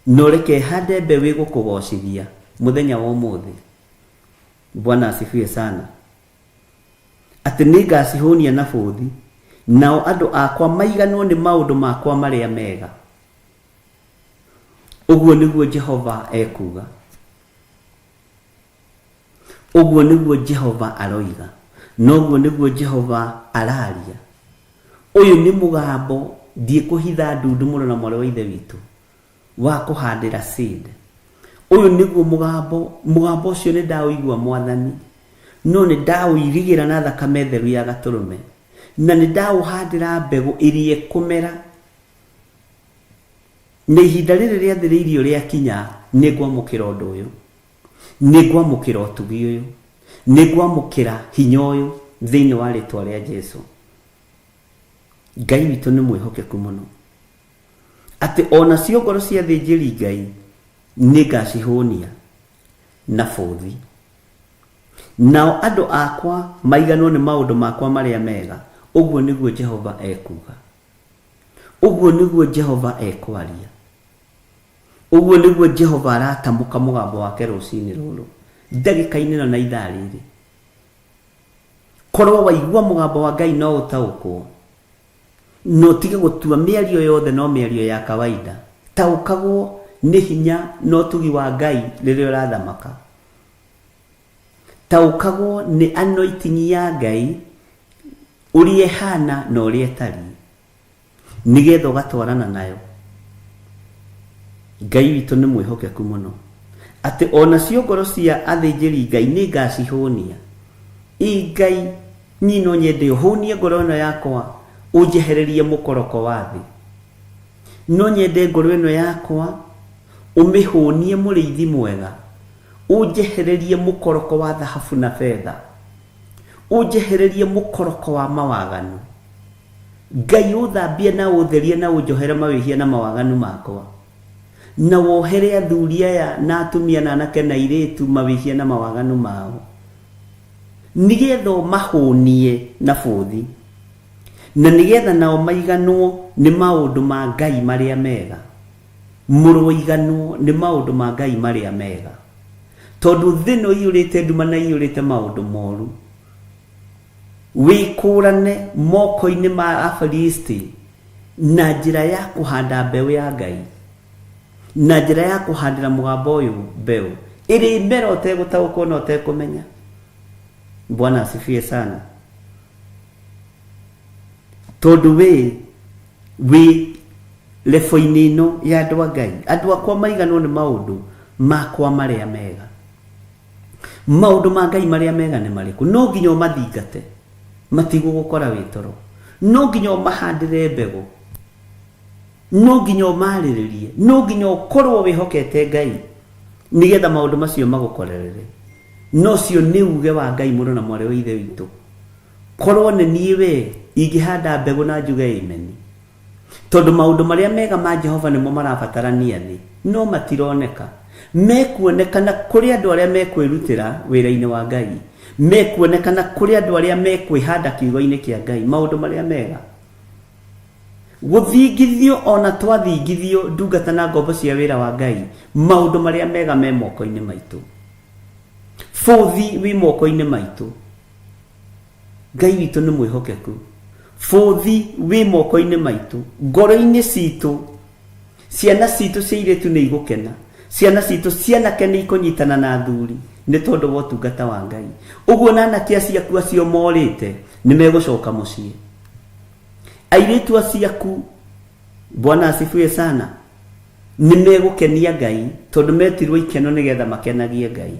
Speaker 6: Na ũreke hande mbeũ ĩgũkũgocithia mũthenya wa ũmũthĩ. Bwana asifiwe sana. Atĩ nĩ ngacihũnia na bũthi, nao andũ akwa maiganwo nĩ maũndũ makwa marĩa mega. Ũguo nĩguo Jehova ekuuga. Ũguo nĩguo Jehova aroiga. Na ũguo nĩguo Jehova araria. Ũyũ nĩ mũgambo ndiĩkũhitha ndundu mũno na mwarĩ wa ithe witũ wa kũhandĩra seed. Ũyũ nĩguo mũgambo, mũgambo ũcio nĩ ndaũigua Mwathani, no nĩ ndaũirigĩra na thakame theru ya gatũrũme, na nĩ ndaũhandĩra mbegũ ĩrĩa ĩkũmera. Na ihinda rĩrĩ rĩathĩrĩirio rĩakinya, nĩ ngwamũkĩra ũndũ ũyũ, nĩ ngwamũkĩra ũtugi ũyũ, nĩ ngwamũkĩra hinya ũyũ thĩinĩ wa rĩtwa rĩa Jesu. Ngai witũ nĩ mwĩhokeku mũno, atĩ ona cio ngoro cia athĩnjĩri Ngai nĩ ngacihũnia na bũthi, nao andũ akwa maiganwo nĩ maũndũ makwa marĩa mega. Ũguo nĩguo Jehova ekuuga. Ũguo nĩguo Jehova ekwaria. Ũguo nĩguo Jehova aratamũka mũgambo wake rũcinĩ rũrũ, ndagĩka-inĩ ĩno na ithaa rĩrĩ. Korwo waigua mũgambo wa Ngai no ũtaũkwo, na ũtige gũtua mĩario yothe no mĩario ya kawaida. Taũkagwo nĩ hinya na ũtugi wa Ngai rĩrĩa ũrathamaka. Taũkagwo nĩ anointing ya Ngai ũrĩa ĩhana na ũrĩa ĩtariĩ, nĩgetha ũgatwarana nayo. Ngai witũ nĩ mwĩhokeku mũno, atĩ ona cio ngoro cia athĩnjĩri Ngai nĩ ngacihũnia. Ĩ Ngai, niĩ no nyende ũhũnie ngoro ĩno yakwa, ũnjehererie mũkoroko wa thĩ. No nyende ngoro ĩno yakwa ũmĩhũnie mũrĩithi mwega, ũnjehererie mũkoroko wa thahabu na betha, ũnjehererie mũkoroko wa mawaganu. Ngai ũthambie na ũtherie na ũnjohere mawĩhia na mawaganu makwa, na wohere athuri aya na atumia na anake na airĩtu mawĩhia na mawaganu mao, nĩgetha ũmahũnie na bũthi, na nĩgetha nao maiganwo nĩ maũndũ ma Ngai marĩa mega. Mũroiganwo nĩ maũndũ ma Ngai marĩa mega, tondũ thĩ ĩno iyũrĩte nduma na iyũrĩte maũndũ moru. Wĩkũrane moko-inĩ ma Afilisti Na njĩra ya kũhanda mbeũ ya Ngai, na njĩra ya kũhandĩra mũgambo ũyũ mbeũ ĩrĩ mera ũtegũtaũkwo na ũtekũmenya. Bwana asifiwe sana. Tondũ wĩ lebo-inĩ ĩno ya andũ a Ngai, andũ akwa maiganwo nĩ maũndũ makwa marĩa mega. Maũndũ ma Ngai marĩa mega nĩ marĩkũ? No nginya ũmathingate, matigũgũkora wĩ toro. No nginya ũmahandĩre mbegũ, no nginya ũmarĩrĩrie, no nginya ũkorwo wĩhokete Ngai nĩgetha maũndũ macio magũkorerere. No ũcio nĩ uge wa Ngai mũrũ na mwarĩ wa Ithe witũ. Korwo nĩ niĩ we ingĩhanda mbegũ na njuge amen, tondũ maũndũ marĩa mega ma Jehova nĩmo marabatarania thĩ, no matironeka. Mekuonekana kũrĩ andũ arĩa mekwĩrutĩra wĩra-inĩ wa Ngai, mekuonekana kũrĩ andũ arĩa mekwĩhanda kiugo-inĩ kĩa Ngai, maũndũ marĩa mega. Gũthingithio ona twathingithio ndungata na ngombo cia wĩra wa Ngai, maũndũ marĩa mega me moko-inĩ maitũ. Bũthi wĩ moko-inĩ maitũ. Ngai witũ nĩ mwĩhokeku. Bũthi wĩ moko-inĩ maitũ, ngoro-inĩ citũ. Ciana citũ cia airĩtu nĩ igũkena, ciana citũ cianake nĩ ikũnyitana na athuri nĩ tondũ wa ũtungata wa Ngai. Ũguo na anake aciaku acio morĩte nĩ megũcoka mũciĩ. Airĩtu aciaku, Bwana asifiwe sana, nĩ megũkenia Ngai tondũ metirwo ikeno nĩgetha makenagie Ngai.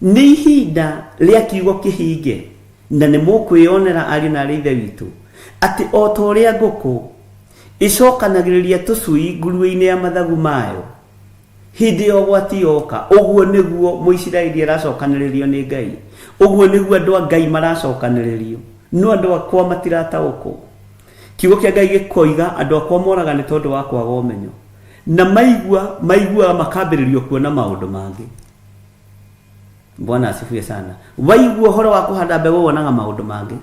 Speaker 6: Nĩ ihinda rĩa kiugo kĩhinge, na nĩ mũkwĩyonera ariũ na aarĩ ithe witũ atĩ o ta ũrĩa ngũkũ ĩcokanagĩrĩria tũcui nguruĩ-inĩ ya mathagu mayo hĩndĩ ya ũgwati yoka, ũguo nĩguo Mũisiraeli aracokanĩrĩrio nĩ Ngai, ũguo nĩguo andũ a Ngai maracokanĩrĩrio. No andũ akwa matirataũkwo. Kiugo kĩa Ngai gĩkoiga andũ akwa moraga nĩ tondũ wa kwaga ũmenyo, na maigua maiguaga makambĩrĩrio kuona maũndũ mangĩ. Bwana asifiwe sana. Waigua ũhoro wa kũhanda mbegũ wonaga maũndũ mangĩ,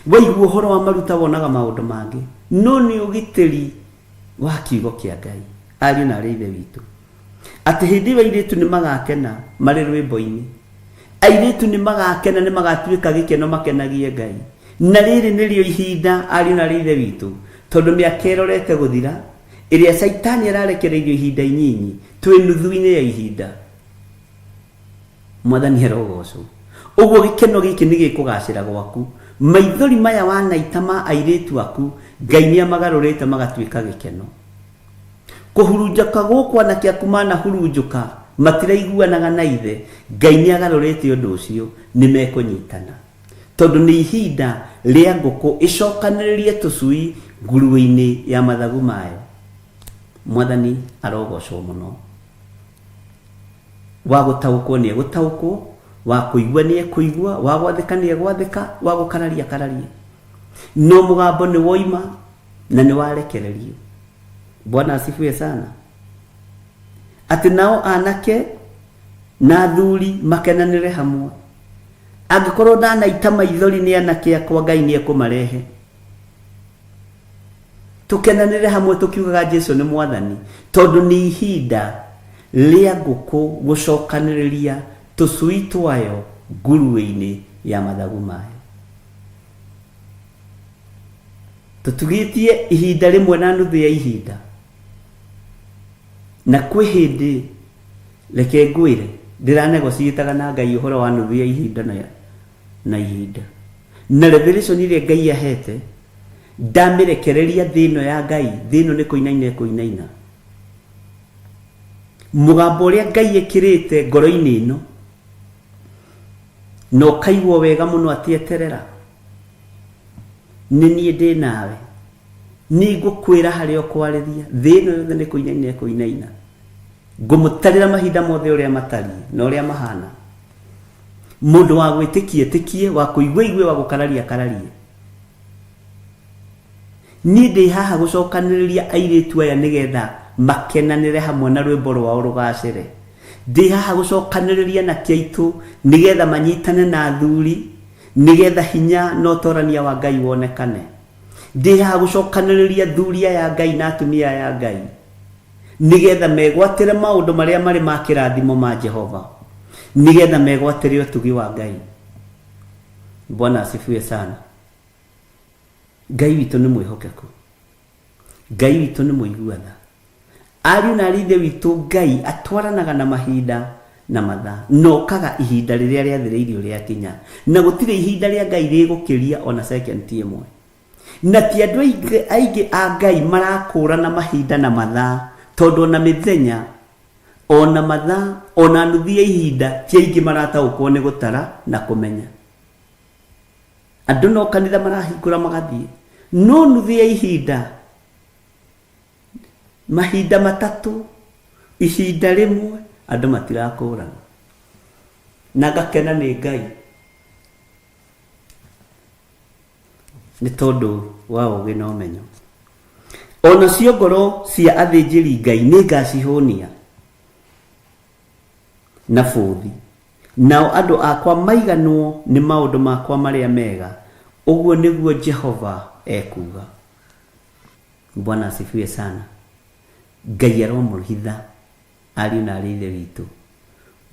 Speaker 6: waigua ũhoro wa maruta wonaga maũndũ mangĩ, no nĩ ũgitĩri wa kiugo kĩa Ngai, ariũ na aarĩ ithe witũ, atĩ hĩndĩ ĩyo airĩtu nĩ magakena marĩ rwĩmbo-inĩ, airĩtu nĩ magakena, nĩ magatuĩka gĩkeno makenagie Ngai. Na rĩrĩ nĩrĩo ihinda, ariũ na aarĩ ithe witũ, tondũ mĩaka ĩrorete gũthira ĩrĩa Caitani ararekereirio ihinda inyinyi, twĩ nuthu-inĩ ya ihinda. Mwathani arogocwo. Ũguo gĩkeno gĩkĩ nĩ gĩkũgacĩra gwaku. Maithori maya wanaita ma airĩtu aku, Ngai nĩ amagarũrĩte magatuĩka gĩkeno. Kũhurunjũka gũkũ anake aku manahurunjũka, matiraiguanaga na ithe, Ngai nĩ agarũrĩte ũndũ ũcio, nĩ mekũnyitana. Tondũ nĩ ihinda rĩa ngũkũ ĩcokanĩrĩrie tũcui nguruĩ-inĩ ya mathagu mayo. Mwathani arogocwo mũno. Wa gũtaũkwo nĩ egũtaũkwo, wa kũigua nĩ ekũigua, wa gwathĩka nĩ egwathĩka, wa gũkararia akararie. No mũgambo nĩ woima na nĩ warekererio. Bwana asifiwe sana. Atĩ nao anake na athuri makenanĩre hamwe. Angĩkorwo ndanaita maithori nĩ anake akwa, Ngai nĩ ekũmarehe. Tũkenanĩre hamwe tũkiugaga Jesu nĩ Mwathani, tondũ nĩ ihinda rĩa ngũkũ gũcokanĩrĩria tũcui twayo nguruĩ-inĩ ya mathagu mayo. Tũtugĩtie ihinda rĩmwe na nuthu ya ihinda, na kwĩ hĩndĩ, reke ngwĩre, ndĩranegociĩtaga na Ngai ũhoro wa nuthu ya ihinda na ihinda. Na revelation ĩrĩa Ngai ahete, ndamĩrekereria thĩ ĩno ya Ngai, thĩ ĩno nĩ kũinaina ĩkũinaina. Mũgambo ũrĩa Ngai ekĩrĩte ngoro-inĩ ĩno, na ũkaigua wega mũno atĩ eterera, nĩ niĩ ndĩ nawe, nĩ ngũkwĩra harĩa ũkwarĩria, thĩ ĩno yothe nĩ kũinaina ĩkũinaina. Ngũmũtarĩra mahinda mothe ũrĩa matariĩ na ũrĩa mahana. Mũndũ wa gwĩtĩkia ĩtĩkie, wa kũigua igue, wa gũkararia akararie. Niĩ ndĩ haha gũcokanĩrĩria airĩtu aya nĩgetha makenanĩre hamwe na rwĩmbo rwao rũgacĩre. Ndĩ haha gũcokanĩrĩria anake aitũ nĩgetha manyitane na athuri, nĩgetha hinya na ũtorania wa Ngai wonekane. Ndĩ haha gũcokanĩrĩria athuri aya a Ngai na atumia aya a Ngai, nĩgetha megwatĩre maũndũ marĩa marĩ ma kĩrathimo ma Jehova, nĩgetha megwatĩre ũtugi wa Ngai. Bwana asifiwe sana. Ngai witũ nĩ mwĩhokeku. Ngai witũ nĩ mũigua tha. Ariũ na aarĩ a Ithe witũ, Ngai atwaranaga na mahinda na mathaa, na okaga ihinda rĩrĩa rĩathĩrĩirio rĩakinya, na gũtirĩ ihinda rĩa Ngai rĩgũkĩria o na second ĩmwe. Na ti andũ aingĩ a Ngai marakũrana mahinda na mathaa, tondũ o na mĩthenya, o na mathaa, o na nuthu ya ihinda, ti aingĩ marataũkwo nĩ gũtara na kũmenya. Andũ no kanitha marahingũra magathiĩ, no nuthu ya ihinda, mahinda matatũ, ihinda rĩmwe, andũ matirakũrana. Na ngakena nĩ Ngai nĩ tondũ wa ũũgĩ na ũmenyo. O nacio ngoro cia athĩnjĩri Ngai nĩngacihũnia na bũthi, nao andũ akwa maiganwo nĩ maũndũ makwa marĩa mega, ũguo nĩguo Jehova ekuuga. Bwana asifiwe sana. Ngai aromũhitha ariũ na aarĩ a Ithe witũ.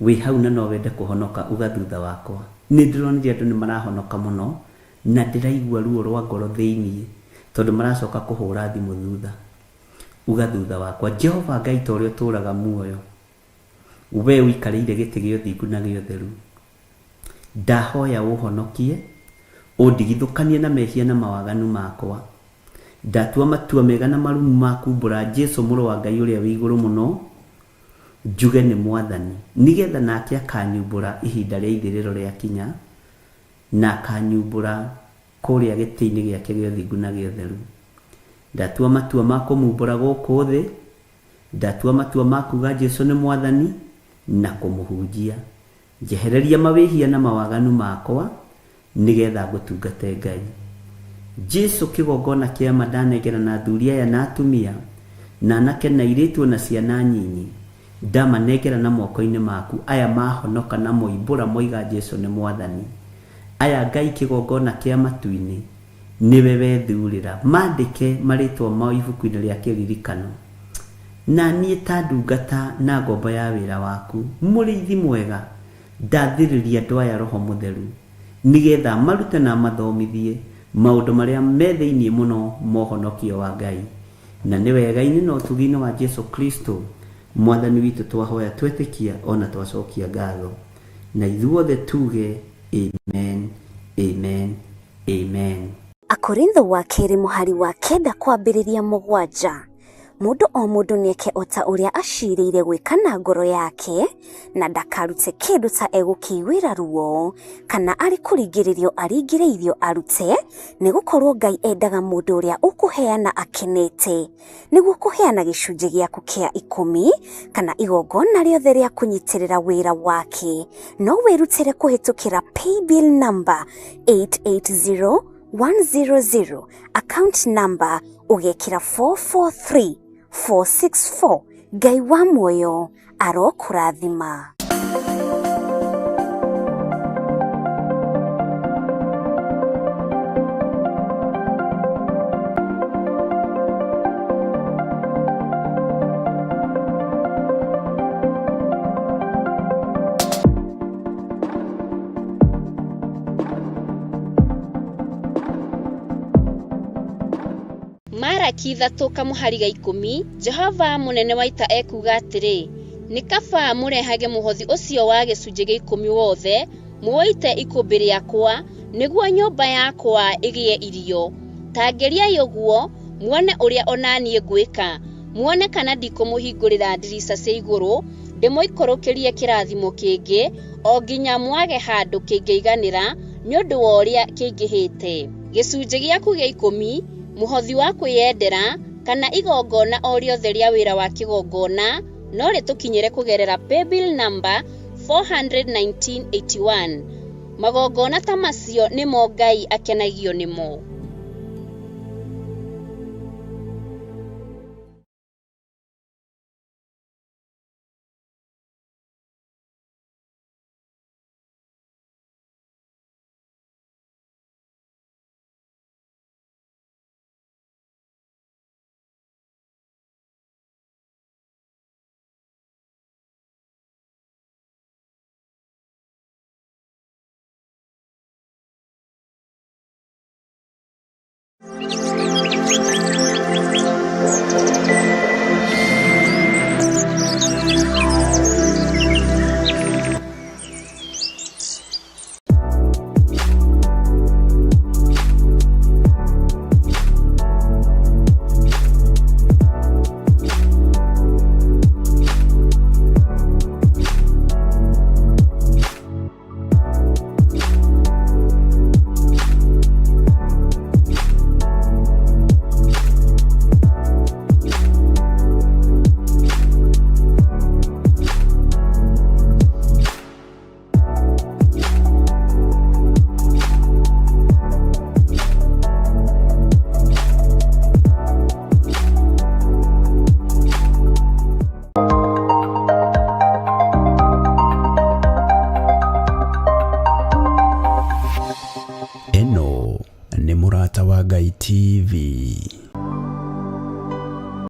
Speaker 6: Wĩ hau na no wende kũhonoka, uga thutha wakwa. Nĩ ndĩronire andũ nĩ marahonoka mũno na ndĩraigua ruo rwa ngoro thĩinĩ tondũ maracoka kũhũra thimũ thutha. Uga thutha wakwa, Jehova Ngai ta ũrĩa ũtũũraga muoyo, wee ũikarĩire gĩtĩ gĩa ũthingu na gĩa ũtheru, ndahoya ũũhonokie, ũndigithũkanie na mehia na mawaganu makwa. Ndatua matua mega na marumu ma kumbũra Jesu Mũrũ wa Ngai ũrĩa wĩ igũrũ mũno, njuge nĩ Mwathani, nĩgetha nake akanyumbũra ihinda rĩa ithirĩro rĩakinya, na akanyumbũra kũrĩa gĩtĩ-inĩ gĩake gĩa ũthingu na gĩa ũtheru. Ndatua matua ma kũmumbũra gũkũ thĩ, ndatua matua ma kuga Jesu nĩ Mwathani, na kũmũhunjia. Njehereria mawĩhia na mawaganu makwa, nĩgetha ngũtungate Ngai. Jesu kĩgongona kĩa ma ndanengera na athuri aya na atumia, na anake na airĩtu ona ciana nyinyi, ndamanengera na moko-inĩ maku, aya mahonoka na moimbũra moiga Jesu nĩ Mwathani. Aya Ngai kĩgongona kĩa matu-inĩ, nĩwe wethurĩra, mandĩke marĩtwa mao ibuku-inĩ rĩa kĩririkano. Na niĩ ta ndungata na ngombo ya wĩra waku, mũrĩithi mwega, ndathĩrĩria andũ aya Roho Mũtheru, nĩgetha amarute na amathomithie maũndũ marĩa me thĩinĩ mũno ma ũhonokio wa Ngai. Na nĩ wega-inĩ na ũtugi-inĩ wa Jesu Kristo, Mwathani witũ twahoya twetĩkia o na twacokia ngatho. Na ithuothe tuge, Amen, Amen, Amen.
Speaker 4: Akorintho wa kerĩ mũhari wa kenda kwambĩrĩria mũgwanja. Mũndũ o mũndũ nĩeke o ta ũrĩa acirĩire gwĩka na ngoro yake, na ndakarute kĩndũ ta egũkĩiguĩra ruo, kana arĩ kũringĩrĩrio aringĩrĩirio arute, nĩ gũkorwo Ngai endaga mũndũ ũrĩa ũkũheana akenete. Nĩguo kũheana gĩcunjĩ gĩaku kĩa ikũmi, kana igongona rĩothe rĩa kũnyitĩrĩra wĩra wake, no wĩrutĩre kũhĩtũkĩra paybill number 880100, account number ũgekĩra 443464. Ngai wa muoyo arokũrathima.
Speaker 7: Maraki ithatũ kamũhari ga ikũmi, Jehova mũnene wa ita ekuuga atĩrĩ, Nĩ kaba mũrehage mũhothi ũcio wa gĩcunjĩ gĩa ikũmi wothe, mũũite ikũmbĩ rĩakwa, nĩguo nyũmba yakwa ĩgĩe irio. Ta ngeriai ũguo, muone ũrĩa o na niĩ ngwĩka, muone kana ndikũmũhingũrĩra ndirica cia igũrũ, ndĩmũikũrũkĩrie kĩrathimo kĩngĩ, o nginya mwage handũ kĩngĩiganĩra nĩ ũndũ wa ũrĩa kĩingĩhĩte. Gĩcunjĩ gĩaku gĩa ikũmi, mũhothi wa kwĩyendera, kana igongona o rĩothe rĩa wĩra wa kĩgongona no rĩtũkinyĩre kũgerera paybill number 41981. Magongona ta macio nĩmo Ngai akenagio nĩmo.
Speaker 1: Ĩno nĩ Mũrata wa Ngai TV.